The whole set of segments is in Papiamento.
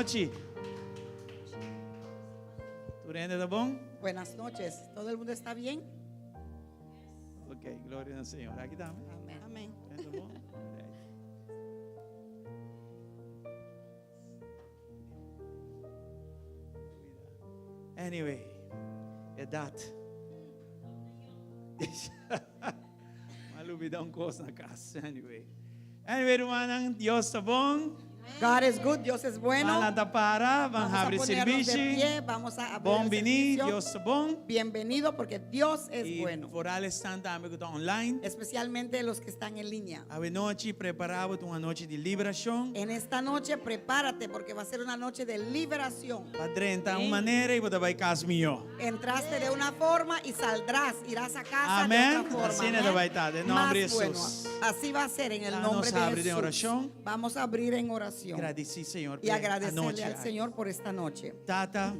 nochi. Tur hende ta bon? Buenas noches. ¿Todo el mundo está bien? Ok, gloria na Señor. Aki tambe. Amén. Amén. Hende ta bon? Anyway, edat. M'a lubida un kos na kas. Anyway. Anyway, rumannan, Dios ta bon. God is good, Dios es bueno. Ban lanta para, ban Vamos a habri ponernos de servishi. pie, vamos a abrir Bon el bini, servicio. Dios ta bon. Bienvenido porque Dios es I bueno. vooral esnan tambe ku ta online. Especialmente los que están en línea. Awe nochi prepará bo ta un anochi di liberashon. En esta noche prepárate porque va a ser una noche de liberación. Bo a drenta un manera i bo ta bai kas mihó. Entraste de una forma y saldrás, irás a casa Amén. de otra forma. Asina ta Amén. bai ta, den Más nombre di bueno. Jesús. Así va a ser en el Laga nombre nos de abri den Jesús. orashon. Vamos a abrir en oración Gradisí Señor y p'e agradecerle anochi al aki. Señor por esta noche. Tata,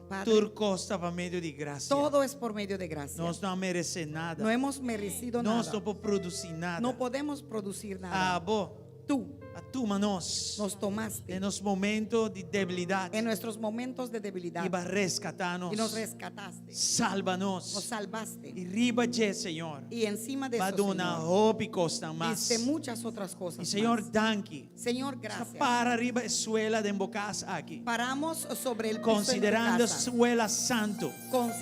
Padre, tur kos ta pa medio di grasia. todo es por medio de gracia. Nos no a meresé nada. No hemos merecido Nos nada. no por produsí nada. No podemos producir nada. Abo Tú a tuma nos nos tomaste den nos momento di debilidat en nuestros momentos de debilidad i bo a reskatá nos. y nos rescataste. Salba nos. Nos salvaste. I riba dje, Señor, Y encima de bo a eso, duna Señor, hopi kosnan mas. diste muchas otras cosas. I Señor, más. danki. Señor, Sa gracias. para riba e suela den bo kas aki. Paramos sobre el piso en tu Konsiderando casa, suela santu.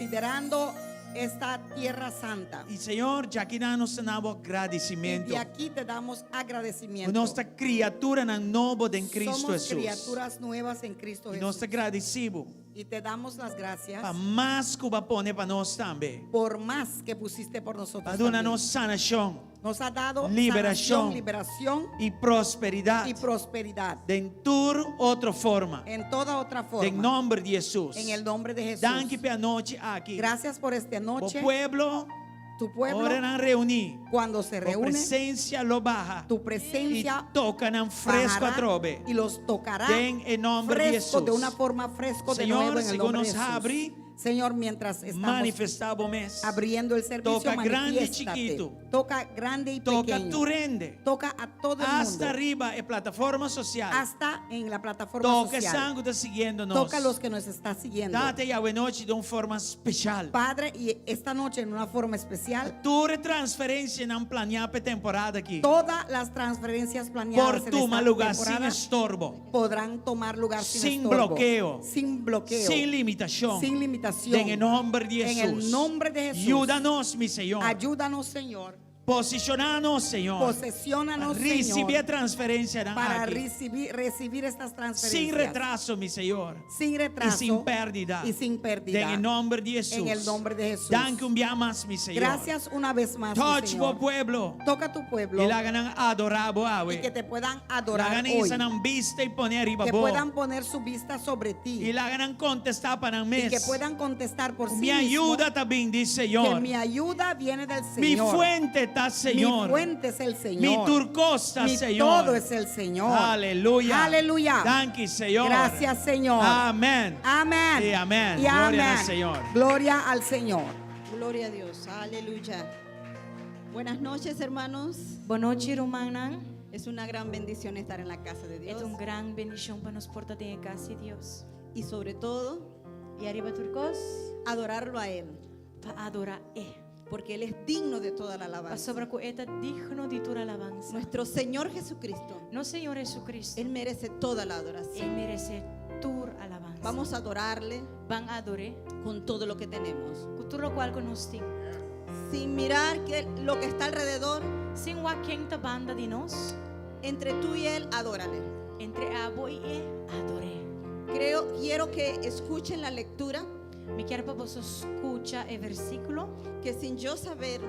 considerando esta tierra santa. I Señor, djakinan nos ta na bo Y gradisimentu. de aquí te damos agradecimiento. Nos ta kriaturanan nobo den Cristo Somos Hesus. criaturas nuevas en Cristo I nos Jesús. ta gradisí bo Y te damos las gracias pa mas ku bo a pone pa nos tambe. por más que pusiste por nosotros. Pa duna también. nos sanashon Nos ha dado Liberacion. sanación, liberación i prosperidat y prosperidad den tur otro forma. en toda otra forma. Den nomber di Hesus. En el nombre de Jesús. Danki p'e anochi aki. Gracias por esta Bo noche. pueblo, Tu pueblo, ora nan reuní, cuando se bo reúne, presensia lo baha tu i presencia toka nan fresco bajará atrobe. y los tocará Den e nomber di fresco, de Jesús. una forma fresco de Señor, nuevo en el segun nombre de nos Jesús. habri, Señor, mientras estamos Manifestá bo mes. abriendo el servicio, Toca grande y manifiéstate. chiquito. Toca grande y Toca pequeño. tur hende. Toca a todo el Hasta mundo. riba e plataforma social. Hasta en la plataforma Toca social. esnan ku ta siguiendo nos. Toca a los que nos está siguiendo. Tata i awe nochi den un forma special. Padre, y esta noche en una forma especial, Tur e transferencianan planeá pa e temporada aki. todas las transferencias planeadas Por en tuma esta lugar sin temporada estorbo. podrán tomar lugar sin, Sin estorbo, bloqueo. sin bloqueo, Sin limitacion. sin limitación. Den e nomber di En el Hesus. nombre de Jesús. Yuda nos, mi Señor. Ayúdanos, Señor. Posishoná nos, Señor. Posesionanos, Risibí e Señor, transferencianan para aki. recibir, recibir estas transferencias. Sin retraso, mi Señor. Sin retraso. I sin pérdida. Y sin pérdida. Den e nomber di Hesus. En el nombre de Jesús. Danki un bia mas, mi Señor. Gracias una vez más, mi Touch Señor. bo pueblo. Toca tu pueblo I laga nan adorá bo awe. y que te puedan adorar Laga nan hoy. hisa nan bista i pone riba Que bo. puedan poner su vista sobre ti. I laga nan kontestá pa nan Y mes. que puedan contestar por sí Mi mismo ayuda ta bin di que Señor. mi ayuda viene del Mi Señor. fuente ta Señor. Mi fuente es el Señor. Mi tur kos ta Mi Señor. todo es el Señor. Aleluya. Aleluya. Danki, Señor. Gracias, Señor. Amén. Amén. Y amén. Y Gloria amén. al Señor. Gloria al Señor. Gloria a Dios. Aleluya. Buenas noches, hermanos. Bon nochi, rumannan. Es una gran bendición estar en la casa de E Dios. ta un gran bendishon pa nos por ta den kas di Dios. Y sobre todo, I ariba tur kos adorarlo a Él. pa adorá E. Porque Él es digno de toda la alabanza. Pasobra ku E ta digno di tur alabansa. Nuestro Señor Jesucristo, Nos Señor Jesucristo, Él merece toda la E adoración. meresé tur alabansa. Vamos a adorarle Ban ador'é con todo lo que tenemos. ku tur lokual ku nos tin. Sin mirar que lo que está alrededor, Sin wak ken ta banda di nos, entre tú y Él, adórale. entre abo i e, ador'é. Creo, quiero que escuchen la lectura, Mi kier pa boso skucha e versíkulo que sin yo saber,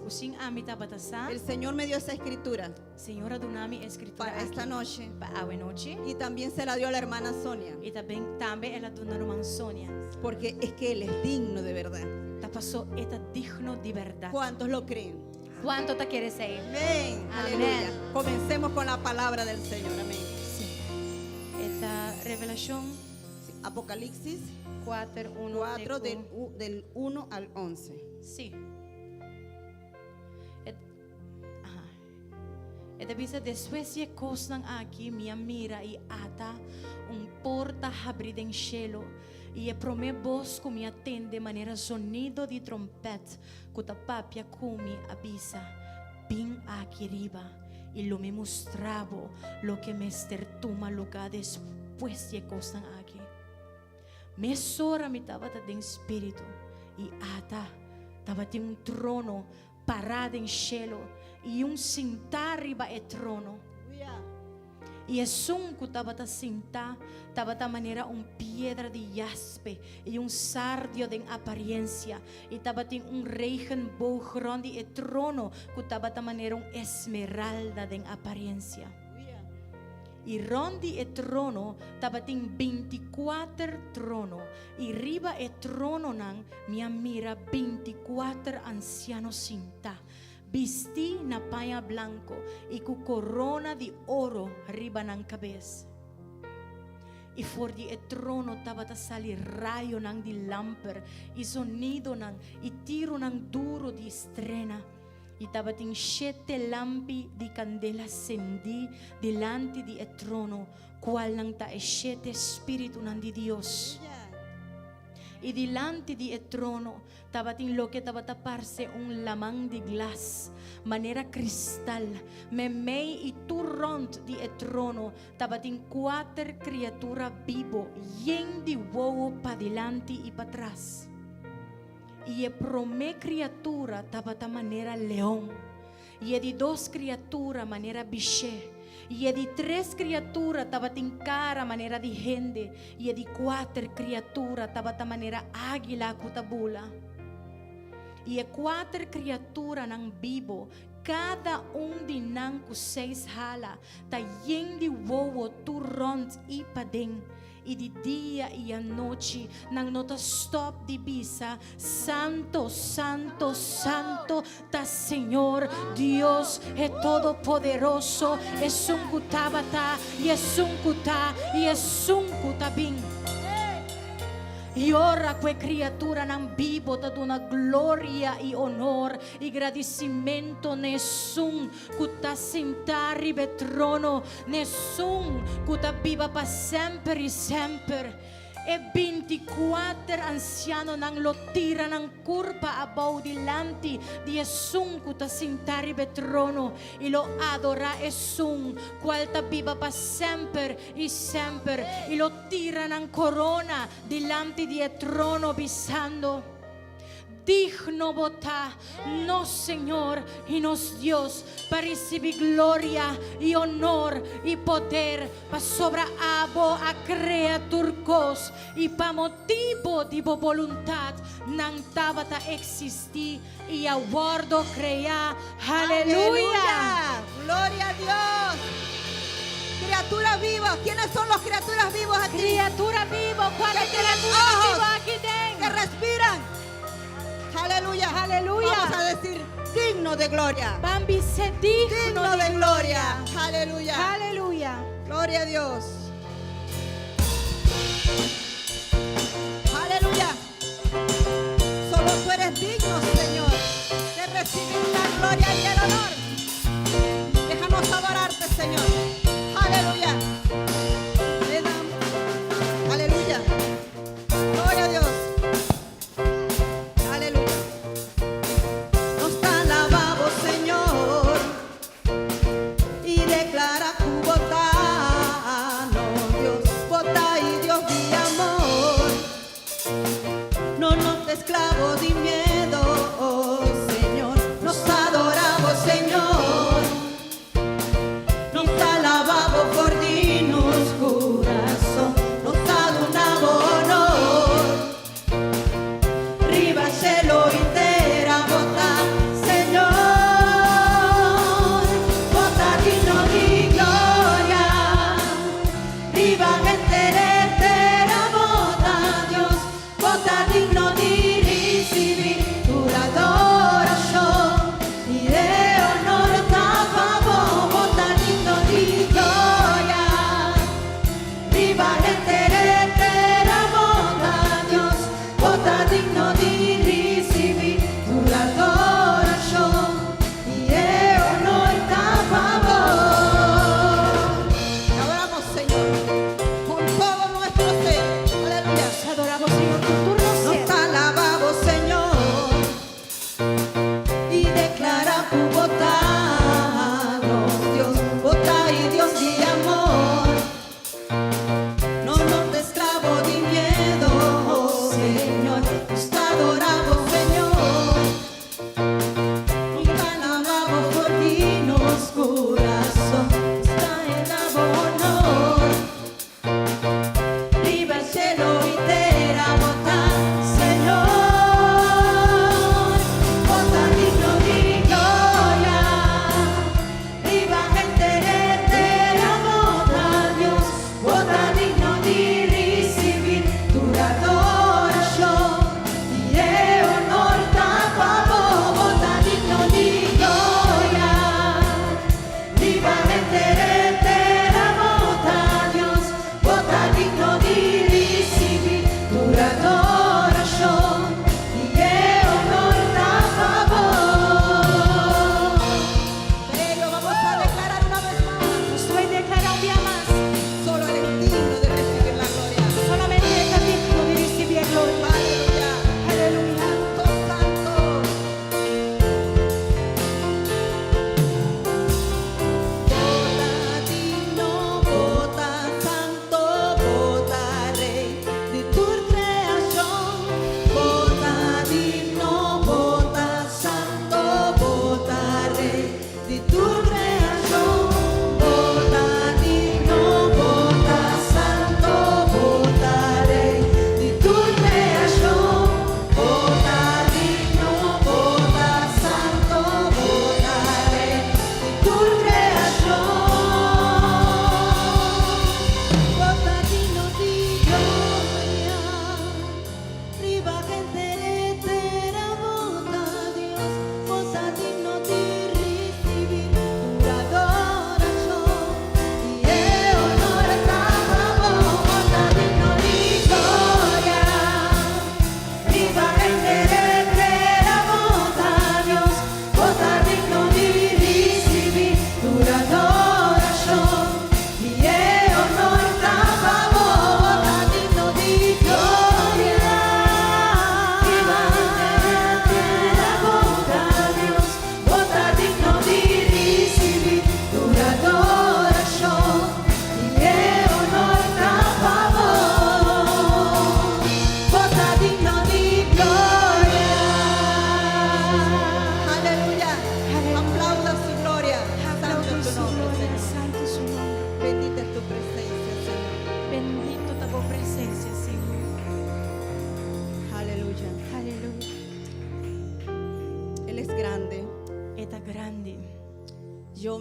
ku sin ami tabata sa, el Señor me dio esa escritura Señor a duna mi e skritura para esta aki noche. pa awe nochi. Y también se la dio a la hermana Sonia, I tambe tambe el a duna ruman Sonia. porque es que Él es digno de verdad. Ta paso e ta digno di bèrdat. ¿Cuántos lo creen? Kuantu ta kere esei? Amén. Amén. Aleluya. Comencemos con la palabra del Señor. Amén. Sí. E ta Revelashon Sí, Apocalipsis 4, 1, 4 del, del 1 al 11. Sí. E, aha. E ta bisa despues di e kosnan aki mi a mira i ata un porta habrí den shelu, i e promé bos ku mi a tende manera zonido di trompèt ku ta papia ku mi a bisa, Bin aki riba, i lo mi mustra bo loke mester tuma lugá despues di e kosnan aki. Mesora mi tabata den spiritu, i ata, tabatin un trono pará den shelu i un sintá riba e trono. I esun ku tabata sintá tabata manera un piedra di jaspe i un sardio den apariensia, i tabatin un regenboog rònt di e trono ku tabata manera un esmeralda den apariensia. I rònt di e trono tabatin bintikuater trono, i riba e trononan mi a mira bintikuater ansiano sintá, bistí na paña blanko i ku korona di oro riba nan kabes. I for di e trono tabata sali rayonan di lamper i zonidonan i tirunan duru di strena. I tabatin shete lampi di kandela sendí dilanti di e trono, kualnan ta e shete spiritunan di Dios. I dilanti di e trono tabatin loke tabata parse un laman di glas, manera kristal. Meimei i tur rònt di e trono tabatin kuater kriatura bibo yen di wowo padilanti i patras. I e promé kriatura tabata manera leon, i e di dos kriatura manera bishé, i e di tres kriatura tabatin kara manera di hende, i e di kuater kriatura tabata manera águila ku ta bula. I e kuater kriaturanan bibo, kada un di nan ku seis hala, ta yen di wowo tur rònt i paden. I di dia i anochi nan no ta stòp di bisa, Santo, santo, santo ta Señor Dios e Todopoderoso, Esun ku tabata, i Esun ku ta, i Esun ku ta bin. I ora ku e kriaturanan bibo ta duna gloria i onor i gradisimentu na Esun ku ta sintá riba e trono, n'esun ku ta biba pa semper i semper. E bintikuater ansianonan lo tira nan kurpa abou dilanti di esun ku ta sintá riba e trono i lo adorá esun kual ta biba pa semper i semper i lo tira nan korona dilanti di e trono, bisando, Digno bo ta, nos Señor i nos Dios, pa risibí gloria i onor i poder, pasobra abo a krea tur kos, i pa motibu di bo boluntat nan tabata eksistí i a wòrdu kreá. Aleluya! Gloria a Dios. Criaturas vivas. ¿Quiénes son los criaturas vivos aquí? Kriatura bibo, kua ta Que tienen kriatura ojos. bibo aki den? Que respiran. Aleluya. Aleluya. Vamos a decir digno de gloria. Ban bisa digno Digno di de gloria. Aleluya. Aleluya. Gloria a Dios. Aleluya. Solo tú eres digno, Señor, de recibir la gloria y el honor. Déjanos adorarte, Señor. Aleluya. Le damos. Aleluya. Gloria a Dios. Aleluya. Nos alabamos, Señor y declara ku bo ta, nos Dios, bo ta e Dios di amor. No nos esclavo di miedo, oh Señor, nos adoramos, Señor.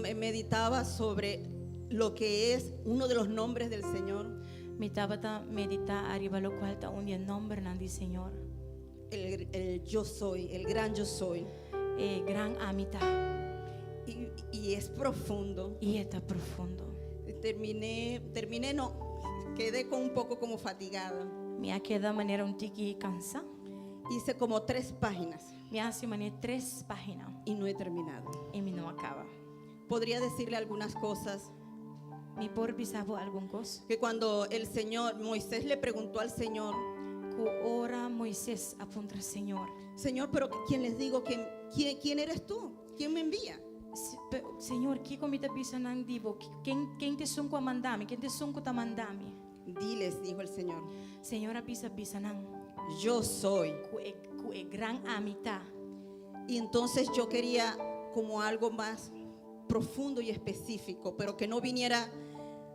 me meditaba sobre lo que es uno de los nombres del Señor, Mi tabata meditá ariba lokual ta un di e nòmbernan di Señor. El yo soy, el gran yo soy. E gran ami ta. Y es profundo. I e ta profundo. Terminé, terminé no, quedé con un poco como fatigada. Mi a keda manera un tiki kansá. Hice como tres páginas Mi a hasi manera tres página y no he terminado. I mi no a kaba. Podría decirle algunas cosas Mi por bisa bo algun kos. Que cuando el Señor, Moisés le preguntó al Señor, Ku ora Moises a puntra Señor. Señor, pero ¿quién les digo? ¿Quién eres tú? ¿Quién me envía? Señor, kiko mi ta bisa nan di bo? Ken, ken ta esun ku a manda mi? Ken ta esun ku ta manda mi? Diles, dijo el Señor. Señor a bisa, bisa nan. Yo soy. Ku e, ku e gran ami ta. Y entonces yo quería como algo más profundo y específico, pero que no viniera,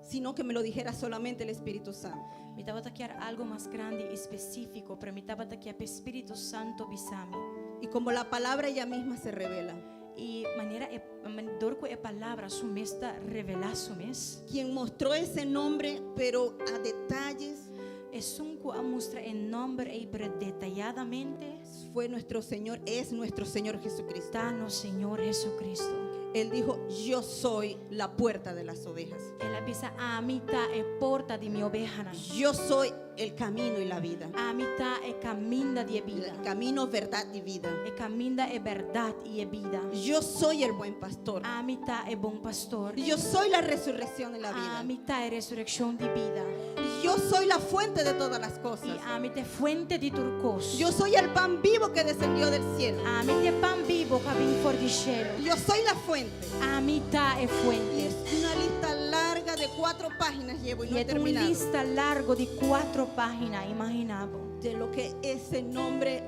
sino que me lo dijera solamente el Espíritu Santo. Mi tabata kier algo mas grandi i spesífiko, pero mi tabata kier pa e Spiritu Santu bisa mi. Y como la palabra ella misma se revela. I manera e, dor ku e palabra su mes ta revelá su mes. Quien mostró ese nombre, pero a detalles, Esun ku a mustra e nòmber ei pero detayadamente. Fue nuestro Señor, es nuestro Señor Jesucristo. Ta nos Señor Jesucristo. Él dijo, yo soy la puerta de las ovejas. El a bisa, Ami ta e porta di mi obehanan. Yo soy el camino y la vida. Ami ta e kaminda di e bida. El camino, verdad y vida. E kaminda, e bèrdat i e bida. Yo soy el buen pastor. Ami ta e bon pastor. Yo soy la resurrección y la vida. Ami ta e resurekshon di bida. Yo soy la fuente de todas las cosas. I ami ta e fuente di tur kos. Yo soy el pan vivo que descendió del cielo. Ami ta e pan bibo ku a bin for di shelu. Yo soy la fuente. Ami ta e fuente. Y es una lista larga de cuatro páginas llevo y no I he e ta un terminado. lista largo di kuatro página, imaginá bo. De lo que ese nombre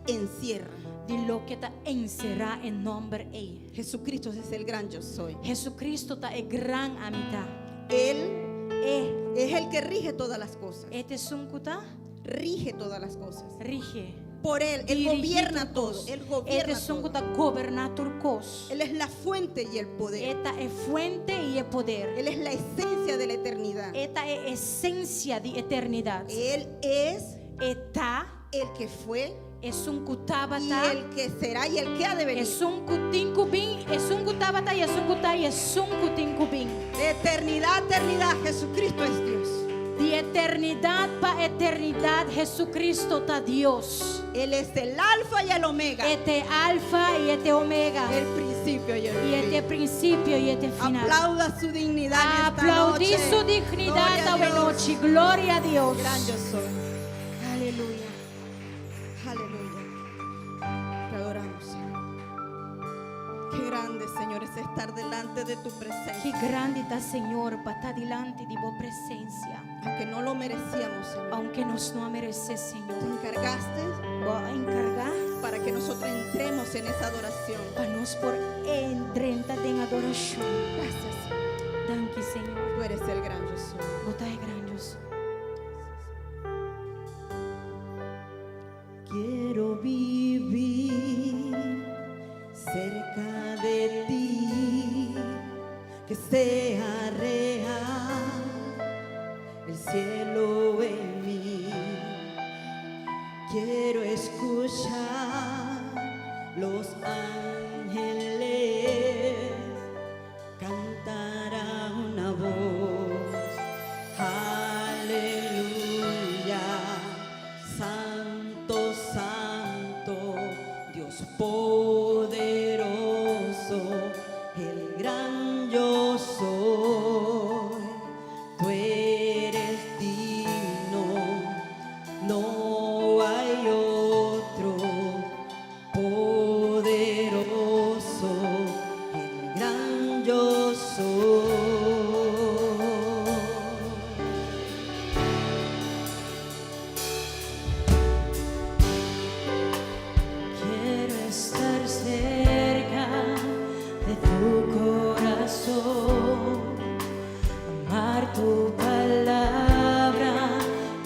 encierra. Di loke ta enserá e nòmber ei. Jesucristo es el gran yo soy. Jesucristo ta e gran ami ta. Él E es el que rige todas las cosas. E ta esun ku ta? Rige todas las cosas. Rige. Por él, él Dirigí gobierna tur todo. kos. Él E ta gobierna esun ku todo. ta goberná tur kos. Él es la fuente y el poder. E ta e fuente i e poder. Él es la esencia de la eternidad. E ta e esensia di eternidat. Él es E ta el que fue esun ku y tabata, el que será y el que ha de venir. esun ku tin ku bin, esun ku tabata i esun ku ta i esun ku tin ku bin. De eternidad a eternidad, Jesucristo es Dios. Di eternidat pa eternidat, Jesucristo ta Dios. Él es el alfa y el omega. E ta e alfa i e ta e omega. El principio y el I e ta e fin. prinsipio i e ta e final. Aplauda su dignidad en esta Aplaudí noche. su dignidat Gloria a awe Dios. nochi. Gloria a Dios. Gran yo soy. Aleluya. Aleluya. Te adoramos, Señor. Qué grande, Señor, es estar delante de tu presencia. Ki grandi ta, Señor, pa ta dilanti di bo presensia. Aunque no lo merecíamos, Señor. Aunke nos no a meresé, Señor. Te encargaste Bo a enkargá para que nosotros entremos en esa adoración. pa nos por drenta den adorashon. Gracias, Señor. Danki, Señor. Tú eres el gran yo soy. Bo ta e gran yo soy. Quiero vivir cerca de ti, que sea real el cielo en mí. Quiero escuchar los ángeles cantar a una voz. Aleluya, Santo, Santo, Dios poderoso, el gran yo soy. Tú eres digno, no hay otro poderoso, el gran yo soy. Quiero estar cerca de tu corazón, amar tu palabra,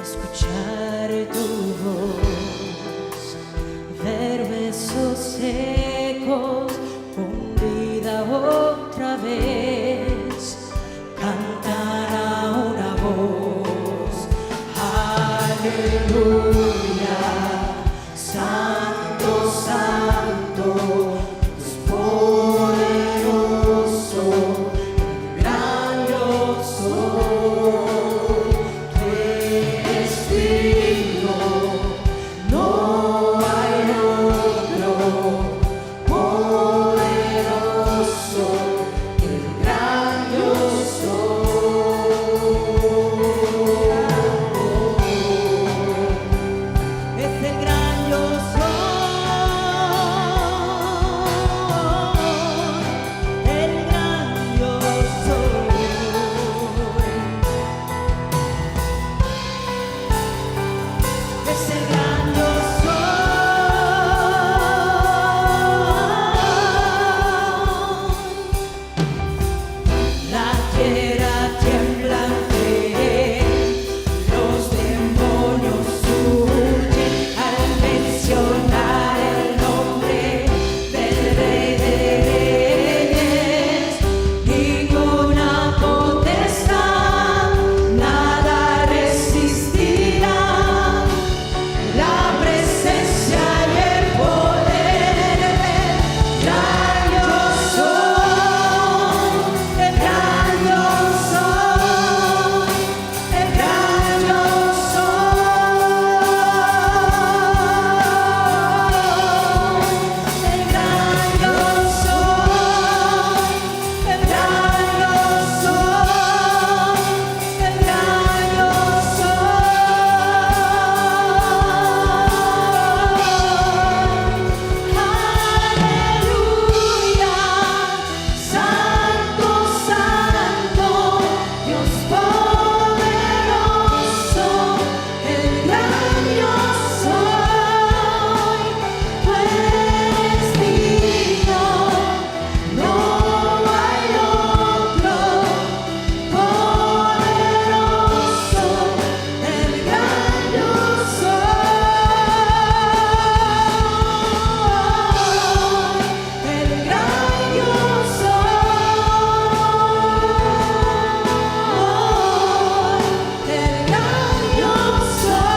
escuchar tu voz, ver huesos secos con vida otra vez. Es el gran yo soy, el gran yo soy. Es el gran yo soy. La tierra tiembla ante él, los demonios huyen al mencionar el nombre del Rey de Reyes. Ninguna potestad, nada resistirá la presencia y el poder del gran yo soy, el gran yo soy, el gran yo soy, el gran yo soy, el gran yo soy, el gran yo soy. Aleluya, Santo, Santo, Dios poderoso, el gran yo soy, tú eres digno, no hay otro poderoso, el gran yo soy, el gran yo soy, el gran yo soy.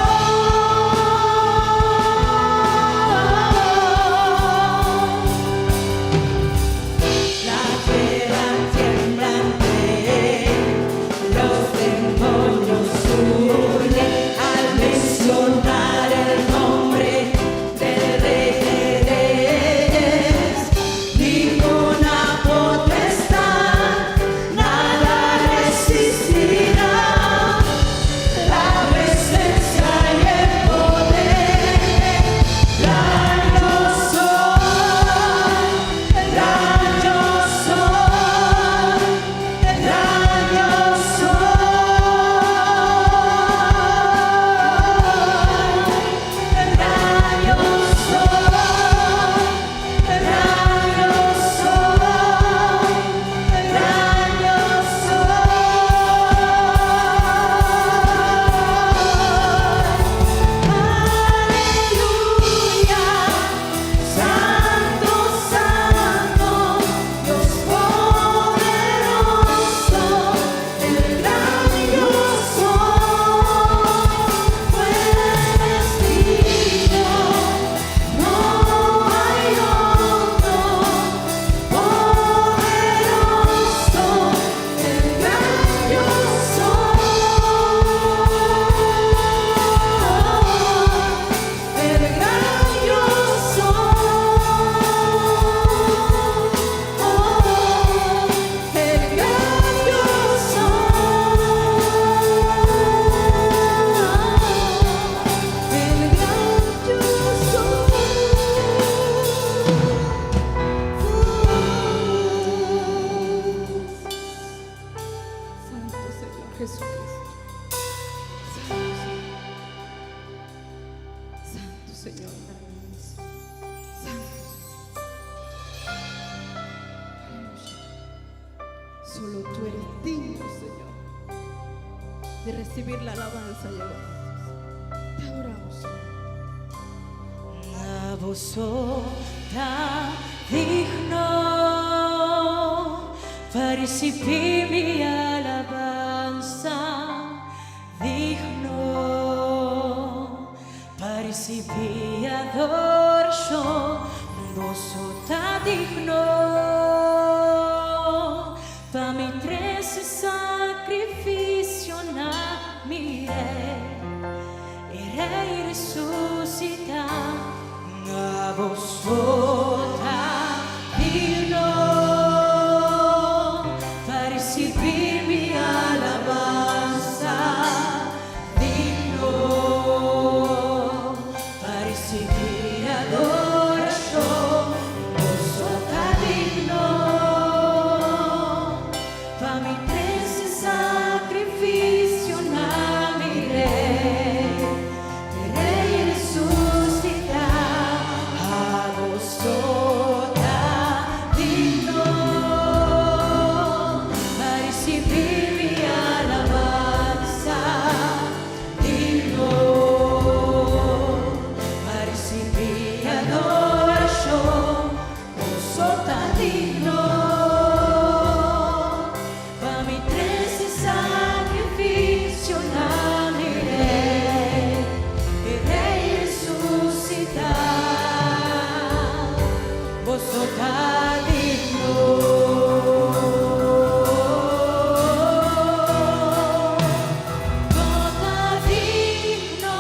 La tierra tiembla ante él, los demonios huyen al mencionar el nombre del Rey de Reyes. Ninguna potestad, nada resistirá la presencia y el poder. Gran yo soy, el gran yo soy, el gran yo soy, el gran yo soy, el gran yo soy, el gran yo soy. Aleluya, Santo, Santo, Dios poderoso, el gran yo soy, tú eres digno, no hay otro poderoso, el gran yo soy. El gran yo soy, el gran yo soy, el gran yo soy. Santo Señor Jesucristo. Santo Señor. Santo Señor. Aleluya. Solo tú eres digno, Señor, de recibir la alabanza y el honor. Te adoramos, Señor. La voz tan digno pa recibí mi alabanza, digno. risibí adorashon, Bo so ta digno pa mi trese sakrifisio na mi Rei, e Rei resusitá. Abo so ta digno pa risibí mi alabansa, digno pa risibí adorashon, Bo so ta digno pa mi trese sakrifisio na mi Rei, Rei resusitá. Abo so ta digno pa risibí mi alabansa, digno pa risibí adorashon, Bo so ta digno pa mi trese sakrifisio na mi Rei, Rei resusitá. Bo so ta digno. Bo ta digno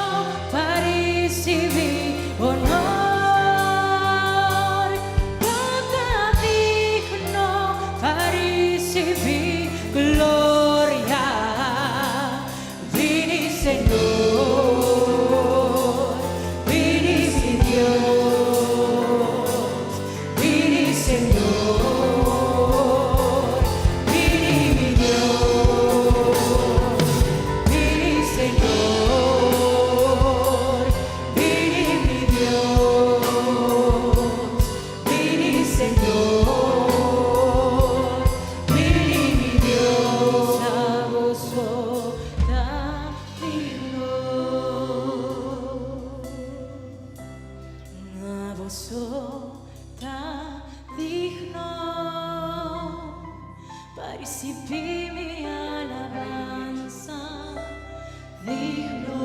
pa risibí honor. Bo ta digno pa risibí gloria. Bini Señor, bini mi Dios, bini Señor, bini mi Dios, bini Señor, bini mi Dios, bini Señor, bini mi Dios. Abo so ta digno. Abo so ta digno pa risibí mi alabansa, digno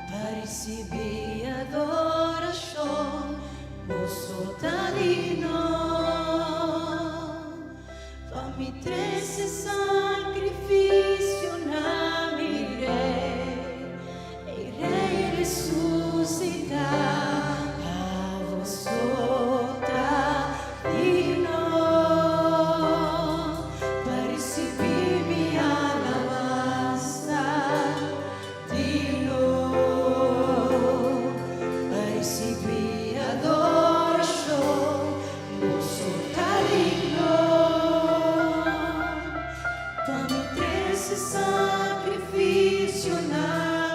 pa risibí adorashon, Bo so ta digno pa mi trese sakrifisio na mi Rei, Rei resusitá. Abo so ta digno pa risibí mi alabansa, digno pa risibí adorashon, Bo so ta digno pa mi trese sakrifisio na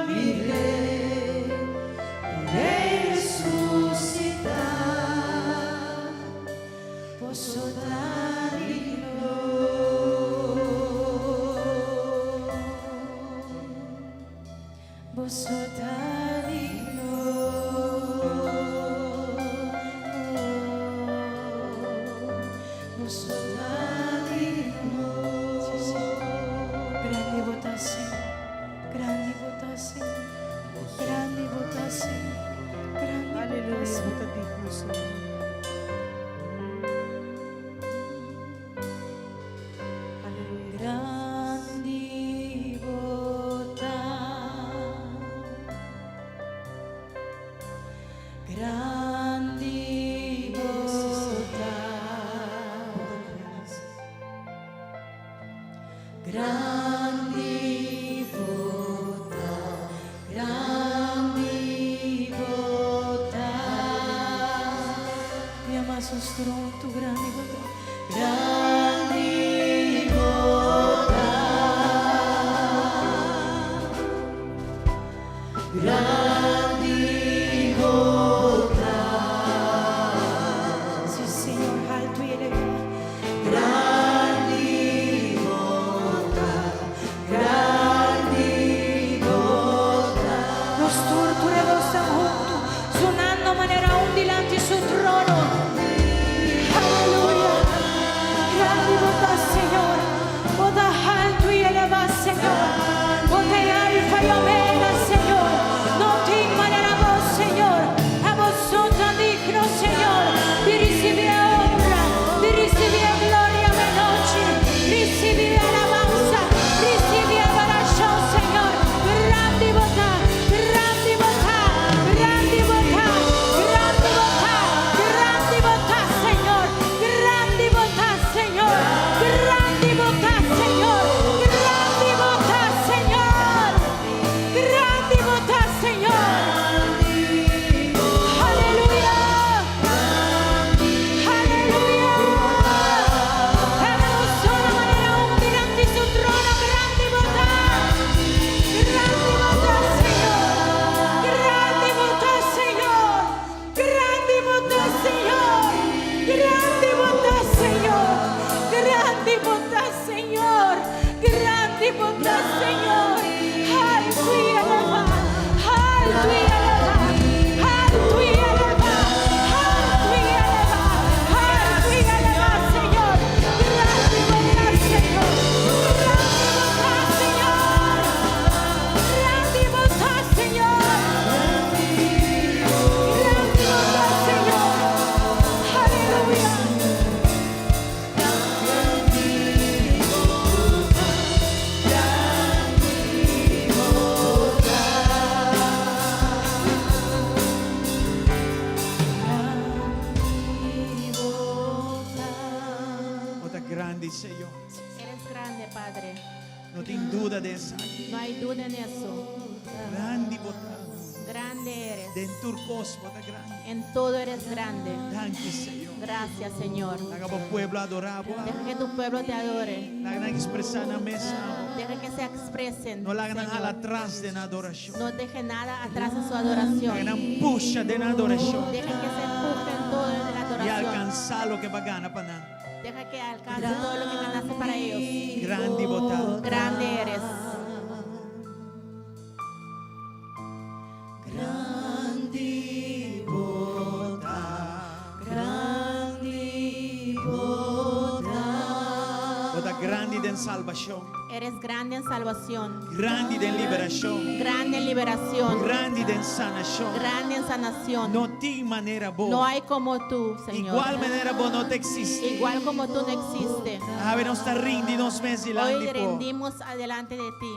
mi Rei, Rei resusitá. Bo so ta digno. Bo so ta digno. Bo so ta digno. Sí, sí. Grandi bo ta, Señor. Grandi bo ta, Señor. Grandi bo ta, Señor. Grandi Aleluya, bo ta, Señor. bo ta digno, Señor. Aleluya. Grandi bo ta. Grandi bo ta. Grandi bo ta. Grandi bo ta. Mi ama su trono, tu grandi bo ta. Grandi bo ta. Grandi bo ta. Sí, Señor, alto i elevá. Grandi bo ta. Grandi bo ta. Nos tur ta huntu, sonando manera un dilanti su trono. Aleluya. Grandi bo ta, Señor. Bo ta alto i elevá, Señor. Bo ta Alfa i Omega, Señor. No Grandi bo ta, Señor. Haltu i elevá, haltu i elevá, haltu i elevá, haltu i elevá, haltu i elevá, Señor. Grandi bo ta, Señor. Grandi bo ta, Señor. Grandi bo ta, Señor. Grandi bo ta, Señor. Aleluya. Bo ta grandi, Señor. Eres grande, Padre. No tin duda den esaki. No hay duda en eso. Grandi bo ta. Grande eres. Den tur kos bo ta grandi. En todo eres grande. Danki, Señor. Gracias, Señor. Laga bo pueblo adorá bo. Deja que tu pueblo te adore. Laga nan ekspresá nan mes na bo. Deja que se expresen. No laga nan Señor. hala atras den adorashon. No deje nada atrás en su Laga adoración. nan pusha den adorashon. Deja que se empujen todo en la I adoración. alkansá loke bo a gana pa nan. Deja que alcance todo lo que ganaste para ellos. Grandi bo ta. Grande eres. Grandi bo ta. Grandi bo ta. Bo ta grandi den salbashon. Eres grande en salvación. Grandi den liberashon. Grande en liberación. Grandi den sanashon. Grande en sanación. No tin manera bo. No hay como tú, Señor. Igual manera bo no ta eksistí. Igual como tú no existe. Awe nos ta rindi nos mes Hoy dilanti bo. rendimos adelante de ti,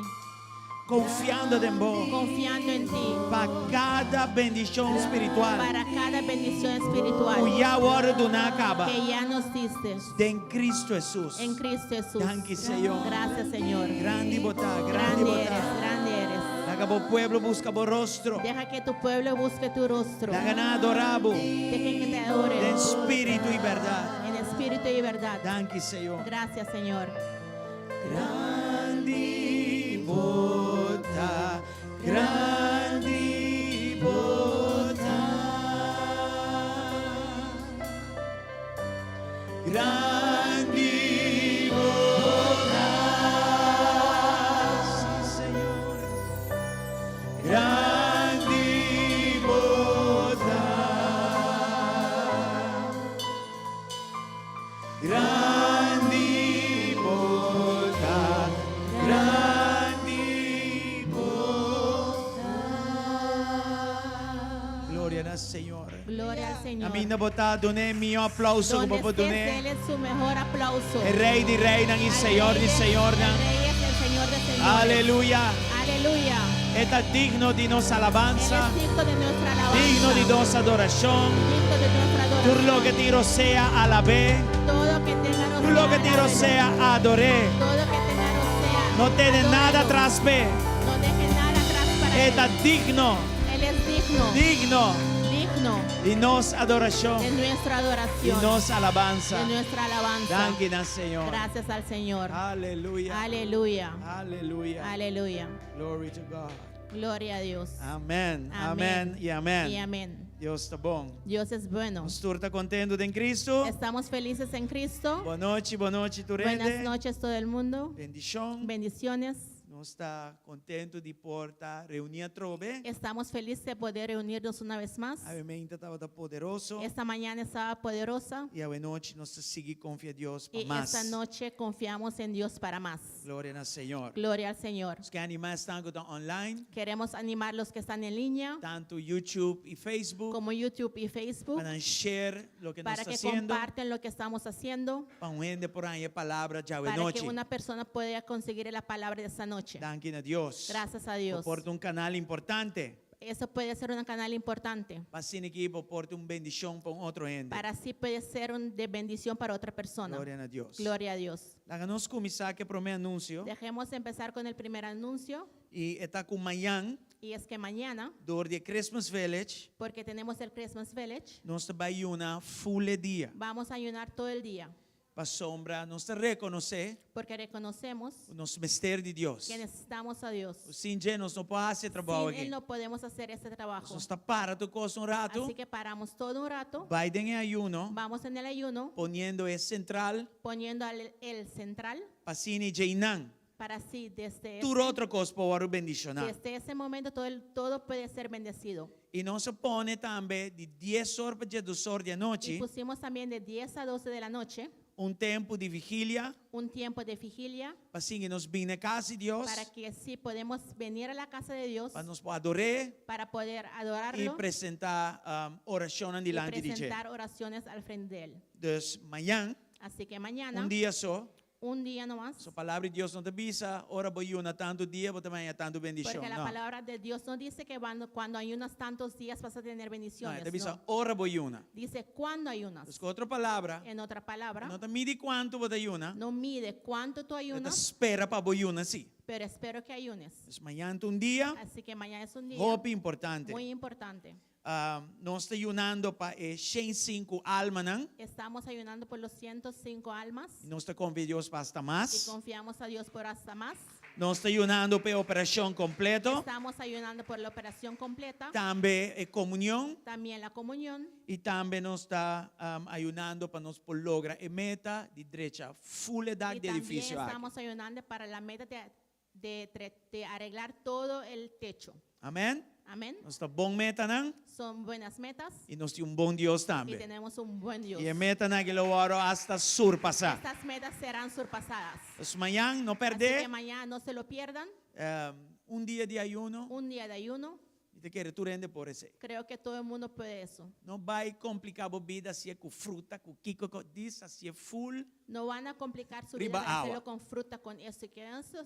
Konfiando den bo. confiando en ti Pa kada bendishon spiritual. para cada bendición espiritual Ku ya a wòrdu duná kaba. que ya nos diste Den Kristu Hesus. en Cristo Jesús. Danki, Señor. Gracias, Señor. Grandi bo ta, grandi Grande bo ta. eres, grande eres. Laga bo pueblo buska bo rostro. Deja que tu pueblo busque tu rostro. Laga nan adorá bo. Dejen que te adoren. Den spiritu i bèrdat. En espíritu y verdad. Danki, Señor. Gracias, Señor. Grandi bo ta, grandi bo ta. Grandi bo ta, sí, Señor. Grandi bo ta. Grandi bo ta, grandi bo ta. Gloria na Señor. Gloria al Señor. Kaminda bo ta, dun'é mihó aplouso ku Donde bo por estés, dun'é. dele su mejor aplauso. E Rei di reinan i Señor di señornan. El Rey es el Señor de señores. Aleluya. Aleluya. E ta digno di nos alabansa. Él es digno de nuestra alabanza. Digno di nos adorashon. Digno de nuestra adoración. Tur loke tin rosea, alab'é. Todo que tenga rosea. Tur loke tin rosea, ador'é. Todo que tenga rosea. No tene nada atras p'e. No deje nada atrás para E ta él. digno. Él es digno. Digno. Digno. Di nos adorashon. De nuestra adoración. Di nos alabansa. De nuestra alabanza. Danki na Señor. Gracias al Señor. Aleluya. Aleluya. Aleluya. Aleluya. Glory to God. Gloria a Dios. Amèn. Amèn i amèn. Y amén. Dios ta bon. Dios es bueno. Nos tur ta kontentu den Kristu. Estamos felices en Cristo. Bon nochi, bon nochi, tur hende. Buenas noches todo el mundo. Bendishon. Bendiciones. Nos ta kontentu di por ta reuní atrobe. Estamos felices de poder reunirnos una vez más. Awe mainta tabata poderoso. Esta mañana estaba poderosa. I awe nochi nos ta sigui konfia Dios pa Y mas. esta noche confiamos en Dios para más. Gloria na Señor. Gloria al Señor. Nos ke animá esnan ku ta online. Queremos animar los que están en línea. Tantu YouTube i Facebook. Como YouTube y Facebook. Pa nan share loke nos Para ta que hasiendo. comparten lo que estamos haciendo. Pa un hende por haña e palabra djawe Para que nochi. una persona pueda conseguir la palabra de esta noche. Danki na Dios. Gracias a Dios. Bo por ta un kanal importante. Eso puede ser un canal importante. Pa asina aki bo por ta un bendishon pa un otro hende. Para así puede ser un de bendición para otra persona. Gloria na Dios. Gloria a Dios. Laga nos kuminsá ku e promé anunsio. Dejemos empezar con el primer anuncio. I e ta ku mañan. Y es que mañana. Dor di e Christmas Village. Porque tenemos el Christmas Village. Nos ta bai yuna full e dia. Vamos a ayunar todo el día. Pasobra nos ta rekonosé. Porque reconocemos. Ku nos mester di Dios. Que necesitamos a Dios. Sin dje nos no por hasi e trabou Sin aki. él no podemos hacer este trabajo. Nos ta para tur kos un ratu. Así que paramos todo un rato. Bai den e ayuno. Vamos en el ayuno. Poniendo e sentral. Poniendo al el central. Pa asina djeinan. Para así, desde Tur ese, otro kos por wòrdu bendishoná. desde ese momento todo, todo puede ser bendecido. I nos a pone tambe di 10 or pa 12 or di Y anochi, pusimos también de 10 a 12 de la noche un tempu di vigilia, un tiempo de vigilia pa asina nos bin na kas di Dios, para que así podemos venir a la casa de Dios pa nos por ador'é para poder i adorarlo presentá um, orashon y dilanti di dje. presentar oraciones al frente de Él. Dus mañan, Así que mañana, un dia so, un día nomás, so palabra di Dios no ta bisa, ora bo yuna tantu dia, bo ta haña tantu bendishon. porque la No. palabra de Dios no dice que cuando ayunas tantos días vas a tener No, bendiciones. e ta bisa no. ora bo yuna. Dice cuando ayunas. Dus ku otro palabra, En otra palabra, no ta midi kuantu bo ta yuna, no mide cuánto tú e ta ayunas, spera pa bo yuna sí. pero espero que ayunes. Dus mañan ta un dia, Así que mañana es un día hopi importante. muy importante. Ah, nos ta yunando pa e 105 almanan. Estamos ayunando por los 105 almas Nos ta konfia Dios pa hasta y mas. confiamos a Dios por hasta más. Nos ta yunando pa e operashon kompleto. Estamos ayunando por la operación completa, Tambe e komunion. también la comunión I tambe nos ta um, ayunando pa nos por logra e meta di drecha full e dak y di también edifisio aki. estamos ayunando para la meta de arreglar todo el techo. Amèn? Amén. Nos ta bon metanan Son buenas metas i nos tin un bon Dios y tambe. tenemos un buen Dios. I e metanan aki lo wòrdu hasta surpasá. Estas metas serán surpasadas. Dus mañan no Así pèrdè que mañana no se lo pierdan. um, un dia di ayuno. Un día de ayuno. Mi ta kere tur hende por esei. Creo que todo el mundo puede eso. No bai kompliká bo bida hasié ku fruta, ku kiko, ku djis hasié full. No van a complicar su vida Riba para hacerlo agua. con fruta, con eso y quédense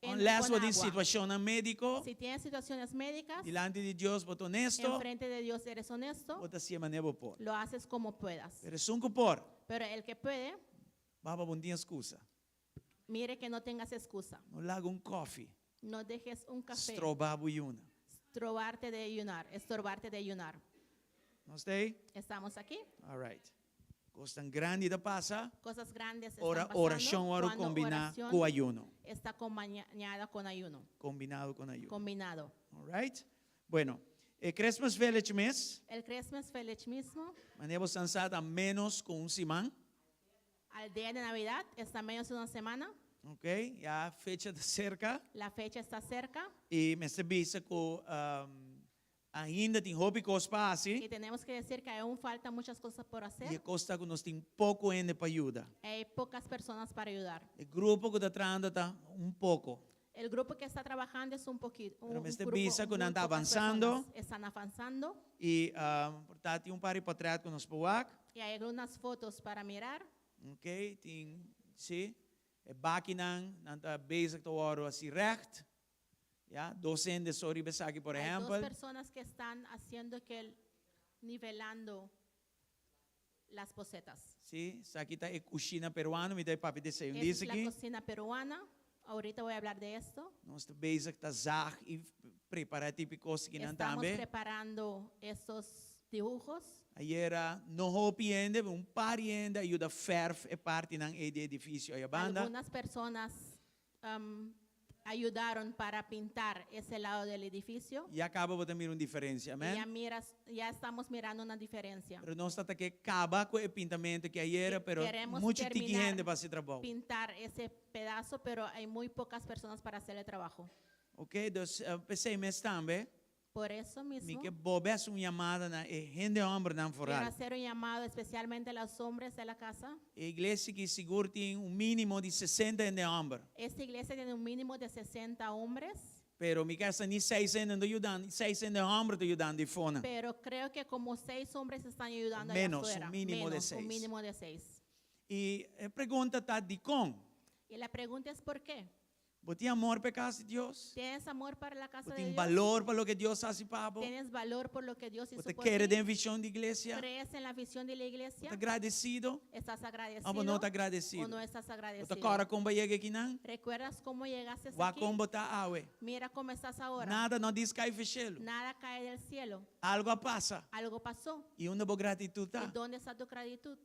Unless con bo tin agua. situashon médiko, Si tienes situaciones médicas, dilanti di Dios, bo ta honesto, enfrente de Dios eres honesto, bo ta hasié manera bo por. lo haces como puedas. Pero esun ku por, Pero el que puede, wak pa bo no tin ekskusa. mire que no tengas excusa. No laga un kòfi, No dejes un café stroba bo yuna. estorbarte de ayunar, estorbarte de ayunar. Nos t'ei? Estamos aquí. All right. Kosnan grandi ta pasa, Cosas grandes están ora pasando orashon ora cuando kombiná oración ku ayuno. está acompañada con ayuno, Kombinado ku ayuno. combinado. All right? Bueno, eh, Christmas Village mes, El Christmas Village mismo, manera bo sa ta ménos ku un siman, al día de Navidad, está menos de una semana, ok? Ya fecha ta serka. la fecha está cerca I mester bisa ku um, ainda tin hopi kos pa hasi. y tenemos que decir que aún faltan muchas cosas por I hacer. e kos ta ku nos tin poko hende pa yuda. Hay pocas personas para ayudar. E grupo ku ta trahando ta un poko. El grupo que está trabajando es un poquito. Pero Un mester grupo, bisa ku muy nan ta pocas avansando. personas Están avanzando I um, por ta tin un par di potrèt ku nos por wak. y hay algunas fotos para mirar. Ok, tin, sí. E bakinan, nan ta bezig ta wòrdu hasí recht. Ja, dos hende so riba esaki, por Hay dos ehèmpel. personas que están haciendo que nivelando las posetas. Sí, esaki ta e kushina peruano, mi ta papia di esei un Esa es dia la aki. cocina peruana. Ahorita voy a hablar de esto. Nos ta bezig ta zaag i prepará tipo kos akinan Estamos tambe. preparando esos dibujos. Ayera no hopi hende, un par di hende a yuda verf e partinan ei di edifisio ei banda. Algunas personas ayudaron para pintar ese lado del edificio. Ya kaba bo ta mira un diferensia, Y ya amèn? miras, ya estamos mirando una diferencia. Pero nos ta ke kaba ku e pintamentu ku ayera, pero Queremos muchu tiki terminar hende pa hasi trabou. pintar ese pedazo, pero hay muy pocas personas para hacer el trabajo. Ok, dus p'esei mes tambe, Por eso mi mismo ke bolbe hasi un yamada na e hende hòmbernan quiero vooral. hacer un llamado especialmente a los hombres de la casa. E iglesia aki sigur tin un mínimo di 60 hende hòmber. Esta iglesia tiene un mínimo de 60 hombres, Pero mi ke sa ni seis hende ta yudando, seis hende hòmber ta yudando eifonan. pero creo que como seis hombres están ayudando allá Menos, un afuera. mínimo de Menos, seis. Un mínimo de seis. I e pregunta ta dikon. Y la pregunta es ¿por qué? Bo tin amor pa kas di Dios? ¿Tienes amor para la casa Bo de tin Dios? balor pa loke Dios a hasi pa bo? ¿Tienes valor por lo que Dios hizo Bo ta por kere ti? den vishon di iglesia? ¿Crees en la visión de la iglesia? Bo ta agradesido? ¿Estás agradecido? Òf bo no ta ¿O agradesido? no estás Bo ta agradecido? kòrda kon bo a yega akinan? ¿Recuerdas cómo llegaste Wak aquí? kon bo ta awe. Mira cómo estás ahora. Nada no a djis kai for di shelu. Nada cae del cielo. Algu a pasa. Algo pasó. I unda bo gratitut ¿Y ta? dónde está tu gratitud?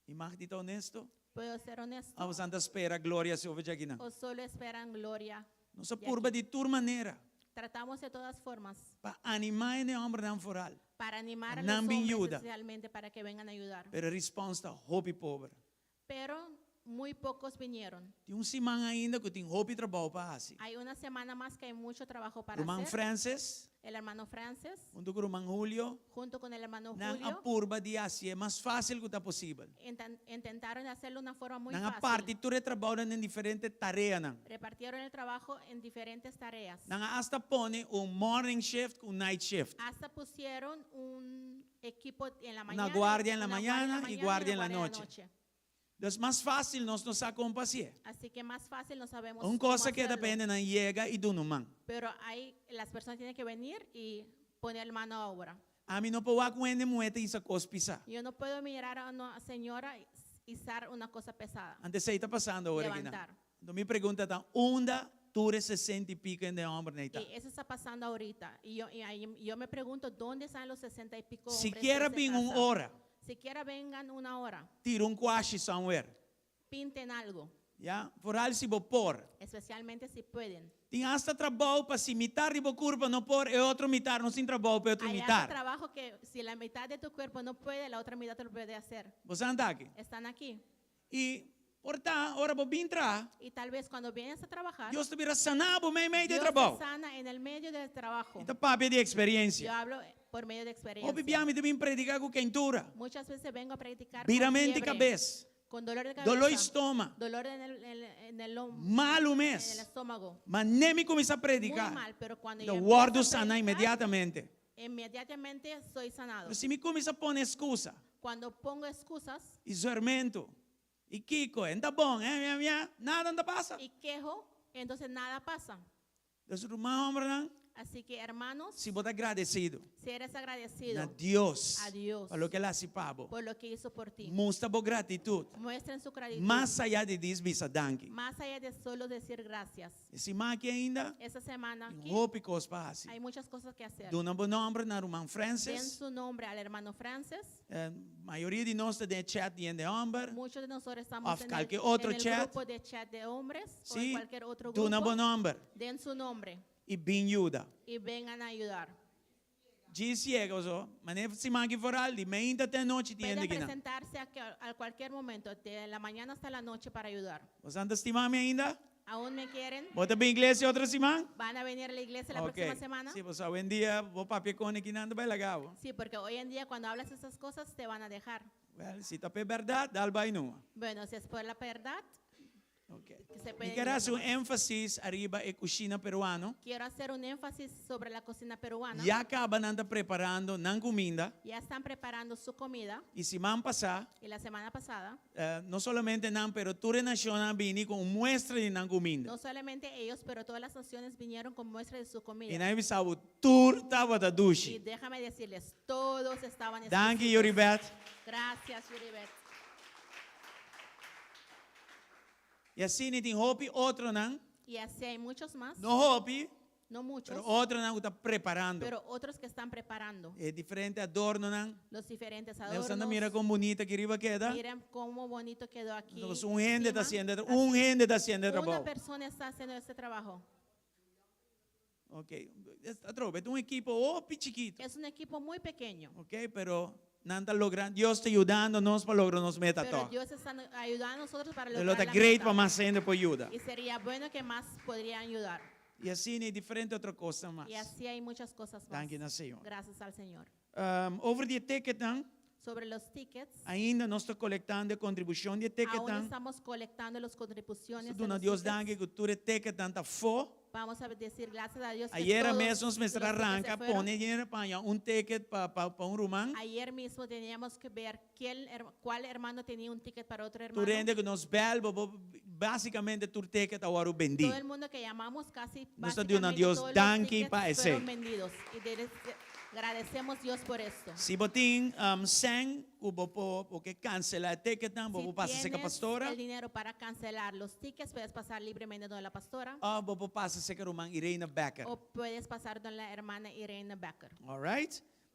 Mi mag di ta honesto? ¿Puedo ser honesto? Òf boso ta spera gloria so for di akinan. ¿O solo esperan gloria? Nos a Di purba aki. di tur manera Tratamos de todas formas pa animá e hòmbernan vooral. para animar a los Nan bin hombres yuda. especialmente para que vengan a ayudar. Pero e respòns ta hopi pober. Pero Muy pocos vinieron. Tin un siman ainda ku tin hopi trabou pa hasi. Hay una semana más que hay mucho trabajo para Ruman hacer. Francis, El hermano Francis, huntu ku ruman Julio, junto con el hermano nan a Julio, purba di hasié mas fásil ku ta posibel. intentaron hacerlo de una forma muy Nan a fácil. parti tur e trabounan den diferente tareanan. Repartieron el trabajo en diferentes tareas. Nan a asta pone un morning shift ku un night shift. Hasta pusieron un equipo en la Una mañana, guardia en la una guardia en la mañana y mañana y guardia una en la guardia en la noche. noche. Dus mas fásil nos no sa kon pa hasié. Así que más fácil no sabemos Un cómo kos a keda hacerlo. pa hendenan yega i duna un man. Pero ahí las personas tienen que venir y poner mano a obra. Ami no por wak un hende muhé ta hisa kos pisá. Yo no puedo mirar a una señora izar una cosa pesada. Anto esei ta pasando awor aki nan. Levantar. Anto mi pregunta ta, unda tur e sesenta i piko hende hòmber nei ta? Y eso está pasando ahorita. Y yo, y ahí yo me pregunto, ¿dónde están los 60 y pico hombres que Sikiera se bin un casan? ora. Siquiera vengan una hora. Tira un kuashi somewhere. Pinten algo. Ya, vooral si bo por. Especialmente si pueden. Tin hasta trabou pa si mitar di bo kurpa no por, e otro mitar no tin trabou pa e otro Hay hasta mitar. trabajo que si la mitad de tu cuerpo no puede, la otra mitad te lo puede hacer. Bo sa anda aki. Están aquí. I por ta, ora bo bin traha, Y tal vez cuando vienes a trabajar, Dios ta bira sana bo meimei di Dios te trabou. sana en el medio del trabajo. Mi ta papia di Yo eksperensia. hablo por medio de Hopi experiencia. bia mi ta bin prediká ku keintura. Muchas veces vengo a predicar con Biramenti fiebre, kabes. con dolor de cabeza, Doló di stoma. dolor en el, en el, en el lomo, Malu en el mes. estómago. Ma ne mi kuminsá prediká. Muy mal, pero cuando Mi ta yo wòrdu empiezo a sana predicar, inmediatamente. inmediatamente soy sanado. Pero si mi kuminsá pone ekskusa. Cuando pongo excusas I zùrmentu. I kiko, e no ta bon, eh, mia, mia, nada no ta pasa. y quejo, entonces nada pasa. Dus ruman hòmbernan, Así que hermanos, si bo ta agradesido si eres agradecido na Dios a Dios pa loke el a hasi pa bo, por lo que hizo por ti, mustra bo gratitut muestren su gratitud. mas ayá di dis bisa danki. Más allá de solo decir gracias. E siman aki ainda, Esta semana tin aquí hopi kos pa hasi. hay muchas cosas que hacer. Duna bo nòmber na ruman Den Francis. su nombre al hermano Francis. Eh, mayoria di nos ta den e chat di hende hòmber. Muchos de nosotros estamos Of en el, cualquier otro en el chat. grupo de chat de hombres o en Sí, cualquier otro duna grupo. bo nòmber Den su nombre i bin yuda. y vengan a ayudar. Djis yega oso, manera siman aki foral, di meinta te anochi tin Pueden hende kinan. presentarse a, a cualquier momento, de la mañana hasta la noche para ayudar. Boso ta stima mi ainda? ¿Aún me quieren? Bo ta bin iglesia otro siman? ¿Van a venir a la iglesia la Ok. próxima semana? Sí, pasobra awendia bo papia con kinan ta bai laga bo. Sí, porque hoy en día cuando hablas esas cosas te van a dejar. Well, si ta p'e berdad, dal bai numa. Bueno, si es por la verdad, Ok. que se Mi pueden ker ir hasi un nomás. énfasis ariba e kushina peruano. Quiero hacer un énfasis sobre la cocina peruana. Ya kaba nan ta preparando nan kuminda. Ya están preparando su comida. I siman pasá, Y la semana pasada, no solamente nan, pero tur e nashonnan a bini ku un muestra di nan kuminda. no solamente ellos, pero todas las naciones vinieron con muestra de su comida. I nan a bisa bo tur tabata dushi. Y déjame decirles, todos estaban Danki, exquisitos. Yoribet. Gracias, Yoribet. I asina tin hopi otronan. Y así hay muchos más. No hopi, No muchos, pero otronan ku ta preparando. pero otros que están preparando. E diferente adornonan. Los diferentes Boso ta adornos. mira kon bunita aki riba keda. Miren cómo bonito quedó aquí. Entonces, un hende ta encima. hasiendo, un hende ta hasiendo Una trabou. persona está haciendo este trabajo. Ok, atrobe, ta un ekipo hopi chikitu. Es un equipo muy pequeño. Ok, pero nan ta logrando, Dios ta yudando nos pa logra nos meta Pero tòg. Dios está ayudando a nosotros para Lo lograr ta la great meta. pa mas hende por yuda. Y sería bueno que más podrían ayudar. I asina i diferente otro kosnan mas. Y así hay muchas cosas más. Danki na Señor. Gracias al Señor. Um, over di e ticketnan. Sobre los tickets. Ainda nos ta kolektando e kontribushon di e Aún ticketnan. estamos colectando las contribuciones. de Duna los Dios tickets. danki ku tur e ticketnan ta afó. Vamos a decir gracias a Dios que Ayera todos mes nos mester los tickets se arranka fueron. pone dinero pa haña un ticket pa pa pa un ruman. Ayer mismo teníamos que ver quién cuál hermano tenía un ticket para otro hermano. Tur hende ku nos bèl bo bo básicamente tur ticket a wòrdu bendí. Todo el mundo que llamamos casi Nos ta duna básicamente Dios todos los danki tickets pa esei. fueron vendidos. Y agradecemos Dios por esto. Si bo tin sèn ku bo por bo ke kanselá e ticketnan, bo Si por pasa serka tienes pastora. el dinero para cancelar los tickets, puedes pasar libremente donde la pastora. Òf bo por pasa serka ruman Irene Becker. O puedes pasar donde la hermana Irene Becker. All right?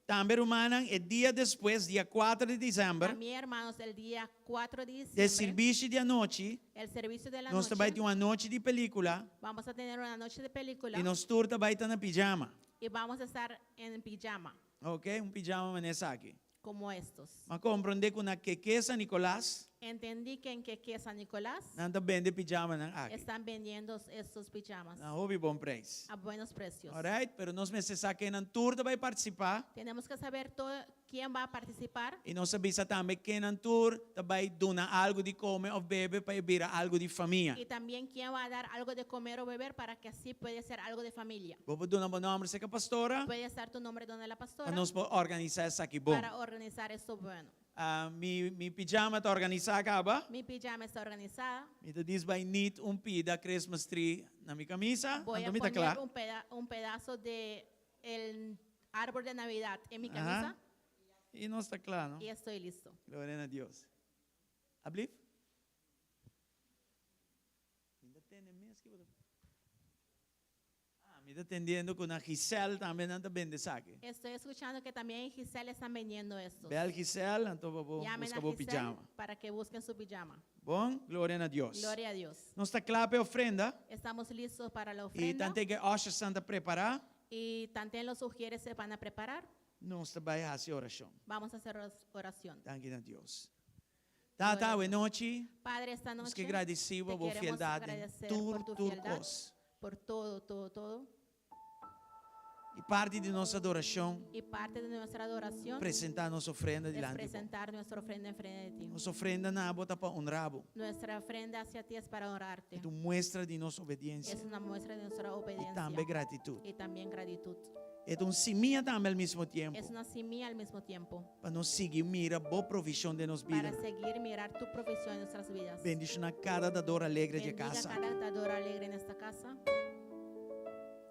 Tambe rumannan, e dia despues, dia kuater di desèmber, También, hermanos, el día 4 de de diciembre, sirbishi di anochi, el servicio de la nos ta bai noche, tin un anochi di pelíkula vamos a tener una noche de película i nos tur ta bai ta na pijama. y vamos a estar en pijama, Ok, un pijama manera esaki. como estos. M'a komprondé ku na Keke San Nicolas, Entendí que en Quequé San Nicolás nan ta bende pijamanan aki. están vendiendo estos pijamas Na hopi bon preis. a buenos precios. Alright, pero nos mester sa kennan tur ta bai partisipá. Tenemos que saber todo quién va a participar. I nos a bisa tambe kennan tur ta bai duna algu di kome òf bebe pa e bira algu di famia. Y también quién va a dar algo de comer o beber para que así puede ser algo de familia. Bo por duna bo nòmber serka pastora Puede estar tu nombre donde la pa pastora nos por organisá esaki bon. para organizar esto bueno. Ah, mi, mi pijama ta organisá kaba. Mi pijama está organizada. Mi ta dis bai nit un pida Christmas tree na mi camisa, Voy a anto mi ta poner kla. un, peda- un pedazo de el árbol de Navidad en mi camisa Aha. I nos ta kla, no? y estoy listo. Gloria na Dios. Ablief? Mi ta tende mes ki bo ta. Ah, mi ta tendiendo ku na Giselle tambe nan ta bende esaki. Estoy escuchando que también en Giselle están vendiendo estos. Bel Giselle, anto pa bo Llamen buska a bo Giselle pijama. para que busquen su pijama. Bon, gloria na Dios. Gloria a Dios. Nos ta kla pa e ofrenda. Estamos listos para la I ofrenda. tante ku e ushersnan ta prepará, Y tanto los ujieres se van a preparar. nos ta bai hasi orashon. Vamos a hacer oración. Danki na Dios. Tata, awe nochi, Padre, esta nos noche ke gradisí bo te bo queremos fieldat den agradecer tur por tu tur fieldad, kos. por todo, todo, todo. I parti di nos adorashon, Y parte de nuestra adoración presentá nos ofrenda es dilanti bo. presentar nuestra ofrenda en frente de ti. Nos ofrenda na bo ta pa honra bo. Nuestra ofrenda hacia ti es para honrarte. E ta un muestra di nos obediensia Es una muestra de nuestra i obediencia tambe gratitut. y también gratitud. E ta un simia tambe al mismo tiempo. Es una semilla al mismo tiempo Pa nos sigui mira bo provishon den nos para bida. seguir mirar tu provisión en nuestras vidas. Bendishoná kada dador alegre di e Bendiga kas aki. cada dador alegre en esta casa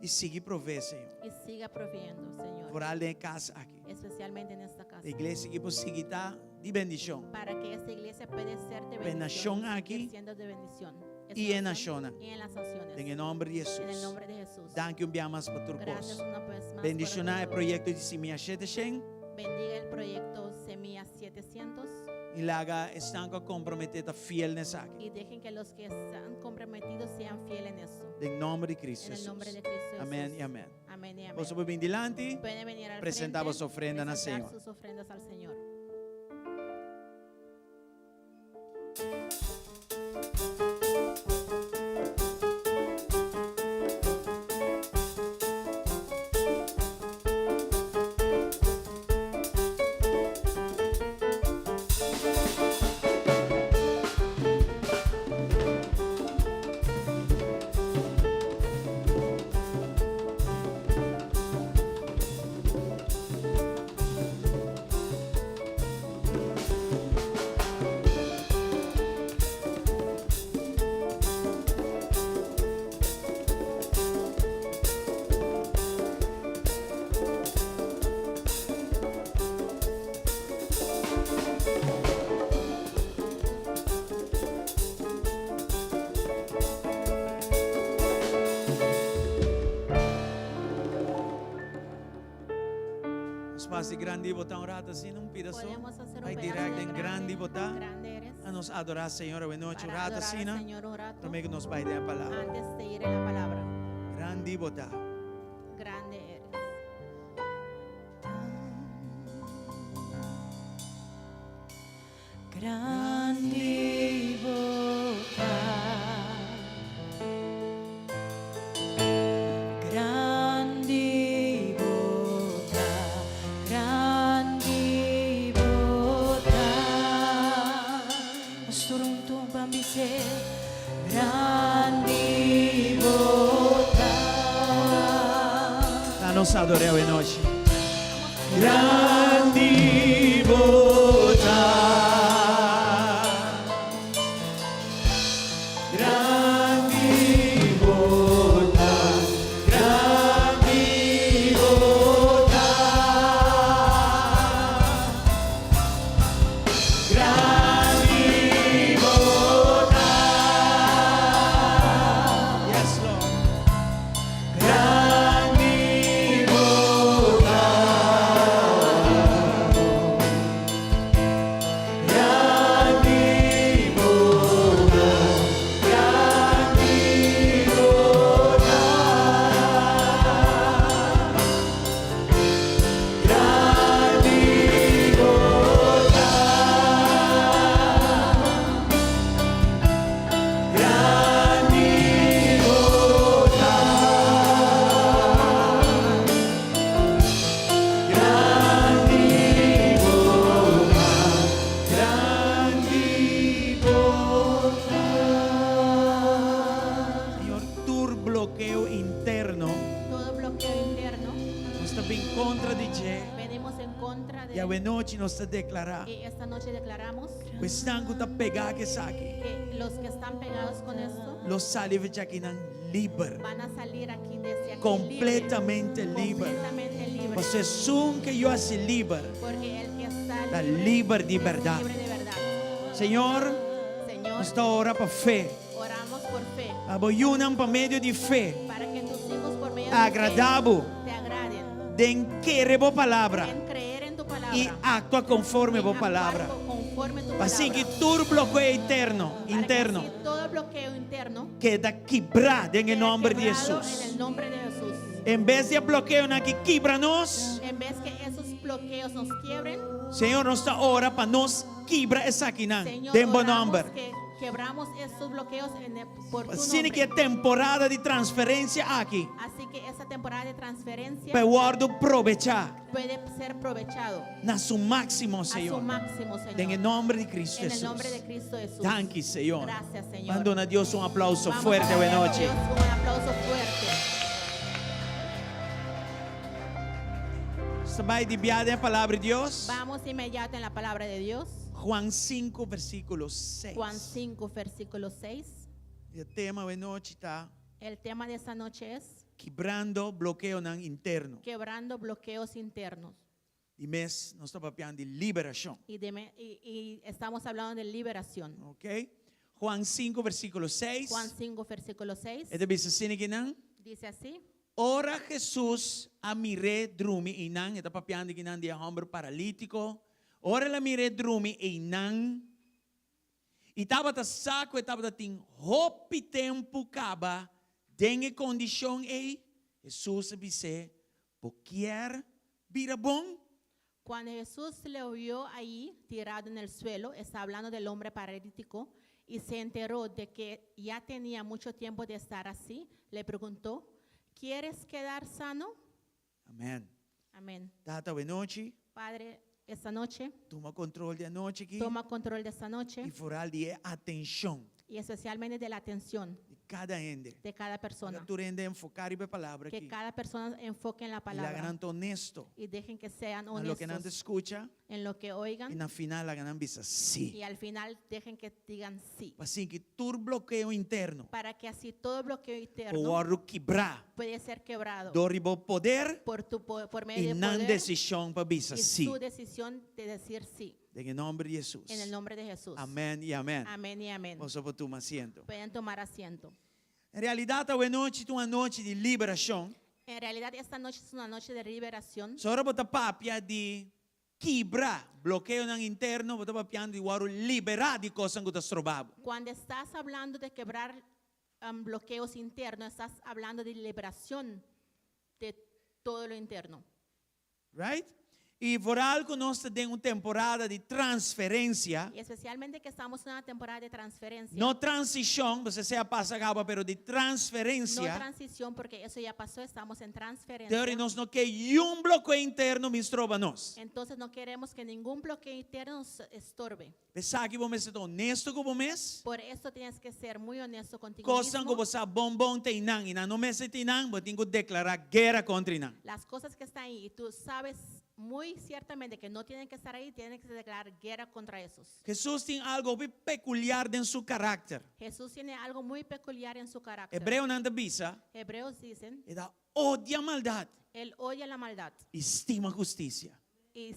I sigui provee, Señor. y siga proveyendo, Señor. Vooral den e kas aki. Especialmente en esta casa. E iglesia aki por sigui ta di bendishon. Para que esta iglesia pueda ser de Pa e bendición. nashon aki seguir siendo de bendición. Esta i e nación nashonnan. Y en las naciones. Den e nòmber di En el Hesus. nombre de Jesús. Danki un bia mas pa tur Gracias kos. una vez más. por Bendishoná e todo. proyekto di Simia Shete Shen. Bendiga el proyecto Semilla 700 I laga esnan ku a komprometé ta fiel na esaki. y dejen que los que están comprometidos sean fieles en eso. Den nòmber di Cristo En el nombre Hesus. de Cristo Jesús. Amèn i amèn. Amén y amén. Boso por bin dilanti. Pueden venir al Presentá frente, boso ofrenda na presentar Señor. sus ofrendas al Señor. Nos pasa di grandi bo ta un rato asina, un pida so. Podemos hacer un Bai pedazo direct de den grandi bo ta. Grande eres. A nos adorá Señor awe nochi un Para rato adorar al asina. Señor un rato Promé ku nos bai den e palabra. antes de ir en la palabra. Grandi bo ta. Grande eres. Grandi bo ta. Grandi bo ta. Grandi bo ta. Nos tur huntu ban bis'é. Grandi bo ta. Laga nos ador'é awe nochi. Grandi bo ta. Grandi bo ta. Grandi bo ta. Grandi bo ta. Yes, Lord. Grandi bo ta. blokeo interno, Todo bloqueo interno, nos ta bin kontra di dje. venimos en contra de I awe nochi nos ta deklará Y esta noche declaramos ku esnan ku ta pegá ku esaki que los que están pegados con esto lo sali for djakinan liber, van a salir aquí desde aquí kompletamente libre, liber. completamente libre. Pasobra esun ku Yu hasi liber Porque el que está ta libre liber di es bèrdat. libre de verdad. Señor, Señor, nos ta ora pa fe. oramos por fe Pa bo yunan pa medio di fe para que tus hijos por medio de agradá fe bo te agraden den kere bo palabra en creer en tu palabra i aktua konforme en bo actuar palabra. conforme tu Pa asina palabra. ku tur blokeo interno, Para que interno así todo bloqueo interno keda kibrá den e quede nòmber di quebrado Hesus. en el nombre de Jesús. En bes di e blokeonan aki kibra nos, En vez que esos bloqueos nos quiebren, Señor, nos ta ora pa nos kibra esakinan Señor, den bo oramos nòmber. que quebramos estos bloqueos en el- por tu Asina nombre. ku e temporada di transferensia aki Así que esa temporada de transferencia pa wòrdu probechá puede ser aprovechado na su máksimo, a su Señor. máximo, Señor. Den e nòmber di Cristo En el nombre de Jesús. Cristo Jesús. Danki, Señor. Gracias, Señor. Ban duna Dios un aplauso Vamos fuerte a awe darle a nochi. Dios un aplauso fuerte. Nos ta bai di biaha den e Palabra di Dios. Vamos inmediato en la palabra de Dios. Juan 5, versíkulo 6. Juan 5, versículo 6. E tema awe nochi ta El tema de esta noche es Kibrando blokeonan interno. quebrando bloqueos internos. Di mes nos ta papiando di liberashon. Y, de me- y- y estamos hablando de liberación. Ok? Juan 5, versíkulo 6. Juan 5, versículo 6. E ta bisa asina akinan. Dice así. Ora Hesus a mir'é drumi einan, e ta papiando akinan di e hòmber paralítiko. Ora el a mir'é drumi einan, i tabata sa ku e tabata tin hopi tempu kaba den e kondishon ei, Hesus a bis'é, Bo kier bira bon? Cuando Jesús le vio ahí tirado en el suelo, está hablando del hombre paralítico, y se enteró de que ya tenía mucho tiempo de estar así, le preguntó, ¿quieres quedar sano? Amèn. Amén. Tata, awenochi. Padre, esta noche, Tuma control di anochi aki. toma control de esta noche. I foral di e atenshon. Y especialmente de la atención. Di kada hende. De cada persona. Laga tur hende enfoká riba e palabra Que aki. cada persona enfoque en la I palabra. laga nan ta honesto. Y dejen que sean Na loke nan ta honestos skucha. en lo que oigan. I na final laga nan bisa sí. Y al final dejen que digan sí. Pa asina ku tur blokeo interno. Para que así todo bloqueo Por interno wòrdu kibrá. puede ser quebrado. Dor di bo poder. Por tu por medio I de nan poder desishon pa bisa y sí. su decisión de decir sí. Den e nòmber di Hesus. En el nombre de Jesús. Amèn i amèn. Amén y amén. Boso por tuma asiento. Pueden tomar asiento. En realidat awe nochi ta un anochi di liberashon. En realidad esta noche es una noche de liberación. So ora bo ta papia di kibra blokeonan interno, bo ta papiando di wòrdu liberá di kosnan ku ta stroba bo. Cuando estás hablando de quebrar bloqueos internos, estás hablando de liberación de todo lo interno. Right? I vooral ku nos ta den un temporada di transferensia, Y especialmente que estamos en una temporada de transferencia. no transishon, pasobra esei a pasa kaba, pero di No transferensia. transición, porque eso ya pasó, estamos en transferencia. Teori nos no ke niun blokeo interno bin stroba nos. Entonces no queremos que ningún bloqueo interno nos estorbe. P'esaki bo mester ta honesto ku bo mes. Por eso tienes que ser muy honesto contigo Kosnan ku mismo. bo sa bon bon ta einan i nan no mester ta einan, bo tin ku deklará guera kontra einan. Las cosas que están ahí y tú sabes muy ciertamente que no tienen que estar ahí, tienen que declarar guerra contra esos. Hesus tin algo hopi pekuliar den su karakter. Jesús tiene algo muy peculiar en su carácter. Hebreonan ta bisa, Hebreos dicen, E ta odia maldat Él odia la maldad i stima hustisia. y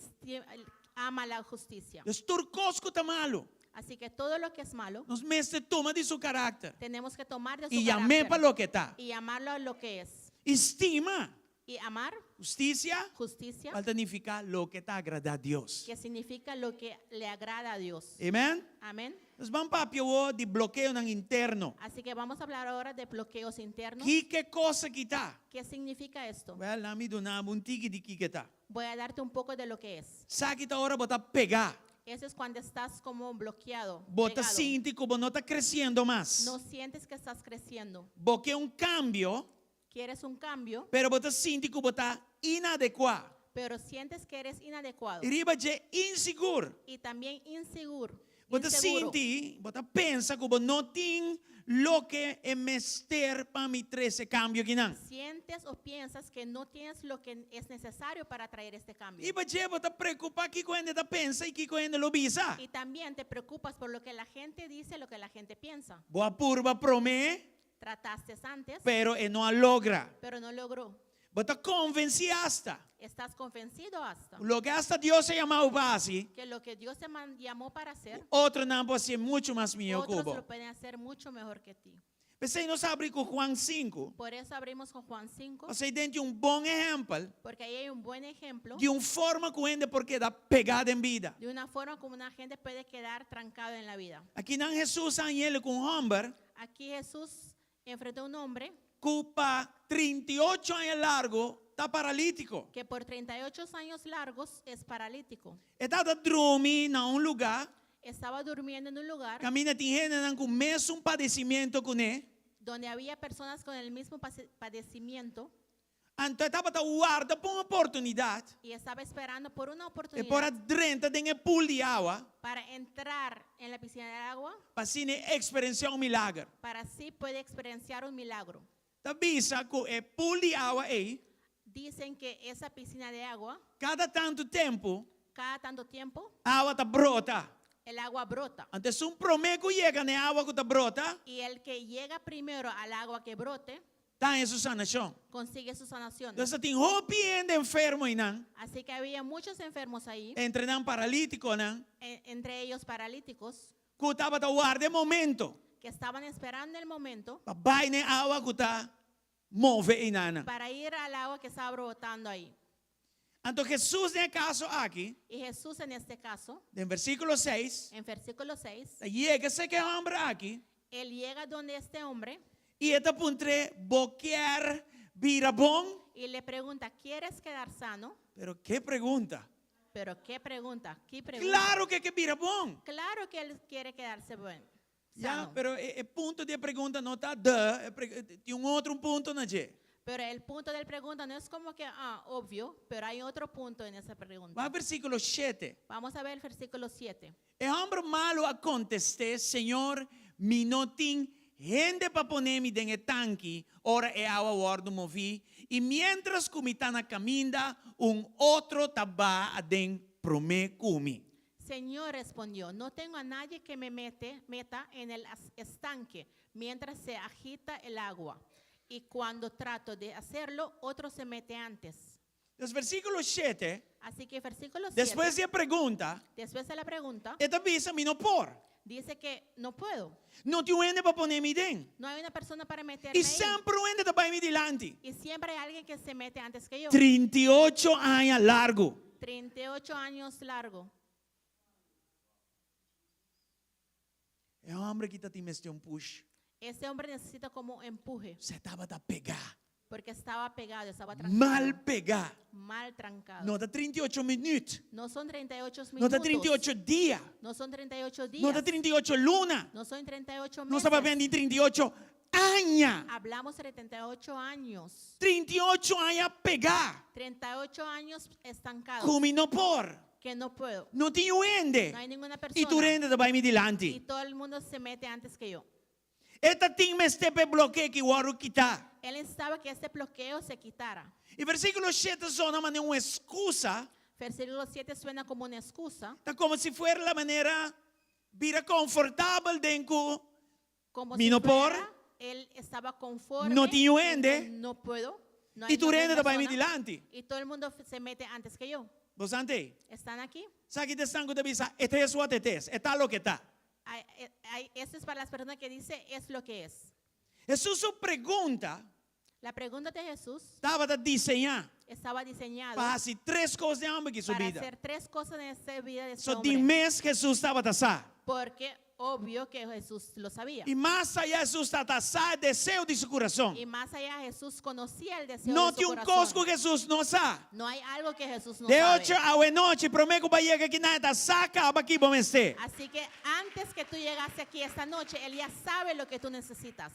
ama la justicia. Dus tur kos ku ta malu, Así que todo lo que es malo, nos mester tuma di su karakter tenemos que tomar de su i yam'é carácter pa loke ta. y llamarlo a lo que es. I stima Y amar hustisia, justicia, kual ta nifiká loke ta agradá Dios. que significa lo que le agrada a Dios. Amen? Amén. Nos ban papia awor di blokeonan interno. Así que vamos a hablar ahora de bloqueos internos. Kiko e kos aki ta? ¿Qué significa esto? Wèl, lami duna bo un tiki di kiko ta. Voy a darte un poco de lo que es. Esaki ta ora bo ta pegá. Eso es cuando estás como bloqueado. Bo ta pegado. sinti ku bo no ta kresiendo mas. No sientes que estás creciendo. Bo ke un kambio. Quieres un cambio, Pero bo ta sinti ku bo ta inadekuá. pero sientes que eres inadecuado. I riba dje insigur. Y también inseguro. Bo ta Inseguro. sinti, bo ta pensa ku bo no tin loke e mester pa mi trese kambio akinan. Sientes o piensas que no tienes lo que es necesario para traer este cambio. I pa dje bo ta preokupá kiko hende ta pensa i kiko hende lo bisa. Y también te preocupas por lo que la gente dice, lo que la gente piensa. Bo a purba promé, Trataste antes, pero e no a logra. pero no logró. Bo ta konvensí asta. Estás convencido hasta Loke asta Dios a yama bo pa hasi, que lo que Dios te man- llamó para hacer, otronan por hasié muchu mas mihó ku otros bo. lo pueden hacer mucho mejor que ti. P'esei nos a habri ku Juan sinku. Por eso abrimos con Juan 5, Pasobra ei den tin un bon ehèmpel porque ahí hay un buen ejemplo di un forma ku hende por keda pegá den bida. de una forma como una gente puede quedar trancado en la vida. Akinan Hesus a hañ'el ku un hòmber Aquí Jesús enfrentó a un hombre ku pa 38 aña largu ta paralítiko. que por 38 años largos es paralítico. E tabata drumi na un lugá. Estaba durmiendo en un lugar Kaminda tin hendenan ku mesun padesimiento kuné. donde había personas con el mismo padecimiento. Anto e tabata warda pa un oportunidat. Y estaba esperando por una E por a oportunidad drenta den e pool di awa. para entrar en la piscina del agua. Pa asina e eksperensiá un milager. Para así puede experienciar un milagro. Ta bisa ku e pool di awa ei. Dicen que esa piscina de agua. Kada tantu tempu. Cada tanto tiempo. Awa ta brota. El agua brota. Anto esun promé ku yega na e awa ku ta brota. Y el que llega primero al agua que brote. Ta haña su sanashon. Consigue su sanación. Entonces tin hopi hende enfermo einan. Así que había muchos enfermos ahí. Entre nan paralítikonan. Entre ellos paralíticos. Ku tabata warda e momento. Que estaban esperando el momento. Pa bai na e awa ku ta move einan. Para ir al agua que estaba brotando ahí. Anto Hesus den e kaso aki. Y Jesús en este caso. Den versíkulo seis. En versículo 6. Ta yega serka e hòmber aki. Él llega donde este hombre. I e ta puntr'é, Bo kier bira bon? Y le pregunta, ¿Quieres quedar sano? Pero ke pregunta! Pero qué pregunta, qué pregunta. Claro ku e ke bira bon. Claro que él quiere quedarse buen, Ya, sano. pero e, e punto di e pregunta no ta de, e tin un otro un punto na dje. Pero el punto del pregunta no es como que, ah, obvio, pero hay otro punto en esa pregunta. Wak versíkulo shete. Vamos a ver el versículo 7. E hòmber malu a kontest'é, Señor, mi no tin hende pa pone mi den e tanki ora e awa wòrdu moví, i miéntras ku mi ta na kaminda, un otro ta baha aden promé ku mi. Señor respondió, no tengo a nadie que me mete, meta en el estanque mientras se agita el agua. Y cuando trato de hacerlo, otro se mete antes. Dus versíkulo shete, Así que versículo 7, despues di e pregunta, después de la pregunta, e ta bisa, Mi no por. dice que no puedo. No tin un hende pa pone mi den. No hay una persona para meterme I ahí. semper un hende ta bai mi dilanti. Y siempre hay alguien que se mete antes que yo. 38 aña largu. 38 años largo. E hòmber aki ta tin mester un push. Ese hombre necesita como empuje. Se tabata pegá. Porque estaba pegado, estaba trancado. Mal pegá. Mal trancado. No ta 38 minüt. No son 38 No ta minutos. 38 dia. No son 38 días. No ta 38 luna. No son 38 Nos ta meses. papia di 38 aña. Hablamos 38 años. 38 aña pegá. 38 años estancados. Ku mi no por. Que no puedo. No tin un hende. No hay ninguna I persona. tur hende ta bai mi dilanti. Y todo el mundo se mete antes que yo. E ta tin mester p'e blokeo ki wòrdu kitá. Él necesitaba que este bloqueo se quitara. E versíkulo shete ta zona manera un eskusa. Versículo 7 suena como una excusa. Ta komo si fuera la manera bira konfortabel den ku Como mi si no por. fuera, él estaba conforme. No tin un hende. No puedo. No hay I tur ninguna hende ta bai mi persona. dilanti. Y todo el mundo se mete antes que yo. Bo sa t'ei? Están aquí? Sa ki ta esnan ku ta bisa, e ta es wat het is, e ta loke ta. Ay, eh, ay, eso es para las personas que dice es lo que es. Hesus su pregunta La pregunta de Jesús tabata diseñá estaba diseñada pa hasi tres kos den hòmber ki su para bida. hacer tres cosas en esta vida de este So di hombre. mes Hesus tabata sa. Porque obvio que Jesús lo sabía. I mas ayá Hesus tabata sa e deseo di su kurason. Y más allá Jesús conocía el deseo No de su tin un corazón. kos ku Hesus no sa. No hay algo que Jesús no De sabe. ocho awe nochi, promé ku bo a yega akinan, e ta sa kaba ki bo mester. Así que antes que tú llegase aquí esta noche, Él ya sabe lo que tú necesitas.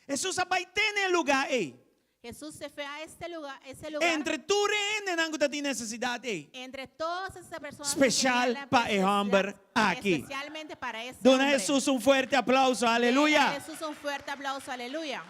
Hesus a bai te na e lugá ei. Jesús se fue a este lugar, ese lugar Entre tur e hendenan ku tatin nesesidat ei. entre todas esas personas. que Special tenían la pa e homber necesidad, aki. Especialmente para ese Duna hombre. Hesus un fuerte aplauso. Dele a Aleluya. Jesús un fuerte aplauso, aleluya.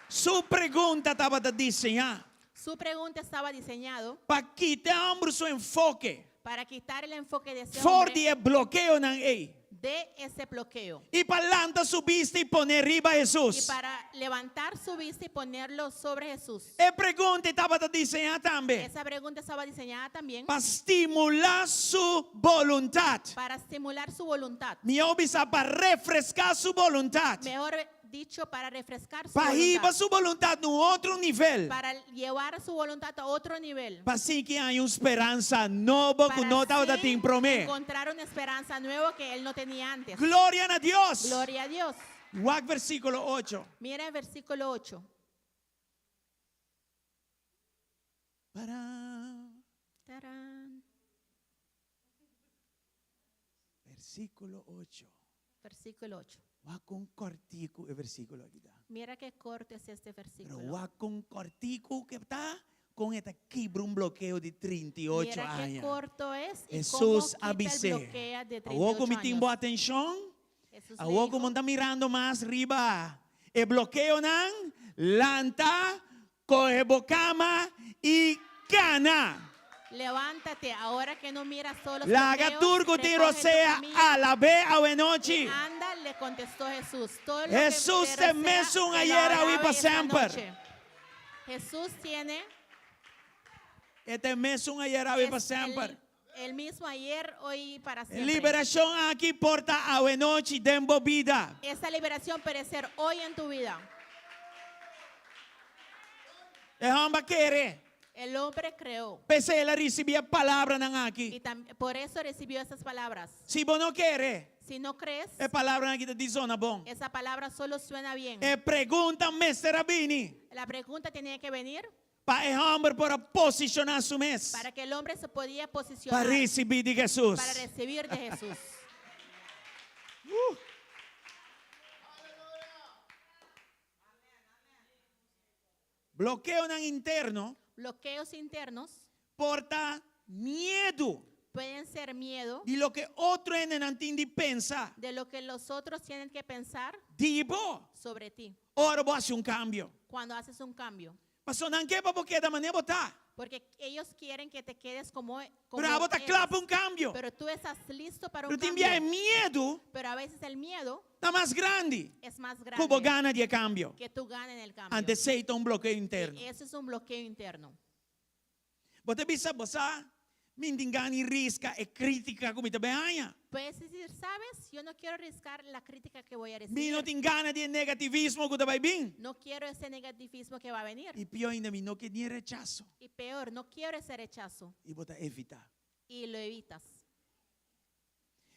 Su pregunta tabata diseñá Su pregunta estaba diseñado pa kita e hòmber su enfoke para quitar el enfoque de ese for hombre di e blokeonan ei de ese bloqueo i pa lanta su bista i pone riba y Hesus. para levantar su vista y ponerlo sobre Jesús. E pregunta tabata diseñá tambe Esa pregunta estaba diseñada también pa stimulá su boluntat. para estimular su voluntad. Mihó bisa pa refreská su boluntat. Mejor dicho, para refrescar su Pa hiba voluntad. su boluntat na un otro nivel. Para llevar su voluntad a otro nivel. Pa asina e haña un speransa nobo ku Para no tabata así tin promé. encontrar una esperanza nueva que él no tenía antes. Gloria na Dios. Gloria a Dios. Wak versíkulo ocho. Mira el versículo 8. Para. Tarán. Versíkulo ocho. Versículo 8. Wak kon kòrtiku e versíkulo aki ta. Mira qué corto es este Pero versículo. wak kon kòrtiku ku ta, kon e ta kibra un blokeo di 38 Mira qué aña. corto es y Hesus cómo quita a el bis'é. bloqueo de Awor ku 38 mi tin bo años. atenshon, Jesús le awor ku dijo, mi no ta mirando mas riba e blokeonan, lanta, kohe bo kama i kana. Levántate ahora que no miras todos los Laga bloqueos, tur ku tin recoge tu rosea camilla alab'é awenochi. y anda, le contestó Jesús. Todo lo que Jesús te te rosea, mesun te lo ayer alabe awe pa esta semper. noche. Jesús tiene E ta e mesun ayera awe es pa semper. el, el mismo ayer, hoy y para siempre. Liberashon aki por ta awenochi den bo bida. Esa liberación puede ser hoy en tu vida. E hòmber a kere. El hombre creó. P'esei el a risibí e palabranan aki. Y por eso recibió esas palabras. Si bo no kere, Si no crees, e palabranan aki ta djis zona bon. esa palabra solo suena bien. E pregunta mester a bini. La pregunta tenía que venir Pa e hòmber por a posishoná su mes. para que el hombre se podía posicionar. Pa risibí di Hesus. Para recibir de Jesús. Blokeonan interno. Bloqueos internos. Por ta miedu. Pueden ser miedo. Di loke otro hendenan tin di pensa. De lo que los otros tienen que pensar. Di bo. Sobre ti. Ora bo hasi un kambio. Cuando haces un cambio. Paso nan ke pa bo keda manera bo ta. Porque ellos quieren que te quedes como, como Pero abo ta eres. kla pa un kambio. Pero tú estás listo para un Pero tin cambio. bia e miedu. Pero a veces el miedo Ta mas grandi. es más grande. Ku bo gana di e kambio. Que tú ganas en el cambio. Anto esei ta un blokeo interno. Y eso es un bloqueo interno. Bo ta bisa, bo sa, mi n'tin gana di riska e krítika ku mi ta bai haña. Puedes decir, sabes, yo no quiero arriesgar la crítica que voy a Mi recibir. no tin gana di e negativismo ku ta bai bin. No quiero ese negativismo que va a venir. I pió ainda, mi no ke ni e rechaso. Y peor, no quiero ese rechazo. I bo ta evitá. Y lo evitas.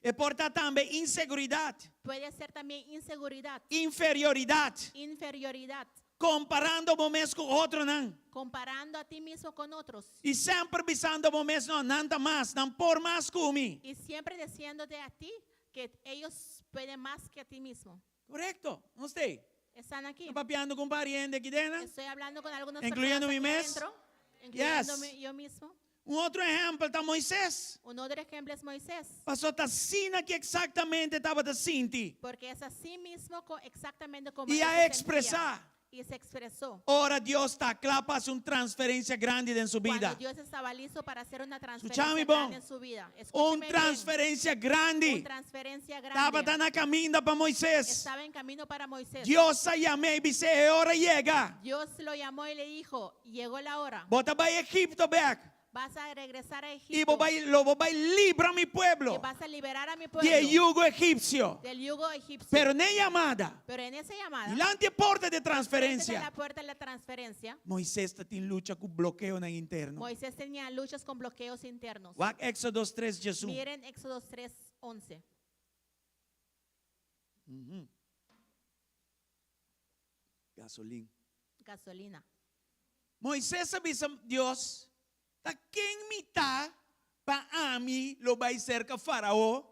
E por ta tambe inseguridat. Puede ser también inseguridad. Inferioridat. Inferioridad. Komparando bo mes ku otronan. Comparando a ti mismo con otros. I semper bisando bo mes no, nan ta mas, nan por mas ku mi. Y siempre diciéndote a ti que ellos pueden más que a ti mismo. Korekto, nos t'ei. Están aquí. Ta papiando ku un par di hende aki den. Estoy hablando con algunas Incluyendo personas mi aquí mes. adentro, incluyéndome yo mismo. Un otro ehèmpel ta Moises. Un otro ejemplo es Moisés. Paso ta asina ku eksaktamente e tabata sinti. Porque es así mismo exactamente como I él a se sentía. ekspresá. Y se expresó. Ora Dios ta kla pa hasi un transferensia grandi den su Cuando bida. Dios estaba listo para hacer una transferencia Skuchami bon. grande en su vida. Un Escúchame bien. transferensia grandi. Un transferencia grande. Tabata na kaminda pa Moises. Estaba en camino para Moisés. Dios a yam'é i bis'é, e ora a yega. Dios lo llamó y le dijo, llegó la hora. Bo ta bai Egipto bèk. Vas a regresar a I Egipto. bo bai, lo bo bai libra mi pueblo. Y vas a liberar a mi Di pueblo. e yugo egipsio. Del yugo egipcio. Pero n'e yamada. Pero en esa llamada. Dilanti e porta di Frente de transferensia. la puerta de la transferencia. Moises tatin lucha ku blokeonan interno. Moisés tenía luchas con bloqueos internos. Wak Éxodo 3, 11. Miren Éxodo 3, 11. Gasolin. Gasolina. Moises a bisa Dios, Ta ken mi ta pa ami lo bai serka Farao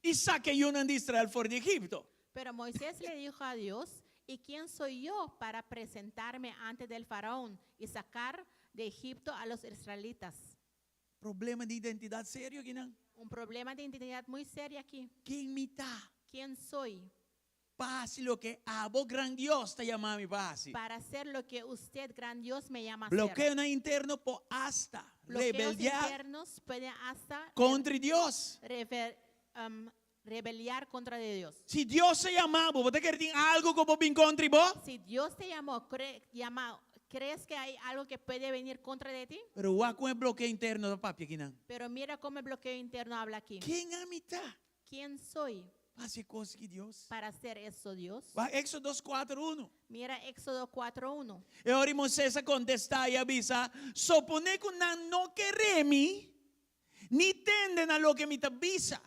i saka e yunan di Israel for di Egipto? Pero Moisés le dijo a Dios, ¿Y quién soy yo para presentarme ante del faraón y sacar de Egipto a los israelitas? Problema di identidat serio akinan. Un problema de identidad muy serio aquí. Ken mi ta? ¿Quién soy Pa hasi loke abo gran Dios ta yama mi pa hasi. para hacer lo que usted, gran Dios, me llama a hacer? Blokeonan interno por asta Bloqueos rebeldiá internos pueden hasta kontra Dios. rebeliar contra de Dios. Si Dios a yama bo, bo ta kere tin algu ku por bin kontra bo? Si Dios te llamó, ¿crees que hay algo que puede venir contra de ti? Pero wak kon e blokeo interno ta papia akinan. Pero mira cómo el bloqueo interno habla aquí. Ken ami ta? ¿Quién soy Pa hasi e kos aki, Dios? para hacer eso, Dios? Wak Éxodo kuater unu. Mira Éxodo 4.1. E ora Moisés a kontestá i a bisa, Soponé ku nan no kere mi, ni tende na loke mi ta bisa.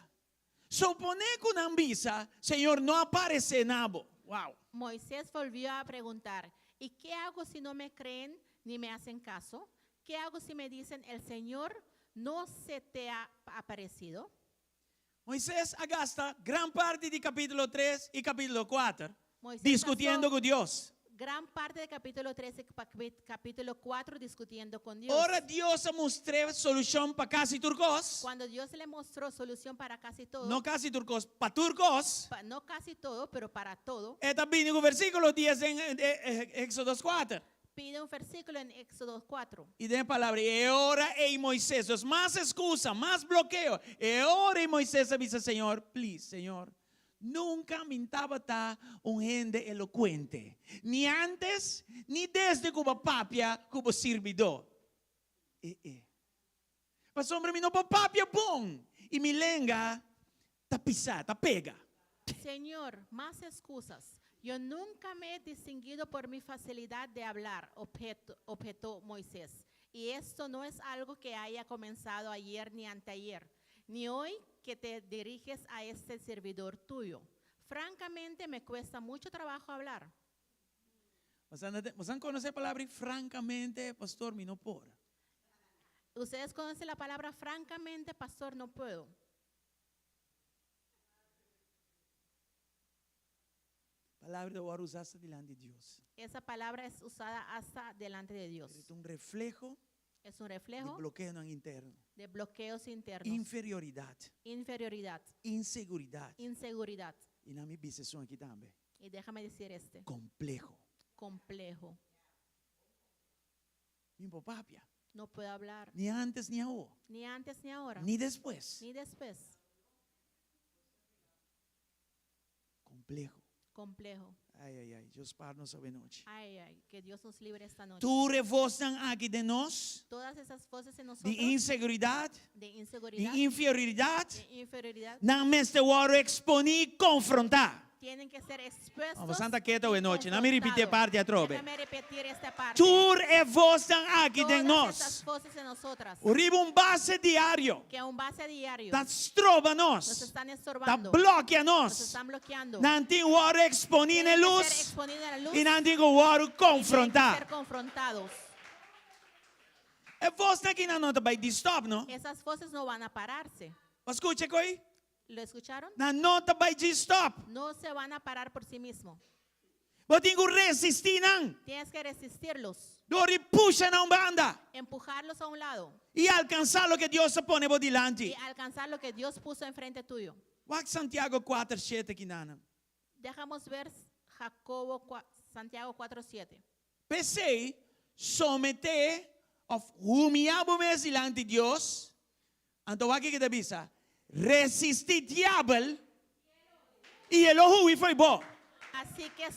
Soponé ku nan bisa, Señor no a paresé na bo. Wow! Moisés volvió a preguntar, ¿Y qué hago si no me creen ni me hacen caso? ¿Qué hago si me dicen, el Señor no se te ha aparecido? Moisés a gasta gran parti di kapítulo tres i kapítulo kuater Moisés diskutiendo pasó ku Dios. gran parte del capítulo 3 y capítulo 4 discutiendo con Dios. Ora Dios a mustr'é solushon pa kasi tur kos, Cuando Dios le mostró solución para casi todo, no kasi tur kos, pa tur kos, no casi todo, pero para todo, e ta bini ku versíkulo dies den Éxodo kuater. Pide un versículo en Éxodo 4. I den e palabra, i e ora ei Moisés, dus mas excusa, mas blokeo, e ora ei Moisés a bisa Señor, please, Señor, nunca mi tabata un hende elocuente, ni antes, ni desde cu bo a papia cu bo sirbidó. E e. Pasobra mi no por papia bon, i mi lenga ta pisá, ta pega. Señor, mas excusas. Yo nunca me he distinguido por mi facilidad de hablar, objetó Moisés. Y esto no es algo que haya comenzado ayer ni anteayer, ni hoy que te diriges a este servidor tuyo. Francamente, me cuesta mucho trabajo hablar. Bosan conoce e palabra ei? Francamente, pastor, mi no por. Ustedes conocen la palabra francamente, pastor, no puedo. Palabra ta wòrdu usá hasta dilanti di Dios. Esa palabra es usada hasta delante de Dios. Pero ta un refleho Es un di reflejo blokeonan interno. de bloqueos internos. Inferioridat. Inferioridad. Inseguridat. Inseguridad. I nan mi bisa esun aki tambe. Y déjame decir este. Kompleho. Complejo. Mi por papia. No puedo hablar. Ni antes ni awor. Ni antes ni ahora. Ni despues. Ni después. Complejo. Complejo. Ai, ai, ai. Dios spar nos awe nochi. Ay, ay, que Dios nos libre esta noche. Tur e vosnan aki den nos. Todas esas voces en nosotros. Di inseguridad. De inseguridad. Di inferioridad. De inferioridad. Nan mester wòrdu eksponí i konfrontá. Tienen que ser expuestos. Bo santa keto awe nochi. Na mi ripití e parti atrobe. Déjame repetir esta parte. Tur e vosnan aki den Todas esas nos. voces en nosotras. Riba un base diario. Que a un base diario. Ta stroba nos. Nos están Ta estorbando. blokia Nos nos. están bloqueando. Nan tin wòrdu eksponí na e Tienen que lus. ser exponidos a la luz. I nan tin ku wòrdu y tienen que konfrontá. ser confrontados. E vosnan aki nan no ta bai di stòp, no? Esas voces no van a pararse. Bo a skucha koe? Lo escucharon? Nan no ta bai djis stòp. No se van a parar por sí mismo. Bo tin ku resistí nan. Tienes que resistirlos. Dor di pusha nan un banda. Empujarlos a un lado. I alkansá loke Dios a pone bo dilanti. Y alcanzar lo que Dios puso enfrente tuyo. Wak Santiago kuater shete kinanan. Dejamos ver Jacobo Santiago kuatro siete. P'esei, someté òf humiá bo mes dilanti Dios. Anto wak kiko ta bisa, Resistí diabel i e lo hui fo'i bo. Así que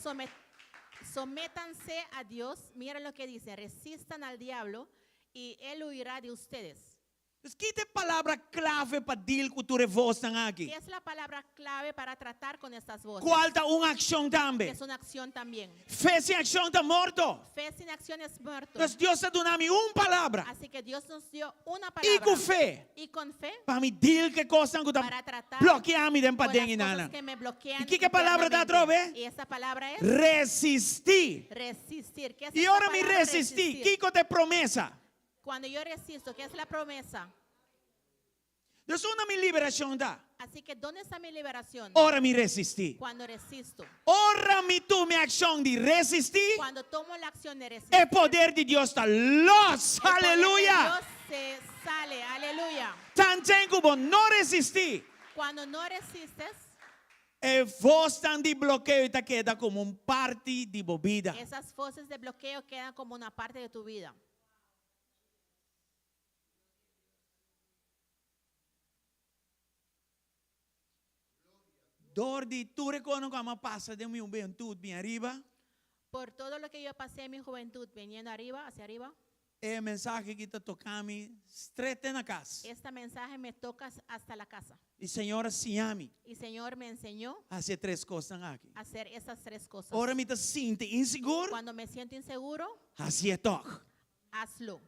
sométanse a Dios, mira lo que dice, resistan al diablo y él huirá de ustedes. Dus ki ta e palabra klave pa deal ku tur e vosnan aki? Qué es la palabra clave para tratar con estas voces? Kual ta un akshon tambe? Es una acción también. Fe sin akshon ta morto. Fe sin acción es muerto. Dus Dios a duna mi un palabra. Así que Dios nos dio una I palabra. ku fe. Y con fe. Pa mi deal ku e kosnan ku ta Para tratar blokea mi den con paden las i cosas nana. que me bloquean I kiko e palabra ta internamente. atrobe? Y esa palabra es Resistí. Resistir. ¿Qué es I esa ora mi palabra resistí, resistir? kiko ta e promesa? Cuando yo resisto, ¿qué es la promesa? Dus unda mi liberashon ta? Así que ¿dónde está mi liberación? Ora mi resistí. Cuando resisto. Ora mi tuma e akshon di resistí, Cuando tomo la acción de resistir. e poder di Dios ta lòs. El poder de Aleluya! Dios se sale. Aleluya. Tanten ku bo no resistí, Cuando no resistes, e vosnan di blokeo ta keda komo un parti di bo bida. esas voces de bloqueo quedan como una parte de tu vida. Dor di tur e kono ku a pasa den mi hubentut bin ariba, Por todo lo que yo pasé en mi juventud, viniendo arriba, hacia arriba, e mensahe aki ta toka mi stret na kas. este mensaje me toca hasta la casa. I Señor a siña mi Y Señor me enseñó hasi e tres kosnan aki. a hacer esas tres cosas. Ora mi ta sinti insigur, Cuando me siento inseguro, hasié tòg. hazlo.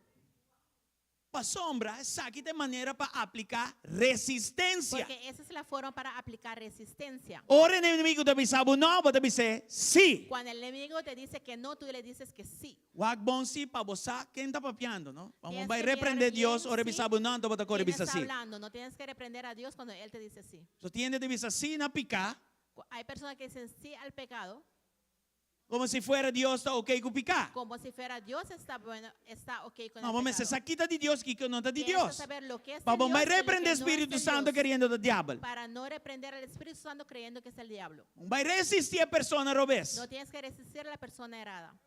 Pasobra esaki ta e manera pa apliká resistensia. Porque esa es la forma para aplicar resistencia. Ora e enemigu ta bisa bo no, bo ta bis'é sí. Cuando el enemigo te dice que no, tú le dices que sí. Wak bon sí pa bo sa ken ta papiando, no? Pa bo Tienes bai que mirar reprendé bien Dios ora e sí bisa bo no, anto bo ta kore quién bisa está sí. hablando. No tienes que reprender a Dios cuando Él te dice sí. So tin hende ta bisa sí na piká. Hay personas que dicen sí al pecado. Como si fuera Dios ta ok cu pica. Como si fuera Dios está bueno, está ok con No, el bo mester pecado. sa ki ta di Dios, kico no ta di Tienes que Dios. saber lo que es Pa de bo Dios bai y lo que reprende no es Spiritu de Santo Dios. keriendo ta diabel. Para no reprender al Espíritu Santo creyendo que es el diablo. No bai resisti e persona robes. No tienes que resistir a la persona errada.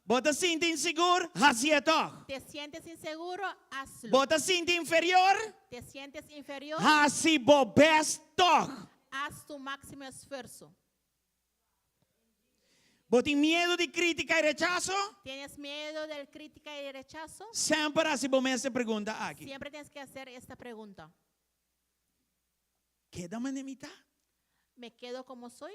Bo ta sinti insigur, hacié toch. Te sientes inseguro, hazlo. Bo ta sinti inferior, Te sientes inferior, haci bo best toch. haz tu máximo esfuerzo. Bo tin miedo di crítica y rechazo? ¿Tienes miedo de crítica y rechazo? Semper haci bo mes e pregunta aki. Siempre tienes que hacer esta pregunta. Keda manera mi ta? ¿Me quedo como soy?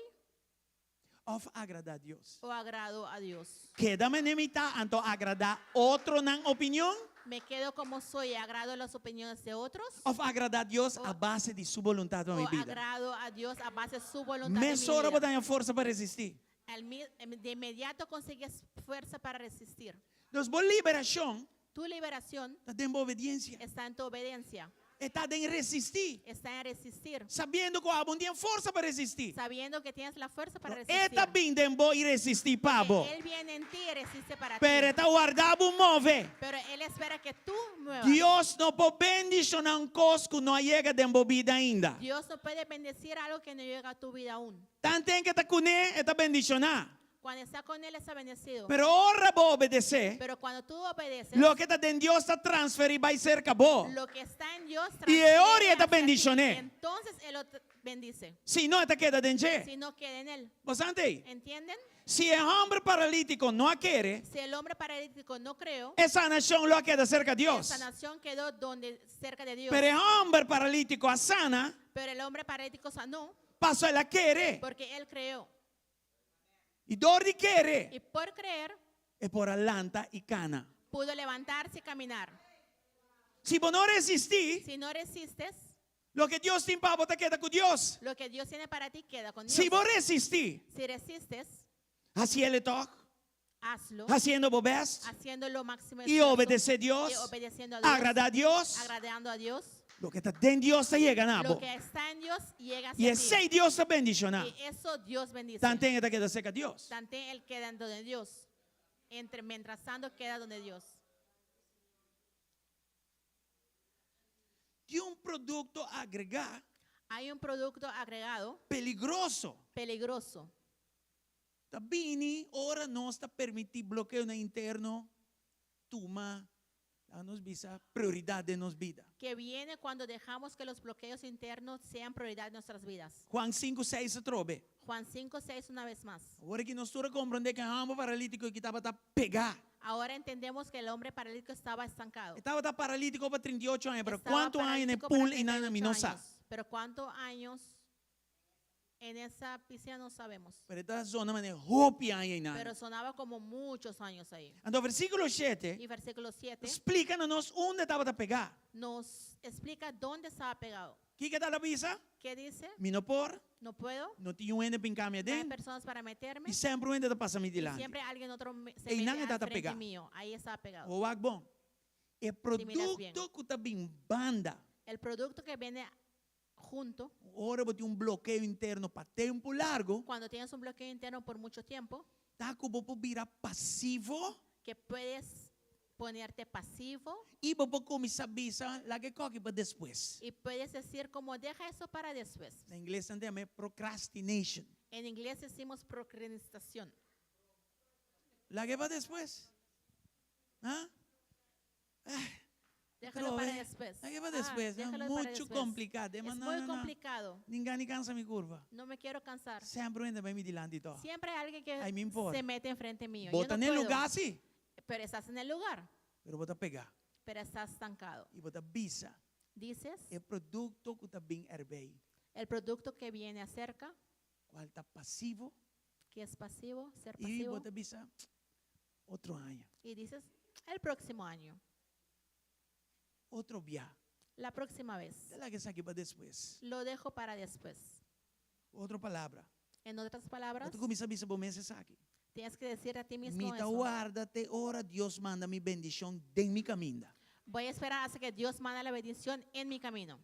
Of agradá Dios? O agrado a Dios? Keda manera mi ta anto agradá otronan opinion? ¿Me quedo como soy y agrado las opiniones de otros? Of agradá Dios a base di su voluntad pa mi O bida? agrado a Dios a base de su voluntad en mi Mesora bo vida? ta haña forsa pa resistí. Al mi-, de inmediato consigues fuerza para resistir. Dus bo liberashon Tu liberación ta den bo obediencia. está en tu obediencia. E ta den resistí. Está en resistir. Sabiendo ku abo tin forsa pa resistí. Sabiendo que tienes la fuerza para E resistir. ta bin den bo i resistí pa bo. Él viene en ti y resiste para ti. Pero e ta warda bo move. Pero Él espera que tú muevas. Dios no por bendishoná un kos ku no a yega den bo bida ainda. Dios no puede bendecir algo que no llega a tu vida aún. Tanten ku e ta kuné, e ta bendishoná. Cuando está con Él está bendecido. Pero ora bo obedesé, Pero cuando tú obedeces, loke ta den Dios ta transferí bai serka bo. lo que está en Dios I e ora e ta transfiere hacia ti. bendishoné. Entonces Él lo bendice. Si no, e ta keda den dje. Si no queda en Él. Bo sa ei? ¿Entienden? Si e hòmber paralítiko no a kere, Si el hombre paralítico no creó, e sanashon lo a keda serka Dios. la sanación quedó donde, cerca de Dios. Pero e hòmber paralítiko a sana, Pero el hombre paralítico sanó paso el a kere. porque él creó. I dor di kere, Y por creer, e por a lanta i kana. pudo levantarse y caminar. Si bo no resistí, Si no resistes, loke Dios tin pa bo ta keda ku Dios. lo que Dios tiene para ti queda con Dios. Si bo resistí, Si resistes, hasié tòg, hazlo, hasiendo bo best, haciendo lo máximo i esfuerzo obedesé Dios, y obedeciendo a Dios, agradá Dios, agradando a Dios. Loke ta den Dios ta yega na Lo bo. que está en Dios llega I hacia ti. esei Dios ta bendishoná. Y eso Dios bendice. Tanten e ta keda serka Dios. Tanten él queda donde Dios. Entre, mientras tanto queda donde Dios. Tin un produkto agregá Hay un producto agregado peligroso. peligroso. Ta bini ora nos ta permití blokeonan interno tuma, laga nos bisa, prioridat den nos bida. Que viene cuando dejamos que los bloqueos internos sean prioridad en nuestras vidas. Juan 5, 6 atrobe. Juan 5, 6 una vez más. Awor aki nos tur a komprondé ku e hòmber paralítiko aki tabata pegá. Ahora entendemos que el hombre paralítico estaba estancado. E tabata paralítiko pa 38 aña, pero Estaba kuantu aña den paralítico para pool einan mi no 38 sa. años. Pero cuántos años en esa piscina no sabemos. Pero e ta zona manera hopi aña einan. Pero sonaba como muchos años ahí. Anto versíkulo 7 Y versículo 7 splika na nos unda e tabata pegá. nos explica dónde estaba pegado. Kiko e ta bisa? ¿Qué dice? Mi no por, No puedo. no tin un hende pa hinka mi No hay aden. personas para meterme. I semper un hende ta pasa mi Y dilanti. siempre alguien otro se Einan mete e ta al frente pegá. mío. Ahí estaba pegado. Wak bon. E miras bien. produkto ku ta bin banda. El producto que viene junto, Ora bo tin un blokeo interno pa tempu largu, cuando tienes un bloqueo interno por mucho tiempo, ta ku bo por bira pasivo que puedes ponerte pasivo i bo por kuminsá bisa laga e kòki pa despues. y puedes decir como deja eso para después. Na ingles nan ta yama e procrastination. En inglés decimos procrastinación. Laga e pa despues. Ah? Déjalo para Trobe. después. Laga e pa Ah, despues. déjalo para Muchu después. kompliká. Es muy complicado. Nin gana di kansa mi kurpa. No me quiero cansar. Semper un hende ta bai mi dilanti tòg. Siempre hay alguien que Ay, mi importa. se mete enfrente mío. Yo Bo ta no na e puedo. lugá sí. Pero estás en el lugar, Pero bo ta pegá. pero estás estancado. I bo ta bisa. Dices, E produkto ku ta bin erbij. el producto que viene acerca, Kual ta pasivo. que es pasivo, ser I pasivo. bo ta bisa otro aña. Y dices, el próximo año, Otro bia. la próxima vez. Laga esaki pa despues. Lo dejo para después. Otro palabra. En otras palabras, Bo ta kuminsá bisa bo mes esaki. tienes que decir a ti mismo Mi ta eso. warda te ora Dios manda mi bendishon den mi kaminda. Voy a esperar hasta que Dios manda la bendición en mi camino.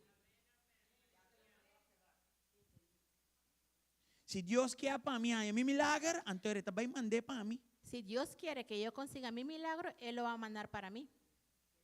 Si Dios ke pa mi haña mi milager, anto e ta bai mand'é pa mi. Si Dios quiere que yo consiga mi milagro, Él lo va a mandar para mí.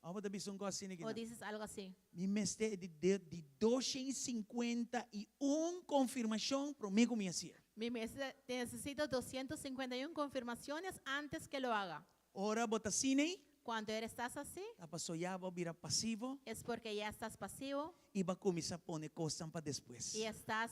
Òf bo ta bisa un kos asina O dices algo así. Mi mester di di 251 konfirmashon promé ku mi hasié. Mi mes- necesito 251 confirmaciones antes que lo haga. Ora bo ta asina ei, Cuando eres, estás así, ta paso ya bo a bira pasivo es porque ya estás pasivo i bo a kuminsá pone kosnan pa despues. y estás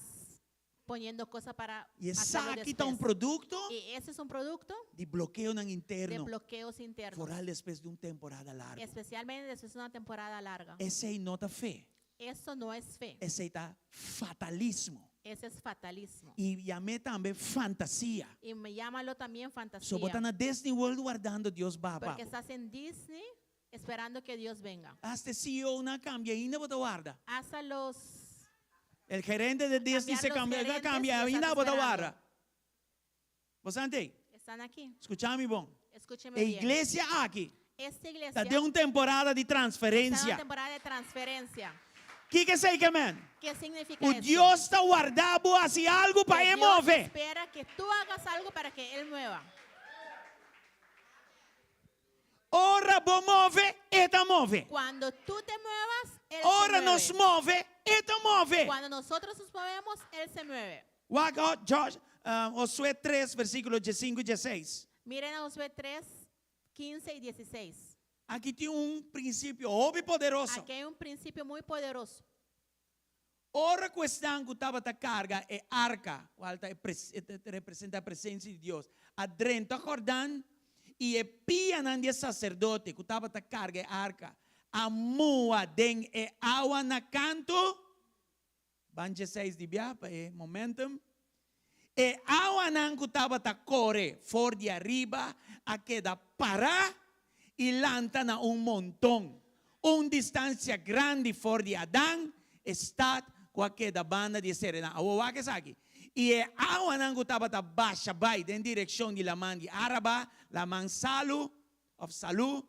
poniendo cosas para I hacerlo esaki ta un después. produkto Y ese es un producto di blokeonan de interno, bloqueos internos, foral despues di un temporada largu. especialmente después de una temporada larga. Esei no ta fe, Eso no es fe, esei ta fatalismo. ese es fatalismo. I yam'é tambe fantasia. Y me llámalo también So bo ta fantasía, na Disney World wardando Dios baha pa porque bo. estás en Disney esperando que Dios venga. Hasta CEO nan a kambia ainda bo ta warda. Hasta los El gerente de Disney Cambiar se los cambia, gerentes cambia, y estás ainda bo ta esperando. warda. Bo sa ei? Están aquí. Skucha mi bon. Escúcheme E bien. iglesia aki Esta iglesia ta den un temporada di está en una transferensia. temporada de transferencia. Kiko esei ke men? ¿Qué significa Ku esto? Dios ta warda bo hasi algu pa Que e Dios move. espera que tú hagas algo para que Él mueva. Ora bo move, e ta move. Cuando tú te muevas, Él se Ora mueve. nos move, e ta move. Cuando nosotros nos movemos, Él se mueve. Wak Josh, Josué 3, versíkulo 15 i 16. Miren a Josué 3, 15 y 16. Aki tin un prinsipio hopi poderoso. Aquí hay un principio muy poderoso. Ora ku esnan ku tabata karga e arka, kual ta e ta representa e presensia di Dios, a drenta Jordan, i e pianan di e saserdote ku tabata karga e arka a mua den e awa na kantu, ban dieseis di bia pa e momentum, e awanan ku tabata kore for di ariba a keda pará i lanta na un monton, un distansia grandi for di Adan, e stat ku a keda banda di e serenan. Awor wak esaki, I e awanan ku tabata basha bai den direkshon di laman di Araba, laman Salu, òf Salú,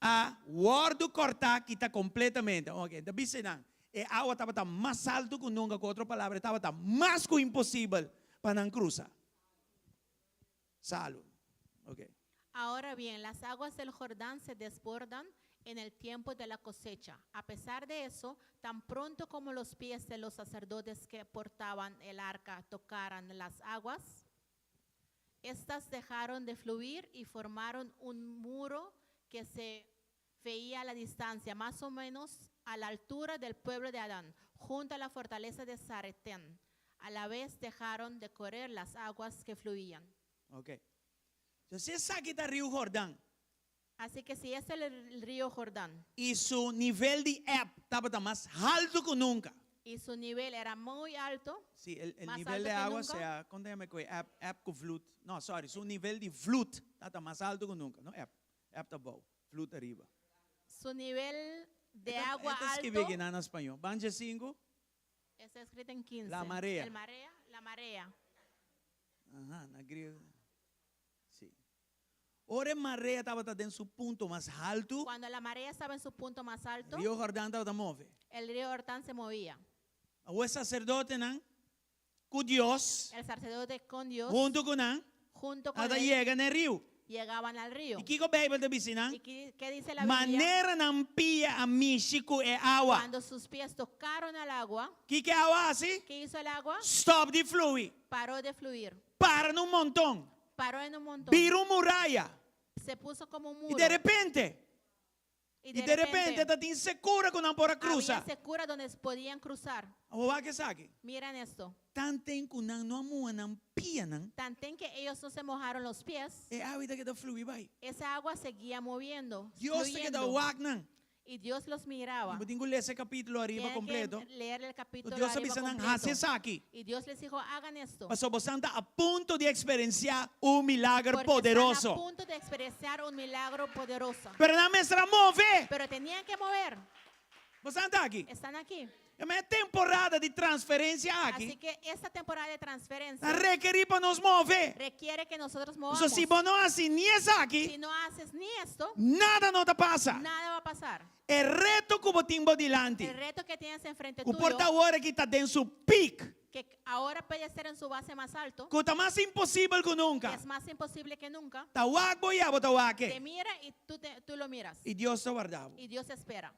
a wòrdu kòrtá kita kompletamente. Oke, ta bisa nan, e awa tabata mas altu ku nunka, ku otro palabra, e tabata mas ku imposibel pa nan krusa. Salu. Oke. Ahora bien, las aguas del Jordán se desbordan en el tiempo de la cosecha. A pesar de eso, tan pronto como los pies de los sacerdotes que portaban el arca tocaran las aguas, estas dejaron de fluir y formaron un muro que se veía a la distancia, más o menos a la altura del pueblo de Adán, junto a la fortaleza de Zaretén. A la vez dejaron de correr las aguas que fluían. Ok. Si esaki ta Riu Jordán. Así que si es el río Jordán. I su nivel di eb tabata mas haltu ku nunka. Y su nivel era muy alto. Sí, el, el Mas nivel alto de que agua nunca. sea, kon ta yama ku eb, eb ku vloed. No, sorry, su nivel di vloed tabata mas haltu ku nunka. No eb, eb ta abou, vloed ariba. Su nivel de E ta, agua e ta skibi alto. aki na na spañó. Banja sinku. Está escrito en 15. La marea. El marea, la marea. Aha, na griego. Sí. Ora e marea tabata den su punto mas haltu. Cuando la marea estaba en su punto más alto. Rio Jordan tabata move. El río Jordán se movía. Awor e saserdotenan ku Dios. El sacerdote con Dios. Huntu ku nan. Junto con Tabata él. yega na e riu. Llegaban al río. I kiko Beibel ta bisa nan? ¿Y qué, qué dice la Biblia? Manera nan pia a mishi ku e awa. Cuando sus pies tocaron al agua. Kiko e awa a hasi? ¿Qué hizo el agua? Stop di flui. Paró de fluir. Para na un monton. Paró en un montón. Bira un muraya. Se puso como un I muro. de repente. Y I de repente ta tin sekura ku nan por a krusa. Había secura donde podían cruzar. Awor wak esaki. Miren esto. Tanten ku nan no a muha nan pianan. Tanten que ellos no se mojaron los pies. E awa ta keda flui bai. Esa agua seguía moviendo. Dios ta keda fluyendo. wak nan. Y Dios los miraba. Bo tin ku lesa e kapítulo ariba Tienen que kompleto. leer el capítulo Dios a arriba bisa nan completo. hasi esaki. Y Dios les dijo, hagan esto. Pasobra boso ta a punto di eksperensiá un milager Porque están a poderoso. punto de experienciar un milagro poderoso. Pero nan mester a move. Pero tenían que mover. Boso ta aki. Están aquí. E temporada di transferensia Así aki que esta temporada de transferencia ta rekerí pa nos move. requiere que nosotros So, movamos. si bo no hasi ni esaki, Si no haces ni esto, nada no ta pasa. nada va a pasar. E reto ku bo tin bo dilanti, El reto que tienes enfrente ku tuyo, por ta awor aki ta den su peak, que ahora puede ser en su base más alto, ku ta mas imposibel ku nunca. que es más imposible que nunca, Ta wak bo i abo ta wak te e. mira y tú, te, tú lo miras. I Dios ta warda bo. Y Dios espera.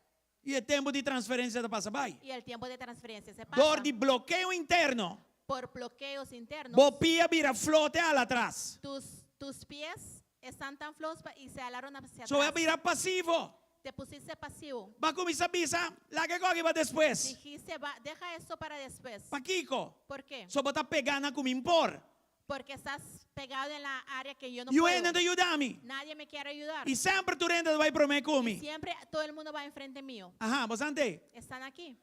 I e tempu di transferensia ta pasa bai. Y el tiempo de transferencia se pasa. Dor di blokeo interno. Por bloqueos internos. Bo pia bira flote hala atras. Tus, tus pies están tan flojos y se alaron hacia So bo a atrás. bira pasivo. Te pusiste pasivo. Bo a kuminsá bisa, laga e kos aki pa despues. Dijiste, va, deja esto para después. Pakiko? ¿Por qué? So bo ta pegá na ku mi n por. Porque estás pegado en la área que yo no I puedo. hende no ta yuda mi. Nadie me quiere ayudar. I semper tur hende ta bai promé ku mi. Siempre todo el mundo va enfrente mío. Aha, bo sa t'ei? Están aquí.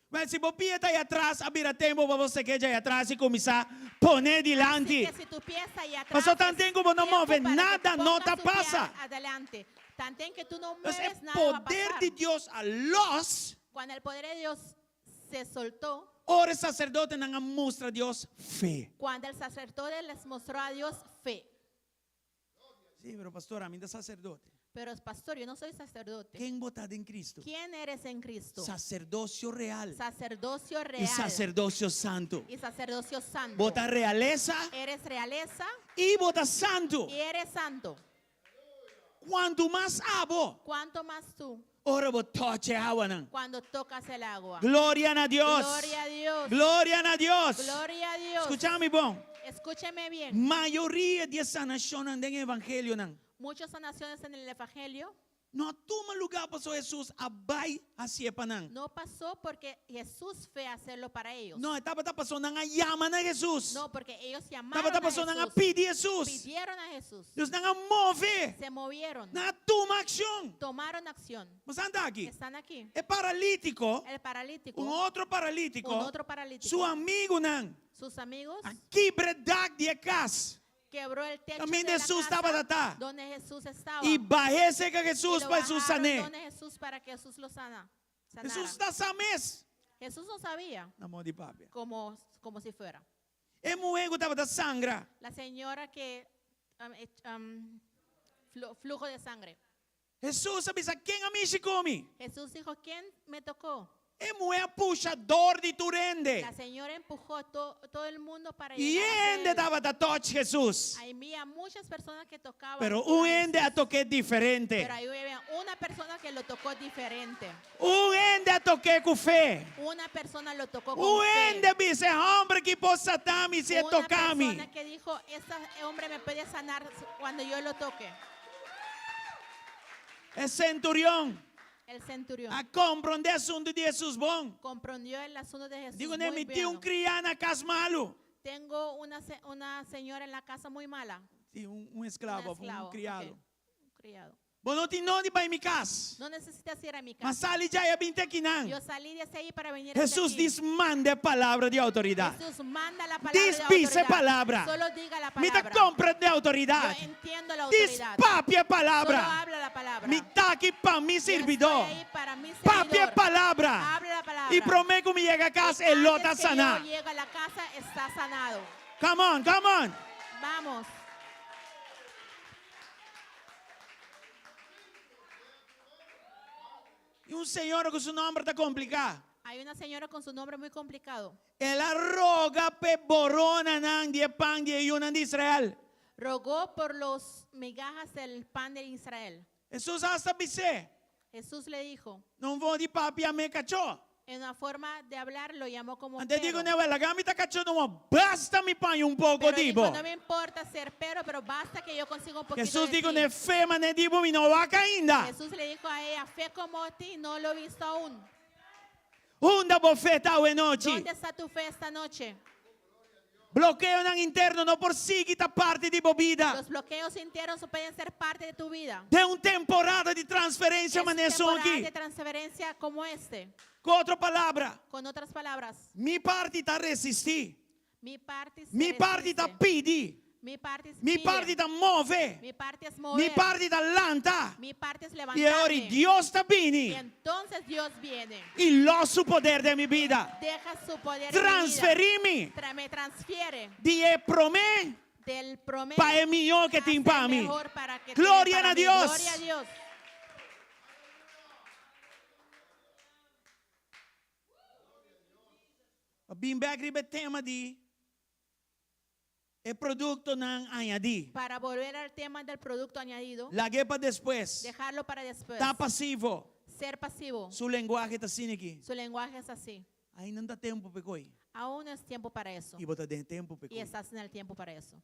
Wel, si bo pia ta ei atras, a bira tempu pa bo seke djai atras i kuminsá pone dilanti. Así que si tu pie está ahí atrás, Paso tanten ku bo no tiempo move, para que nada tú no pongas ta tu pie pasa. Adelante. Tanten que tú no Entonces, mueves, e nada va a poder pasar. di Dios a lòs. Cuando el poder de Dios se soltó, Ora e saserdotenan a mustra Dios fe. Cuando el sacerdote les mostró a Dios fe. Sí, pero pastor, ami n' ta saserdote. Pero pastor, yo no soy sacerdote. Ken bo ta den Cristo? ¿Quién eres en Cristo? Saserdosio real. Sacerdocio I real. saserdosio santu. Y sacerdocio santo. Bo ta realesa Eres realeza i bo ta santu. y eres santo. Kuantu mas abo. ¿Cuánto más tú? Ora bo touch e awanan. Cuando tocas el agua. Gloria na Dios. Gloria a Dios. Gloria na Dios. Gloria a Dios. Skucha mi bon. Escúcheme bien. Mayoria di e sanashonnan den evangelionan. Muchas sanaciones en el Evangelio No a tuma lugá pasobra Hesus a bai hasié pa nan. no pasó porque Jesús fue a hacerlo para ellos. No, e tabata pasobra nan a yama na Hesus. No, porque ellos llamaron Tabata a pasobra nan a Jesús. pidi Hesus. Pidieron a Jesús. Dus nan a move. Se movieron. Nan a tuma akshon. Tomaron acción. Boso ta aki. Están aquí. E paralítiko, El paralítico. un otro paralítiko, Un otro paralítico. su amigunan Sus amigos a kibra dak di e kas. quebró el techo Kaminda de la Jesús casa tabata. donde Jesús estaba. I bah'é serka Y Jesús lo pa Jesús bajaron san'é. donde Jesús para que Jesús lo sana, sanara. Jesús no sa mes. Jesús no sabía Na moda di papia. como, como si fuera. E muhé ku tabata sangra. La señora que um, um, flujo de sangre. Jesús a bisa, Ken a mishi ku mi? Jesús dijo, ¿quién me tocó? E muhé a pusha dor di tur hende. La señora empujó to, todo el mundo para I llegar a hende él. tabata touch Jesús. Había muchas personas que tocaban. Pero un a hende a Jesús. tok'é diferente. Pero ahí había una persona que lo tocó diferente. Un hende a tok'é ku fe. Una persona lo tocó con Un fe. hende a bisa, e hòmber akí por sana mi si e Una toka mi. persona que dijo, este hombre me puede sanar cuando yo lo toque. E centurion El centurión a komprondé asuntu di Hesus bon. comprendió el asunto de Jesús. Di kuné, muy mi tin un bien. kriá na kas malu. Tengo una, una señora en la casa muy mala. Sí, un, un esklabo, Un esclavo, un kriado. ok, un criado. Bo no tin nodi di bai mi kas. No necesitas ir a mi M'a casa. sali dj'ei a bin te akinan. Yo salí desde ahí para venir hasta Hesus aquí. djis manda e palabra di outoridat. Jesús manda la palabra Djis de bisa e autoridad. palabra. Solo diga la Mi ta palabra. komprondé outoridat. Yo entiendo la Djis autoridad. papia e Solo palabra. habla la palabra. Mi ta aki pa mi Yo sirbidó. estoy ahí para mi Papia e servidor. palabra. Habla la palabra. I promé ku mi yega kas, Y e lo antes ta que yo saná. llegue a la casa, está sanado. Come on, come on. Vamos. Tin un señora ku su nòmber ta kompliká. Hay una señora con su nombre muy complicado. El a roga p'e boronanan di e pan di e yunan di Israel. Rogó por los migajas del pan de Israel. Hesus asta bis'é. Jesús le dijo. Na un forma di papia mé kachó. En una forma de hablar lo llamó como Anto e di perro. ku Newel, Laga mi ta kachó numa, basta mi paña un poko Pero di bo. dijo, no me importa ser perro, pero basta que yo consiga un poquito Hesus de di ku ti. ne, Fe manera di bo mi no wak ainda. Jesús le dijo a ella, fe como ti no lo he visto aún. Unda bo fe ta awe nochi? ¿Dónde está tu fe esta noche? Blokeonan interno no por sigui ta parti di bo bida. Los bloqueos internos no pueden ser parte de tu vida. Den un temporada di transferencia Es manera esun temporada aki. de transferencia como este. Cu otro palabra, Con otras palabras, mi parti ta resisti. mi parte se Mi parti ta resiste. pidi. Mi parte es Mi pide. parti ta move. Mi parte es Mi mover. parti ta lanta. Mi parte es I e ora levantarme. Dios ta bini. Y entonces Dios viene. I lòs su poder den mi bida. Deja su poder en mi vida. Transferí mi. Tra- me transfiere Di e promé del promé pa e mihó ke tin hasta pa el mi. mejor para que tiene Gloria para na mí. Dios. Gloria a Dios. Pa bin bek riba e tema di e produktonan añadí. Para volver al tema del producto añadido, Lag'é pa despues. dejarlo para después. Ta pasivo. Ser pasivo. Su lenguahe ta asina aki. Su lenguaje es así. Ainda no ta tempu p'e koi. Aún no es tiempo para eso. I bo ta den tempu p'e Y koi. estás en el tiempo para eso.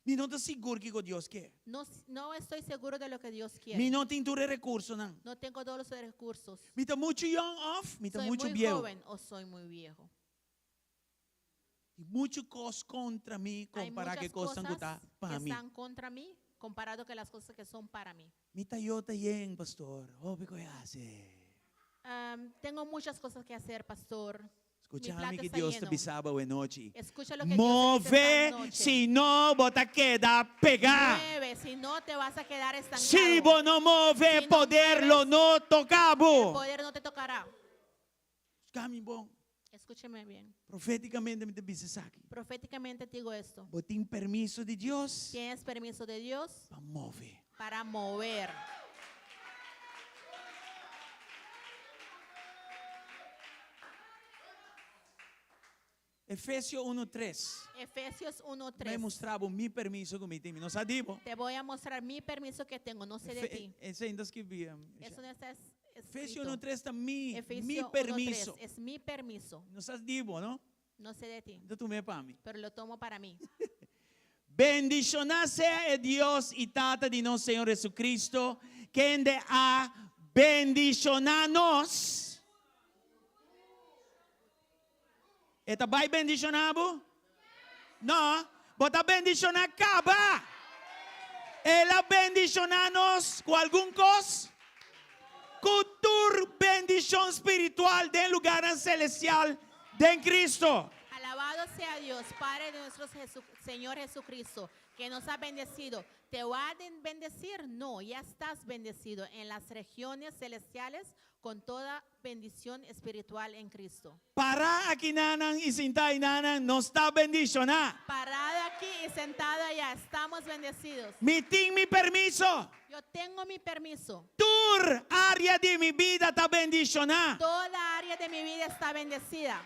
Mi no ta sigur kiko Dios ke. No, no estoy seguro de lo que Dios quiere. Mi no tin tur e rekursonan. No tengo todos los recursos. Mi ta muchu yòn òf mi ta Soy muchu muy bieu. joven o soy muy viejo. Tin muchu kos kontra mi Hay kompará ku e muchas kosnan ku ta cosas pa que mi. están contra mí comparado con las cosas que son para mí. Mi tayó ta yen, pastor. Hopi ku e hasi. Am, tengo muchas cosas que hacer, pastor. Mi Skucha mi plato ki está Dios ta lleno. bisa bo awenochi. Escucha lo que Dios te dice Move, esta noche. si no bo ta keda pegá. Mueve, si no te vas a quedar estancado. Si bo no move, Si no poder lo mueves, no toca bo. El poder no te tocará. Skucha mi bon. Escúcheme bien. Proféticamente mi ta bisa esaki. Proféticamente te digo esto. Bo tin permiso di Dios Tienes permiso de Dios pa move. para mover. Efesio uno tres. Efesios 1, Bai 3. mustra bo mi permiso ku mi tin. Mi no sa di bo. Te voy a mostrar mi permiso que tengo, no sé de ti. Esei no ta skirbi. Eso no está Efesio escrito. uno tres ta mi, Efesio mi 1, permiso. 3, es mi permiso. No sa di bo, no? No sé de ti, Mi ta tum'é pa mi. pero lo tomo para mí. Bendishoná sea e Dios i Tata di nos Señor Jesucristo, kende a bendishoná nos. E ta bai bendishoná bo? No, bo ta bendishoná kaba. El a bendishoná nos ku algun kos? Ku tur bendishon spiritual den lugarnan selestial den Cristo. Alabado sea Dios, Padre de nuestro Señor Jesucristo, que nos ha bendecido. ¿Te va a bendecir? No, ya estás bendecido en las regiones celestiales con toda bendición espiritual en Cristo. Pará akinanan i sintá einanan, nos ta bendishoná. Parado aquí y sentado allá, estamos bendecidos. Mi tin mi permiso. Yo tengo mi permiso. Tur área di mi bida ta bendishoná. Toda área de mi vida está bendecida.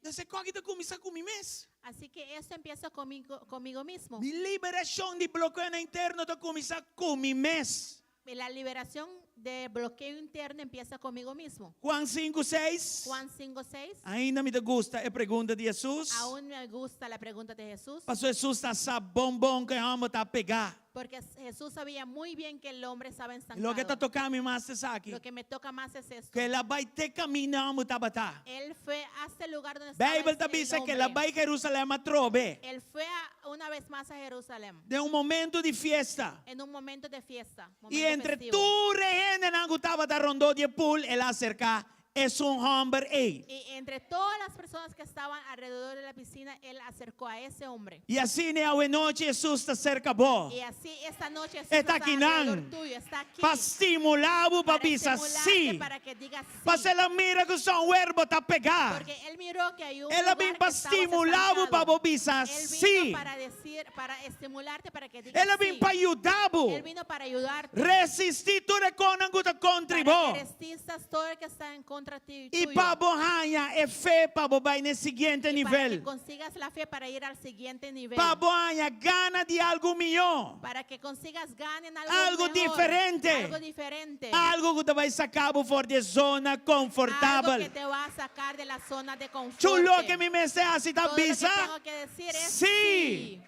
Entonces, koki ta kuminsá ku mi mes. Así que esto empieza conmigo, conmigo mismo. Mi liberashon di blokeonan interno ta kuminsá ku mi mes. La liberación de bloqueo interno empieza conmigo mismo. Juan sinku seis. Juan 5, 6. Ainda mi ta gusta e pregunta di Hesus. Aún me gusta la pregunta de Jesús. Paso Hesus ta sa bon bon ku e hòmber ta pegá. Porque Jesús sabía muy bien que el hombre estaba I loke ta estancado. toka mi mas ta esaki. Lo que me toca más es esto. Ku el a bai te kaminda e hòmber tabata. Él fue hasta el lugar donde estaba Bijbel ta el bisa ku el a hombre. bai Jerusalèm atrobe. Él fue una vez más a Jerusalén. Den un momento di fiesta. En un momento de fiesta. I Momento entre festivo. tur e hendenan ku tabata rondó di e pool, el a aserká. esun hòmber ei. Y entre todas las personas que estaban alrededor de la piscina, él acercó a ese hombre. I asina awenochi Hesus ta serka bo. Y así esta noche Jesús Está está aki nan. alrededor tuyo, está aquí. Pa stimulá bo pa para bisa estimularte sí. para que digas sí. Pasobra el a mira ku somewhere bo ta pegá. Porque él miró que hay un El a lugar bin que pa estabas stimulá bo pa estancado. bo bisa Él vino sí. para decir, para estimularte para que digas El a bin sí. pa yuda bo. Él vino para ayudarte. Resistí tur e kosnan ku ta kontra Para bo. que resistas todo el que está en contra ti I tuyo. pa bo haña e fe pa bo bai na e siguiente Y para que nivel. consigas la fe para ir al siguiente nivel. Pa bo haña gana di algu mihó. Para que consigas gana en algo, Algo mejor, diferente. Algo diferente. Algu ku ta bai saka bo for di e zona Algo konfortabel. que te va a sacar de la zona de confort. Tur loke mi mester hasi ta Todo lo que bisa. tengo que decir es Sí.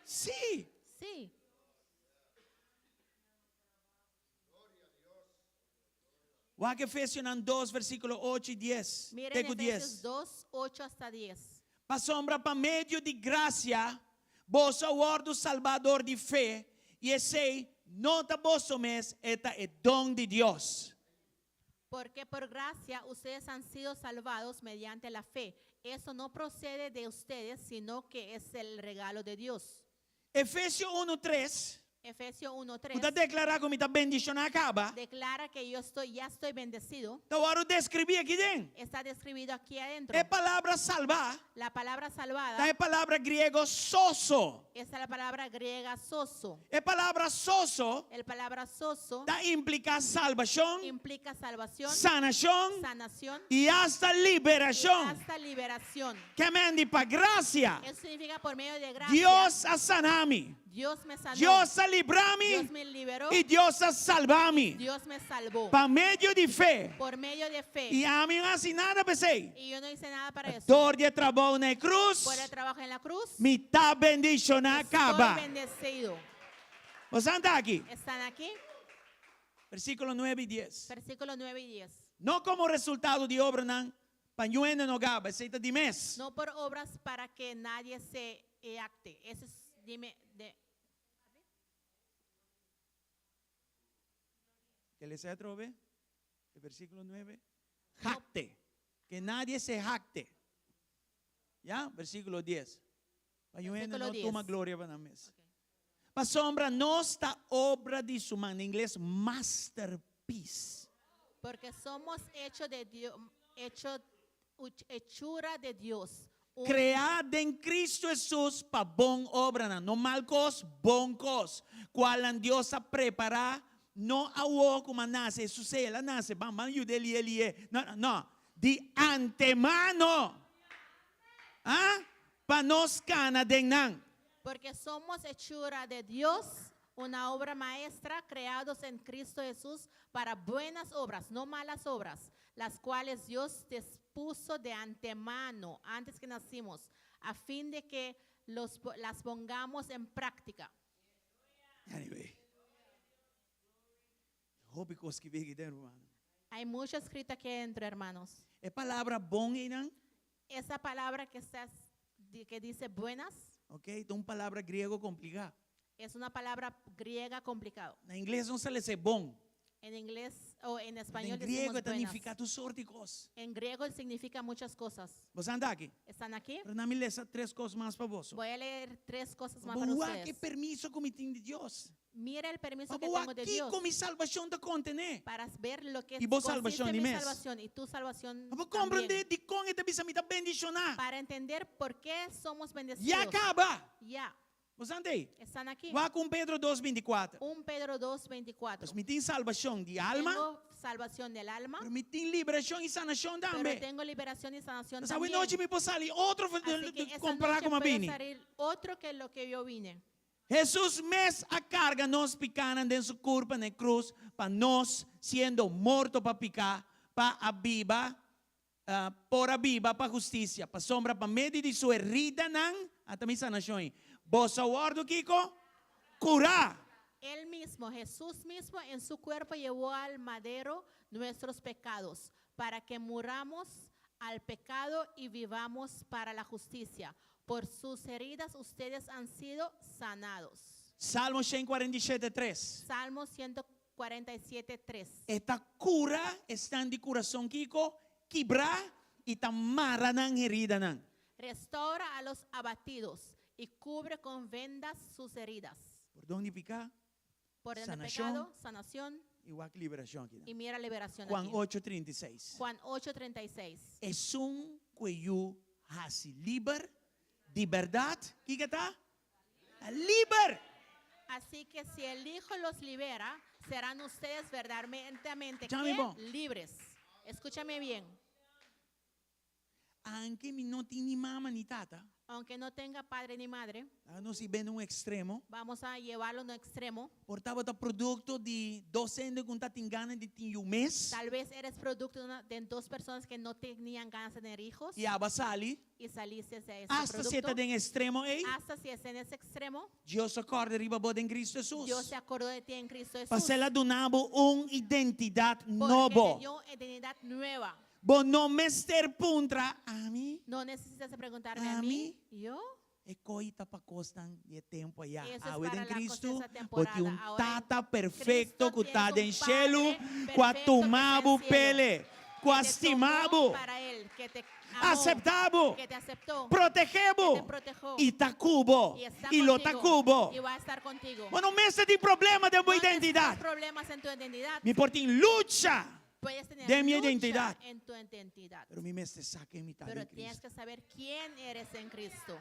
sí. Sí. Sí. Wak Efesionan dos, versíkulo ocho i dies. Miren Te ku Efesios dies. 2, 8 hasta 10. Pasobra pa medio di grasia boso a wòrdu salbá dor di fe, i esei no ta boso mes, e ta e don di Dios. Porque por gracia ustedes han sido salvados mediante la fe. Eso no procede de ustedes, sino que es el regalo de Dios. Efesio unu tres. Efesio 1:3 Ku ta deklará ku mi ta bendishoná kaba. declara que yo estoy, ya estoy bendecido. Ta wòrdu deskribí aki den. Está describido aquí adentro. E palabra salbá La palabra salvada ta e palabra griego soso. es la palabra griega soso. E palabra soso El palabra soso ta impliká salbashon, implica salvación, sanashon sanación i asta y liberashon. hasta liberación. Ke men di pa grasia. Eso significa por medio de gracia. Dios a sana mi. Dios me sanó. Dios a libra mi. Dios me liberó. I Dios a salba mi. Dios me salvó. Pa medio di fe. Por medio de fe. I ami no a hasi nada p'esei. Y yo no hice nada para eso. Dor di e trabou na e krus. Por el trabajo en la cruz. Mi ta bendishoná kaba. Estoy bendecido. Boso ta aki. Están aquí. Versíkulo nuebe i dies. Versículo 9 y 10. No komo resultado di obranan, pa niun hende no gaba, esei ta di mes. No por obras para que nadie se jacte. Eso es, dime, de. Ke lesa atrobe? E versíkulo nuebe. Jacte. Que nadie se jacte. Ya? Versíkulo dies. Pa niun hende Versíkulo no dies. tuma gloria pa nan mes. Pasobra nos ta obra di su man, na ingles masterpiece. Porque somos hecho de Dios, hecho, hechura de Dios. Un Kreá den Kristu Hesus pa bon obranan, no mal kos, bon kos, kualnan Dios a prepará, no awor ku a nase, Hesus el a nase, ban ban yud'é lié lié, no, no, no, di antemano, ah, pa nos kana den nan. Porque somos hechura de Dios, una obra maestra, creados en Cristo Jesús para buenas obras, no malas obras, las cuales Dios dispuso de antemano, antes que nacimos, a fin de que los, las pongamos en práctica. Anyway. Hopi kos skibí aki den, ruman. Hay mucho escrito aquí dentro, hermanos. E palabra bon einan, Esa palabra que, está, que dice buenas ok, ta un palabra griego kompliká. es una palabra griega complicada. Na ingles nos ta lesa bon. En inglés o en En español griego decimos ta buenas. nifiká tur sorto di kos. En griego significa muchas cosas. Boso ta aki? ¿Están aquí? Pero laga mi lesa tres kos mas pa boso. Voy a leer tres cosas más para Bo wak ustedes. e permiso ku mi tin di Dios. Mira el permiso que Bo tengo de wak Dios kiko mi salbashon ta kontené. para ver lo que I bo consiste salbashon di mi mes. salvación y tu salvación Bo komprendé también. dikon e ta bisa mi ta bendishoná. Para entender por qué somos Ya bendecidos. kaba. Ya. Boso ta ei? Están aquí. Wak 1 Pedro 2, 24. 1 Pedro 2, 24. Pues mi tin salbashon di alma. Tengo salvación del alma. Pero mi tin liberashon i sanashon Pero tambe. tengo liberación y sanación Pues awe también. nochi mi por sali otro Así que esa kompará noche ku m'a puedo bini. salir otro que lo que yo vine. Hesus mes a karga nos pikánan den su kurpa na e krus pa nos, siendo morto pa piká, pa a biba, por a biba pa hustisia. Pasobra pa medio di su heridanan, ata mi sanashon ei, boso a wòrdu kiko? Kurá. Él mismo, Jesús mismo, en su cuerpo llevó al madero nuestros pecados, para que muramos al pecado y vivamos para la justicia. Por sus heridas ustedes han sido sanados. Salmo 147, 3. Salmo 147. 47, 3. E ta kura esnan di kurason kiko? Kibrá i ta mara nan heridanan. Restaura a los abatidos y cubre con vendas sus heridas. Pordon di piká Pordon de Sanacion. pecado, sanación i wak liberashon akinan. y mira liberación Juan aquí. ocho trinta i seis. Juan 8, 36. Esun ku e Yu hasi liber, di bèrdat, kiko ta? Ta liber! Así que si el Hijo los libera, serán ustedes verdaderamente Escuchame ¿qué? bon. libres. Escúchame bien. Anke mi no tin ni mama ni tata. Aunque no tenga padre ni madre, Laga nos hib'é na un extremo. vamos a llevarlo a un extremo. Por tabata producto di dos hende ku no ta tin gana di tin yu mes. Tal vez eres producto de, una- de dos personas que no tenían ganas de tener hijos I abo a sali. y saliste de ese Asta si e ta producto. den extremo ei. Hasta si es en ese extremo, Dios a kòrda riba bo den Cristo Hesus. Dios se acordó de ti en Cristo Jesús. Pasé el a duna bo un identidad Porque nobo. te dio identidad nueva. Bo no mester puntra ami. No necesitas preguntarme A a mí. mí? Yo. E koi ta pa kosnan di e tempu ayá. Eso es Awe para den la cosa Cristo, de esa bo temporada. tin un Ahora en Tata perfecto Cristo ku ta tienes den un shelu, Padre ku a perfecto que tuma está en bo cielo, pele, ku a que te stima tomó bo, para él, que te amó, aceptá bo, que te aceptó, protegé bo, que te protejó, i ta ku bo, y está i lo ta contigo, ku bo. y va a estar contigo. Bo no mester tin problema den bo No necesitas identidat. problemas en tu identidad. Mi por tin lucha. Puedes tener de mi lucha identidad. en tu identidad. Pero mi mester sa ken mi ta Pero den tienes Cristo. que saber quién eres en Cristo.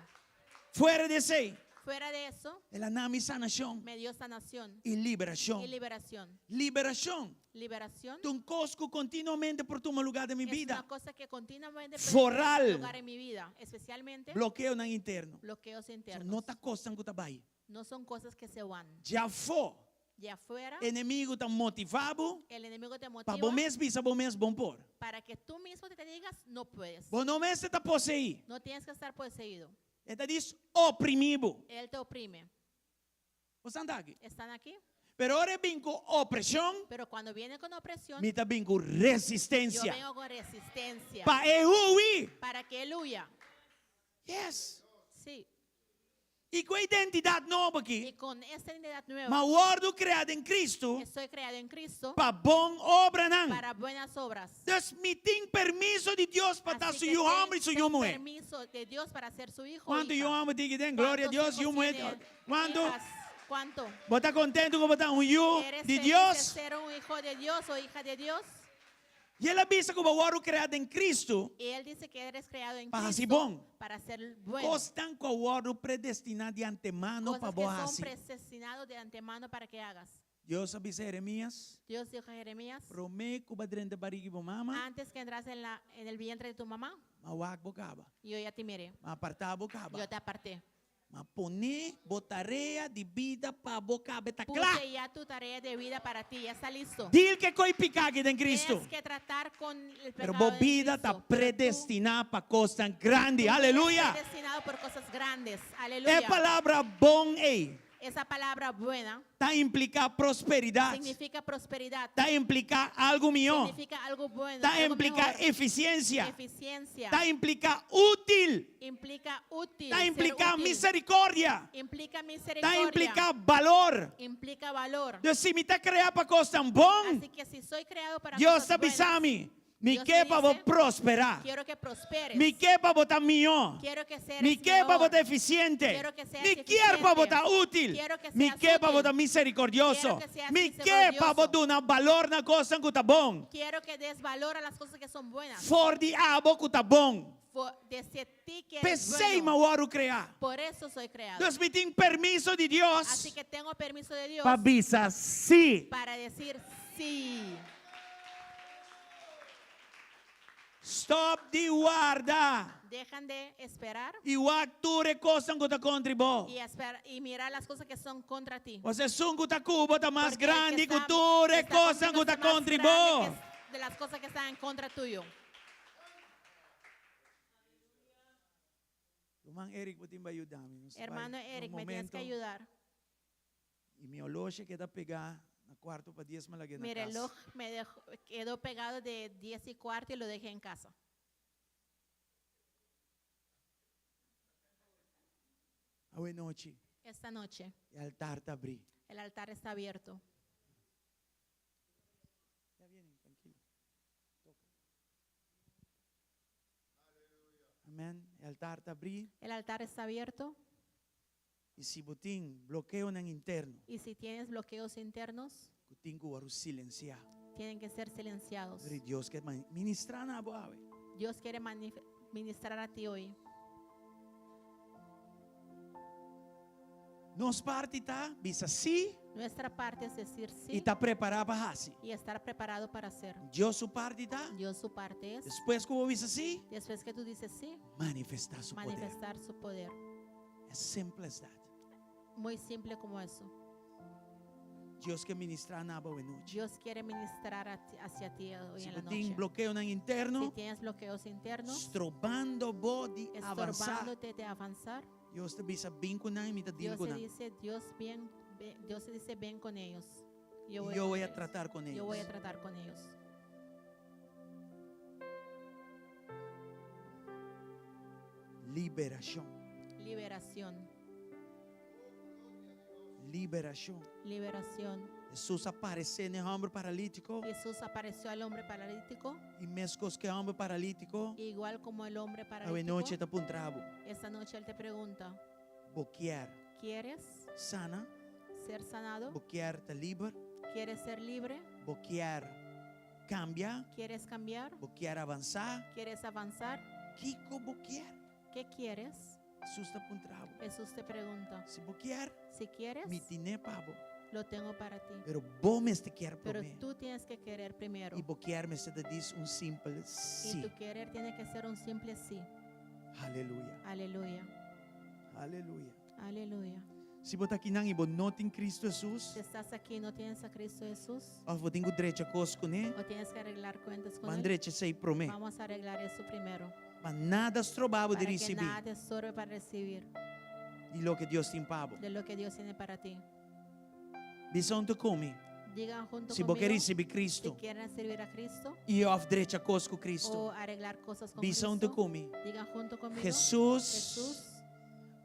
Fuera di esei, Fuera de eso, el a na mi sanashon me dio sanación i liberashon. y liberación. Liberashon. Liberación Ta un kos ku kontinuamente por tuma lugá den mi es bida. una cosa que continuamente puede Foral. tomar lugar en mi vida, especialmente Blokeonan interno. bloqueos internos. No ta kosnan ku ta bai. No son cosas que se van. Djafó, De afuera, enemigu ta motivá bo el enemigo te pa motiva bo mes bisa bo mes bo n por. para que tú mismo te digas, no puedes. Bo no mester ta poseí. No tienes que estar poseído. E ta djis oprimí bo. Él te oprime. Bo ta aki? ¿Están aquí? Pero ora e bin ku opreshon, Pero cuando viene con opresión, mi ta bin ku yo resistensia. vengo con resistencia. Pa e hui. Para que él huya. Yes. Sí. I ku e identidat nobo aki, Y con esta identidad nueva, m'a wòrdu kreá den Cristo estoy creado en Cristo pa bon obranan. para buenas obras. Dus mi tin permiso di Dios pa ta Así su que yu hòmber i su yu ten muhé. permiso de Dios para ser su hijo. o Kuantu hija. yu hòmber tin aki den? Gloria a ¿Cuántos Dios, yu hijos muhé. tiene? Kuantu? Hijas, ¿Cuánto? Bo ta kontentu ku bo ta un yu ¿Eres di feliz de Dios? ser un hijo de Dios o hija de Dios? I el a bisa ku bo a wòrdu kreá den Cristo Y él dice que eres creado en pa hasi Cristo bon. para ser bueno. Kosnan ku a wòrdu predestiná di antemano pa Cosas bo que son hasi. predestinadas de antemano para que hagas. Dios a bisa Jeremías, Dios dijo a Jeremías, Promé ku bo a drenta barig'i bo mama, antes que entras en, la, en el vientre de tu mamá, m'a wak bo kaba. yo ya te miré, M'a apartá bo kaba. yo te aparté. M'a pone bo tarea di bida pa bo kaba ta kla. Puse ya tu tarea de vida para ti, ya está listo. Deal ku e ko'i piká aki den Cristo. Tienes que tratar con el Pero pecado bo en bida ta Cristo, pero tú predestiná pa kosnan grandi. eres Aleluya. Predestinado por cosas grandes. E Aleluya. palabra bon ei Esa palabra buena ta impliká prosperidat. significa prosperidad. Ta impliká algu mihó. Significa algo bueno. Ta algo impliká mejor. efisiensia. Eficiencia. Ta impliká útil. Implica útil. Ta ser impliká útil. miserikòrdia. Implica Ta misericordia. impliká balor. Implica valor. Dus si mi ta kreá pa kosnan bon, Así que si soy creado para Dios cosas ta bisa buenas, mi, mi Dios ke me pa bo dice, prosperá. quiero que prosperes. Mi ke pa bo ta mihó. Quiero que seas Mi ke pa bo mejor. ta efisiente. Quiero que seas Mi kier pa bo ta eficiente. útil. Quiero que Mi seas ke pa bo útil. ta miserikordioso. Quiero que seas Mi ke pa bo misericordioso. duna balor na kosnan ku ta bon. Quiero que des valor a las cosas que son buenas. For di abo ku ta bon. Desde ti que eres P'esei bueno. m'a wòrdu kreá. Por eso soy creado. Dus mi tin permiso di Dios Así que tengo permiso de Dios pa bisa sí. para decir sí. Stop di warda. Dejan de esperar I wak tur e kosnan ku ta kontra bo. y, esperar, y mirar las cosas que son contra ti. Pasobra esun ku ta ku bo ta mas Porque el que grandi ku está- tur e está kosnan contigo ku ta es más kontra grande bo. que es de las cosas que están en contra tuyo. Ruman Eric, bo tin bai yuda mi. Nos ta bai Hermano na un Eric, me tienes que momento. ayudar. I mi oloshi a keda pegá na kuarto pa dies m'a lag'é na Mi kas. reloj me dejó, quedó pegado de 10:15 y lo dejé en casa. Awe nochi, Esta noche e altar ta abrí. el altar está abierto. Amen. E altar ta abrí. El altar está abierto. I si bo tin blokeonan interno. Y si tienes bloqueos internos. Ku tin ku wòrdu silensiá. Tienen que ser silenciados. Pero Dios ke ministrá na bo awe. Dios quiere ministrar a ti hoy. Nos parti ta bisa sí. Nuestra parte es decir sí. I ta prepará pa hasi. Y estar preparado para hacer. Dios su parti ta. Dios su parte es. Despues ku bo bisa sí. Después que tú dices sí. Manifestá su poder. Manifestar su poder. As simple as that. Muy simple como eso. Dios ke ministrá na bo anochi. Dios quiere ministrar a ti, hacia ti hoy Si en la bo tin noche. blokeonan interno, Si tienes bloqueos internos, strobando bo di avansá. estorbándote de avanzar, Dios ta bisa bin ku nan i mi ta deal Dios ku te nan. dice, Dios bien, ve- Dios te dice, ven con ellos. Yo voy, Yo con voy a ellos. tratar con Yo voy a ellos. tratar con ellos. Liberashon. Liberación. Liberashon. Liberación. Hesus a aparesé na e hòmber paralítiko. Jesús apareció al hombre paralítico. I meskos ku e hòmber paralítiko. Igual como el hombre Awe nochi paralítico. e ta puntra bo. Esta noche él te pregunta. Bo kier ¿Quieres sana? ser sanado? Bo kier ta liber? ¿Quieres ser libre? Bo kier kambia? ¿Quieres cambiar? Bo kier avansá? ¿Quieres avanzar? Kiko bo kier? ¿Qué quieres? Hesus ta puntra bo. Jesús te pregunta. Si bo kier, Si quieres, mi tin'é pa bo. lo tengo para ti. Pero bo mester kier Pero promé. tú tienes que querer primero. I bo kier mester ta djis un simpel Y sí. tu querer tiene que ser un simple sí. Aleluya. Aleluya. Aleluya. Aleluya. Si bo ta akinan i bo no tin Cristo Jesus. Si estás aquí y no tienes a Cristo Jesús. Of bo tin ku drecha kos kuné. O tienes que arreglar cuentas con Ban él. drecha esei promé. Vamos a arreglar eso primero. Pa nada stroba bo di Para que risibí. nada te estorbe para recibir. Di loke Dios tin pa bo. De lo que Dios tiene para ti. Bisa huntu ku mi. Digan junto Si bo ke conmigo. risibí Cristo. Si quieren servir a Cristo. I of drecha kos ku Cristo. O arreglar cosas con Bisa huntu Cristo. ku mi. Digan junto conmigo. Jesus. Jesús.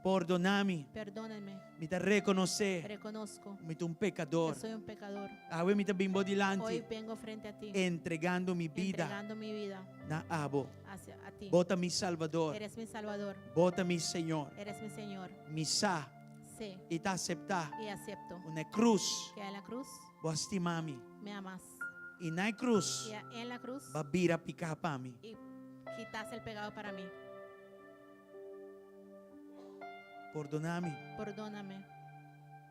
Pordona mi. Perdónenme. Mi ta rekonosé. Reconozco. Mi ta un pekador. Que soy un pecador. Awe mi ta bin bo dilanti. Hoy vengo frente a ti. Entregando mi bida. Entregando mi vida. Na abo. Hacia a ti. Bo ta mi Salvador. Eres mi Salvador. Bo ta mi Señor. Eres mi Señor. Mi sa. Sé. I ta aseptá. Y acepto. Ku na e krus. Que en la cruz. Bo a stima mi. Me amas. I na e krus. Y en la cruz. Bo a bira piká pa mi. Y quitaste el pecado para mí. Pordona mi. Perdóname.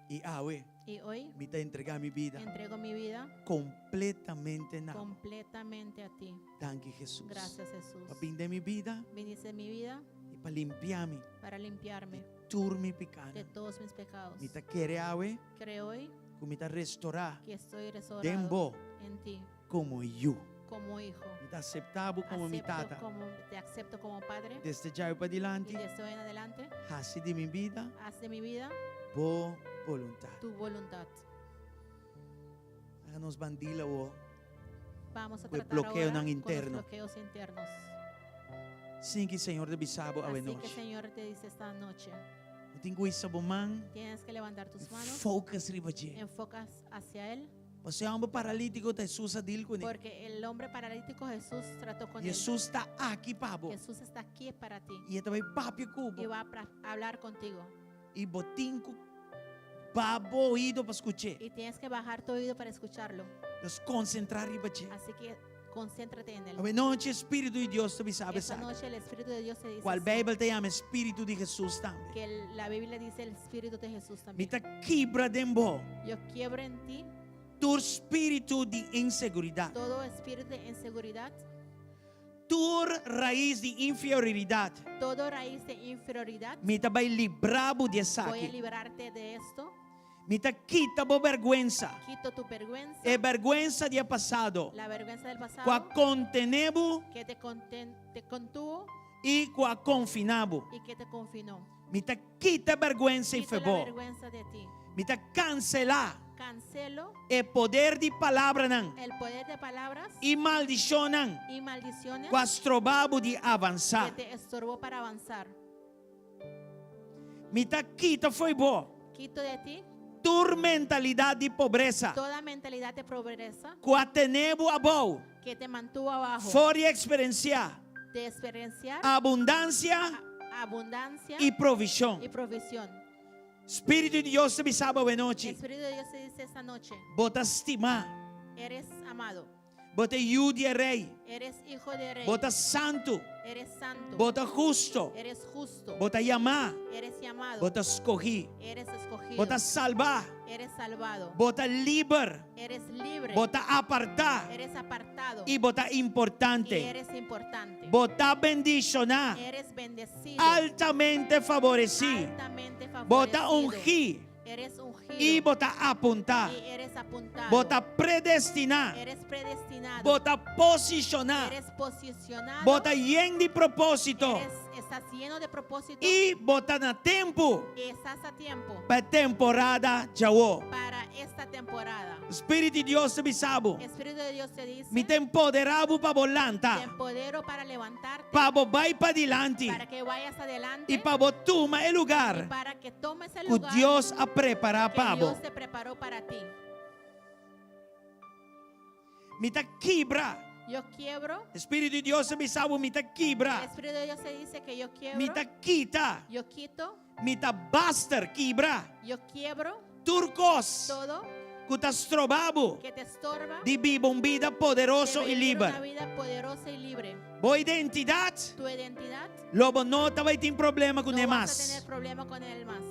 I awe. Y hoy. Mi ta entregá mi bida. Entrego mi vida. Completamente na bo. Completamente a ti. Danki Jesus. Gracias Jesús. Pa bin den mi bida. Viniste en mi vida. I pa limpia mi. Para limpiarme. Di tur mi pikánan. De todos mis pecados. Mi ta kere awe. Creo hoy. Ku mi ta restorá. Que estoy restaurado. Den bo. En ti. Komo yu. Como hijo. Mi ta aseptá bo komo mi tata. Como, te acepto como padre. Desde djawe pa dilanti. Y desde hoy en adelante. Hasi di mi bida. Haz de mi vida. Bo boluntat. Tu voluntad. Laga nos ban deal awo. Vamos a Ku e tratar ahora blokeonan con los interno. bloqueos internos. Sin ki Señor ta bisa bo awe Así que nochi. Señor te dice esta noche. Bo tin ku hisa bo man. Tienes que levantar tus manos. Focus riba dje. Enfocas hacia él. Pasobra e hòmber paralítiko ta Hesus a deal kuné. Porque el hombre paralítico Jesús trató con él. Hesus ta aki pa bo. Jesús está aquí para ti. I e ta bai papia ku bo. Y va a hablar contigo. I bo tin ku baha bo oido pa skuch'é. Y tienes que bajar tu oído para escucharlo. Dus konsentrá riba dje. Así que concéntrate en él. Awe nochi e Spiritu di Dios ta bisa bo Esta esaki. noche el Espíritu de Dios te dice Cual así. Bijbel ta yama e Spiritu di Hesus tambe. Que la Biblia dice el Espíritu de Jesús Mi también. ta kibra den bo. Yo quiebro en ti. Tur spiritu di inseguridat. Todo espíritu de inseguridad. Tur rais di inferioridat. Todo raíz de inferioridad. Mi ta bai libra bo di Voy a esaki. liberarte de esto. Mi ta kita bo bèrgwensa. Quito tu vergüenza. E bèrgwensa di e pasado. La vergüenza del pasado. Ku a kontené bo. Que te conten, te contuvo. I ku a konfiná bo. Y que te confinó. Mi ta kita e bèrgwensa i Quito la fe bo. vergüenza de ti. Mi ta kanselá. Cancelo. E poder di palabranan. El poder de palabras. I maldishonnan. Y maldiciones. Ku a stroba bo di avansá. Que te estorbó para avanzar. Mi ta kita fo'i bo. Quito de ti. Tur mentalidat di pobresa. Toda mentalidad de pobreza. Ku a tene bo abou. Que te mantuvo abajo. For di eksperensiá. De experienciar abundansia abundancia i provishon. y provisión. Spiritu di Dios ta bisa bo El anochi, Espíritu de Dios te dice esta noche, bo ta stimá, eres amado, bo ta yu di e rei, eres hijo de rey, bo ta santu, eres santo, bo ta hustu, eres justo, bo ta yamá, eres llamado, bo ta skohí, eres escogido, bo ta salbá, eres salvado, bo ta liber, eres libre, bo ta apartá eres apartado i bo ta y importante. eres importante. Bo ta bendishoná, Eres bendecido, altamente favoresí. altamente Bo ta favorecido. ungí Eres ungido i bo ta apuntá. y eres apuntado. Bo ta predestiná, Eres predestinado. bo ta posishoná, Eres posicionado. bo ta yen di propósito Eres, estás lleno de propósito. i bo ta na tempu y estás a tiempo pa e temporada djawó. para esta temporada. Spiritu di Dios ta bisa bo, Espíritu de Dios te dice, mi ta empoderá bo pa bo te lanta, empodero para levantarte, pa bo bai padilanti para que vayas adelante i pa bo tuma e y lugar para que tomes el ku lugar Dios a prepará que pa bo. Dios te preparó para ti. Mi ta kibra. Yo quiebro. Spiritu di Dios ta bisa bo, mi ta El kibra. Espíritu de Dios te dice que yo quiebro. Mi ta kita. Yo quito. Mi ta baster, kibra. Yo quiebro Tur kos todo ku ta stroba bo que te estorba di biba un bida de poderoso i vivir una liber. vida poderosa y libre. Bo identidat Tu identidad lo bo no ta bai tin problema ku no ne vas a tener mas. problema con él más.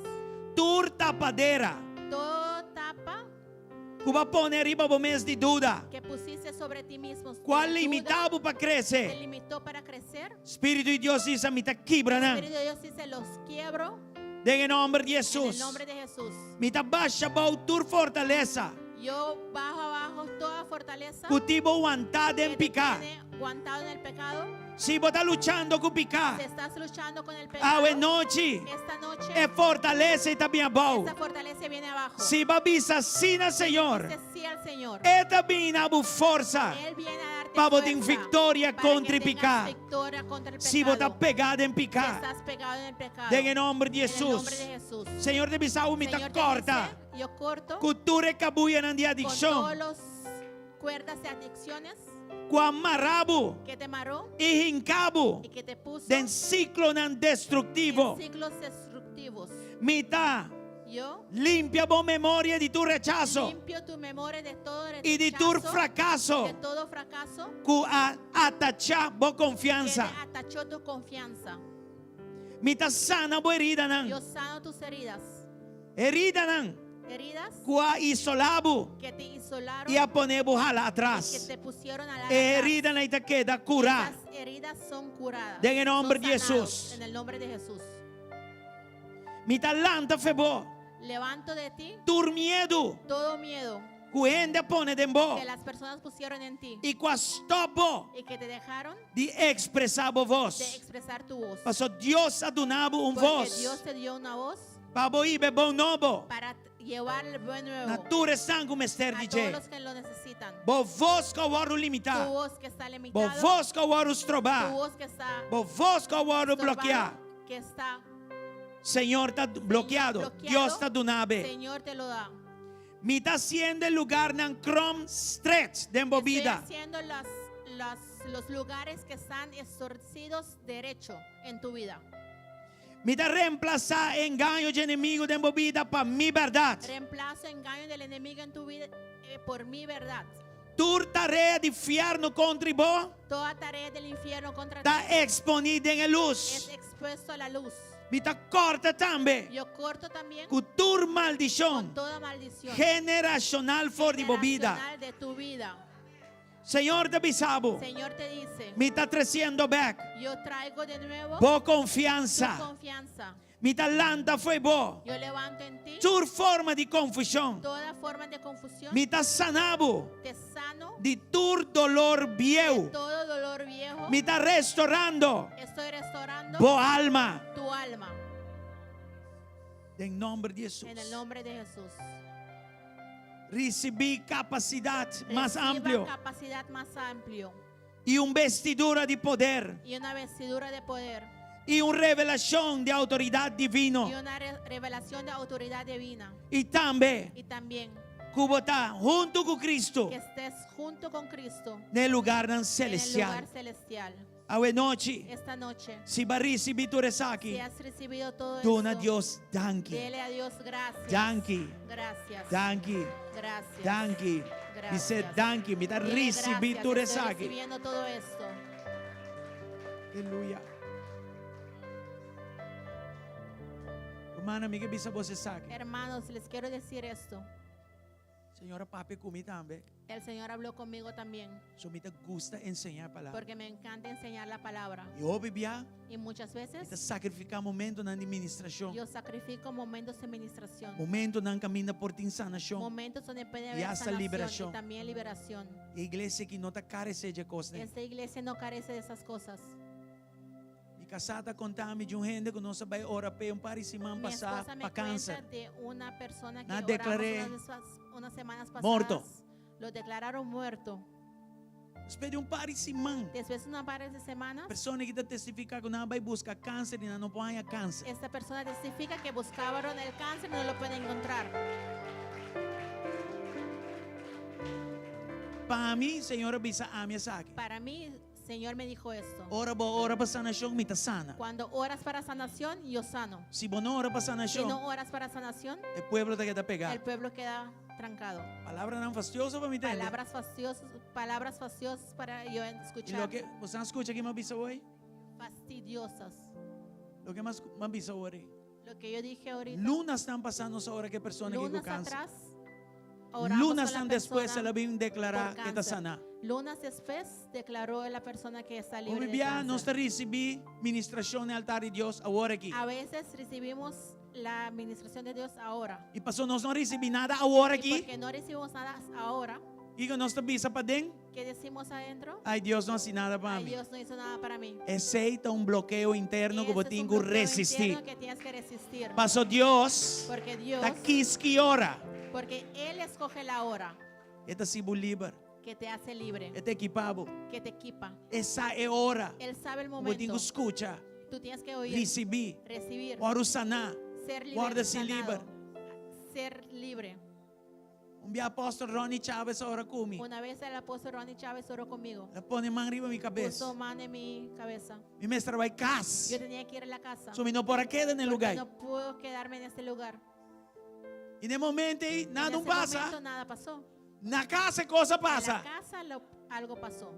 Tur tapadera Todo tapa ku bo a pone riba bo mes di duda, que pusiste sobre ti mismo, ku a de duda, limitá bo pa te krese. limitó para crecer. Spiritu di Dios bisa mi ta kibra nan. Espíritu de Dios dice, los quiebro Den e nòmber di en el Hesus. nombre de Jesús. Mi ta basha abou tur fortalesa Yo bajo abajo toda fortaleza ku tin bo wantá que den te piká. tiene aguantado en el pecado. Si bo ta luchando ku piká, Si estás luchando con el pecado, awe nochi esta noche e fortalesa ei ta bin abou. esa fortaleza viene abajo. Si bo a bisa sí na Señor, Dice sí al Señor. E ta bin duna bo forsa Él viene a darte pa bo tin fuerza viktoria para que kontra tengas piká. victoria contra el Si bo ta pecado. pegá den Si piká, estás pegado en el pecado. den e nòmber di En el Hesus. nombre de Jesús. Señor ta bisa mi ta Señor te kòrta dice, yo corto ku tur e kabuyanan di con adikshon, todos los cuerdas de adicciones ku a mara bo que te amarró i hinka bo y que te puso den siklonan destruktivo. en ciclos destructivos. Mi ta Yo limpia bo memoria di tur rechaso limpio tu memoria de todo i di tur rechazo, frakaso de todo fracaso ku a atachá bo que konfiansa. te atachó tu confianza. Mi ta sana bo heridanan. Yo sano tus heridas, Heridanan heridas ku a isolá bo que te isolaron i a pone bo hala y que atras. te pusieron a la E heridanan ei ta keda kurá. Esas heridas son curadas. Den e nòmber son di sanados Hesus. En el nombre de Jesús. Mi ta lanta fo'i bo. Levanto de ti Tur miedu todo miedo ku hende a pone den bo que las personas pusieron en ti i ku a stòp bo y que te dejaron di ekspresá bo de bos. expresar tu voz. Paso Dios a duna bo un Porque bos Dios te dio una voz pa bo hiba e bon nobo. para llevar el buen nuevo Na tur esnan ku mester a di todos dje. los que lo necesitan. Bo vos ku a wòrdu Tu limitá. voz que está Bo limitada, vos ku a wòrdu tu strobá. voz que está Bo vos ku a wòrdu estorbada, blokeá. que está Señor ta blokeado. bloqueado, Dios ta duna bo. Señor te lo da. Mi ta hasiendo e lugarnan krom stret den bo Estoy bida. haciendo las, las, los lugares que están estorcidos derecho en tu vida. Mi ta remplasá engaño di enemigu den bo bida pa mi bèrdat. Reemplazo engaño del enemigo en tu vida eh, por mi verdad. Tur tarea di fièrnu kontra bo Toda tarea del infierno contra ta ti eksponé den e es lus. expuesto a la luz. Mi ta kòrta tambe Yo corto también ku tur con maldishon toda maldición generashonal for di bo bida. generacional de tu vida. Señor ta bisa bo, Señor te dice, mi ta tresiendo bèk yo traigo de nuevo bo tu konfiansa. confianza. Mi ta lanta fo'i bo. Yo levanto en ti Tur forma di konfushon. toda forma de confusión. Mi ta sana bo Te sano di tur doló de bieu. todo dolor viejo. Mi ta restourando Estoy restaurando bo alma. tu alma Den nòmber di Hesus. en el nombre de Jesús. Risibí kapasidat mas Reciba amplio capacidad más amplio i un bestidura di poder y una vestidura de poder i un revelashon di outoridat divino. y una re- revelación de autoridad divina. I tambe Y también ku bo ta huntu ku Kristu que estés junto con Cristo den e lugarnan en el selestial. lugar celestial. Awe nochi, Esta noche, si bo a risibí tur esaki, si has recibido todo duna esto, Dios danki. dele a Dios gracias. Danki. Gracias. Danki. Gracias. Danki. Gracias. Bis'é danki, mi ta Dile risibí gracias, tur estoy esaki. recibiendo todo esto. Aleluya. Rumannan, mi ke bisa boso esaki. Hermanos, les quiero decir esto. Señor a papia ku mi tambe. El Señor habló conmigo también, So mi ta gusta enseñá e palabra. porque me encanta enseñar la palabra. I hopi bia, Y muchas mi veces ta sakrifiká momentonan di ministrashon. yo sacrifico momentos de ministración, Momentonan kaminda por tin sanashon. momentos donde puede Y haber hasta sanación liberación. y también liberación. E iglesia aki no ta karesé di e kosnan. Esta iglesia no carece de esas cosas. Mi kasá ta konta mi di un hende ku nos a bai ora p'e un par di siman Mi pasá esposa me pa cuenta kanser. de una persona que Nan oramos deklar'é unas, unas semanas pasadas. morto. Lo declararon muerto. Despues di un par di siman, Después de una par de semanas, persona aki ta testifiká ku nan a bai buska kanser i nan no por haña kanser. esta persona testifica que buscaban el cáncer y no lo pueden encontrar. Pa mi, Señor a bisa ami esaki. Para mí, Señor me dijo esto. Ora bo ora pa sanashon, mi ta sana. Cuando oras para sanación, yo sano. Si bo no ora pa Si sanashon, no oras para sanación, e pueblo ta keda pegá. el pueblo queda trancado. Palabranan fastioso pa mi tende. Palabras fastidiosas, palabras fastidiosas para yo I escuchar. loke boso a skucha ki m'a bisa awor? Fastidiosas. Loke m'a bisa awor? Lo que yo dije ahorita. Lunasnan pasá nos a ora ku e persona ku Lunas kanser. atrás, oramos con Lunas la tan después persona el a bin deklará por ke ta cáncer. saná. Lunas después declaró la persona que está libre Hopi de bia nos ta cáncer. risibí ministrashon na altar di Dios awor aki. A veces recibimos la administración de Dios ahora. I paso nos no risibí nada awor Y aki. porque no recibimos nada ahora, Kiko nos ta bisa paden? ¿qué decimos adentro? Ai Dios no a hasi nada pa Ay, mi. Dios no hizo nada para mí. Esei ta un blokeo interno ku Ese bo es tin un ku bloqueo resistí. interno que tienes que resistir. Paso Dios Porque Dios, ta kis ki ora. porque Él escoge la hora E ta hasi bo liber. que te hace libre, E ta ekipá bo. que te equipa. E sa e ora. Él sabe el Ku bo tin momento. ku skucha, Tú tienes que oír, risibí, recibir, wòrdu saná, ser libre, wòrdu hasi sanado, liber. ser libre. Un bia apòstel Ronnie Chávez a ora ku mi. Una vez el apóstol Ronnie Chávez oró conmigo. El a pone man riba mi kabes. Puso mano en mi cabeza. Mi mester a bai kas. Yo tenía que ir a la casa. So mi no por a keda na e Porque lugá. no puedo quedarme en este lugar. I na e momento ei, En nada no ese pasa. momento nada pasó. Na kas e kos a pasa. En la casa lo, algo pasó.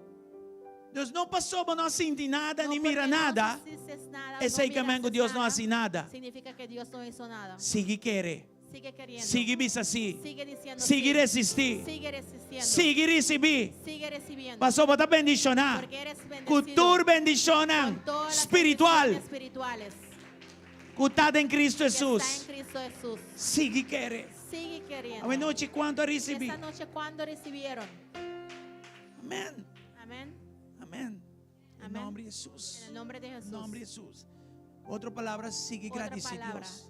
Dus no pasobra bo no a sinti nada No ni mira porque no nada, sentiste nada, esei no ke men ku miraste Dios no nada, hasi nada. Significa que Dios no hizo nada. Sigui kere. Sigue queriendo. Sigui bisa sí. Sigue diciendo Sigui sí. resistí. Sigue resistiendo. Sigui risibí. Sigue recibiendo. Pasobra bo ta bendishoná. Porque eres bendecido. Ku tur bendishonnan Con todas las spiritual bendiciones espirituales ku ta den Cristo que está en Hesus. Cristo Jesús. Sigui kere. Sigue queriendo. Awe nochi kuantu a risibí? Esta noche, ¿cuándo recibieron? Amèn. Amén. Amèn. En Amén. nòmber di Hesus. En el nombre de Jesús. En nòmber di Hesus. Otro palabra, sigui Otra gradisí palabra. Dios.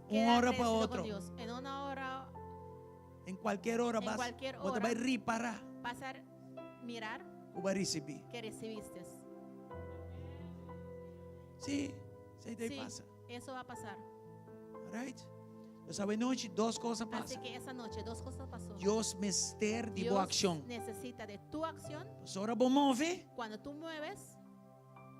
Queda Un ora pa agradecido con otro. Dios. En una hora En cualquier hora En vas, cualquier bo ta hora. bai ripará vas a mirar ku bo a risibí. que recibiste. Sí, esei ta Sí, pasa. eso va a pasar. All right? Entonces, awe nochi dos kos a Así pasa. que esa noche dos cosas pasó. Dios mester di bo Dios akshon. necesita de tu acción. Pues ora bo move, Cuando tú mueves,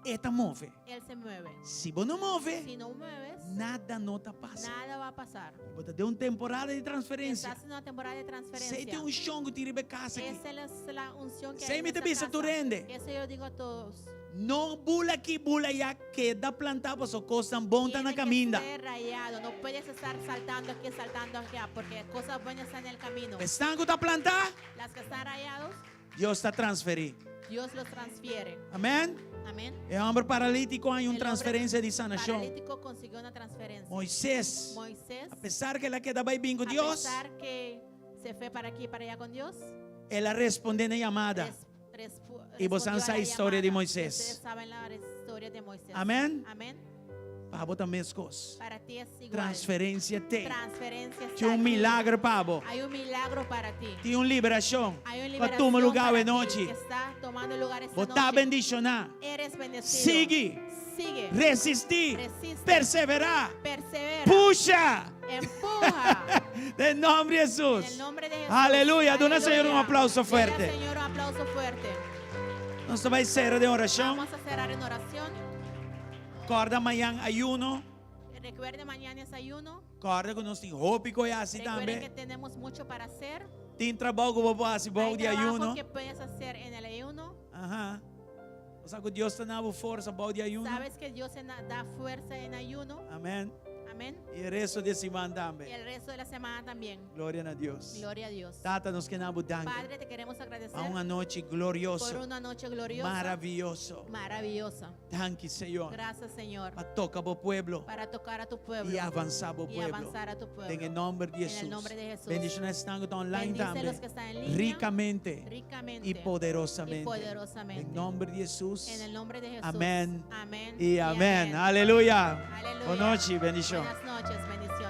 E ta move. Él se mueve. Si bo no move, Si no mueves, nada no ta pasa. nada va a pasar. Bo ta den un temporada di transferensia. Estás en una temporada de Esei transferencia. ta e unshon ku tin riba e kas aki. Esa es la unción que Esei hay en mi ta esta bisa casa. tur hende. Eso yo digo a todos. No bula aki, bula ayá, keda plantá paso kosnan bon ta na Tiene que kaminda. ser rayado. No puedes estar saltando aquí, saltando allá, porque cosas buenas están en el camino. Esnan ku ta plantá, Las que están rayados, Dios ta transferí. Dios los transfiere. Amèn? Amén. E hòmber paralítiko a haña un El hombre transferensia di sanashon. Paralítico consiguió una transferencia. Moisés, Moisés, apesar ku el a keda bai bin ku a Dios, pesar que se fue para aquí y para allá con Dios, el a respondé na e yamada. res- respu- I boso respondió a sa la historia di llamada. Moisés. Ustedes saben la historia de Moisés. Amén. Amén. Pa bo ta meskos. Para ti es igual. Transferensia te. Transferencia está Tin un aquí. milagro pa bo. Hay un milagro para ti. Tin un liberashon. Hay una Pa tuma liberación lugá para awe ti nochi. que está tomando lugar esta Bo ta noche. bendishoná. Eres bendecido. Sigui. Sigue. Resistí. Resiste. Perseverá. Persevera. Pusha. Empuja. Den nòmber di En Hesus. el nombre de Jesús. Aleluya. Duna Señor un Aleluya. aplauso Dele al fuerte. Señor un aplauso fuerte. Nos ta bai sera den orashon. Vamos a cerrar en oración. Kòrda mañan ayuno. Recuerden mañana es ayuno. Kòrda ku nos tin hopi ku hasi Recuerden que tambe. tenemos mucho para hacer. Tin trabou ku bo por hasi bou Hay di trabajo ayuno. que puedes hacer en el ayuno. Aha. Bo sa ku Dios ta na bo forsa bou di ayuno. Sabes que Dios da fuerza en ayuno. Amèn. Amén. I e resto di e siman Y tambe. el resto de la semana también. Gloria na Dios. Gloria a Dios. Tata, nos ke na bo danki. Padre, te queremos agradecer Pa un anochi por glorioso. una noche gloriosa. Maravioso. Maravillosa. Danki, Señor. Gracias, Señor, Pa toka bo pueblo para tocar a tu pueblo i avansá bo y pueblo. avanzar a tu pueblo. Den e nòmber di En Hesus. el nombre de Jesús. Bendishoná esnan ku ta online Bendice tambe. los que están en línea. Rikamente Ricamente. i poderosamente. Y poderosamente. Den nòmber di Hesus. En el nombre de Jesús. Amén. Amén. I amèn. Aleluya. Aleluya. Bon nochi, bendishon. Buenas noches, bendiciones.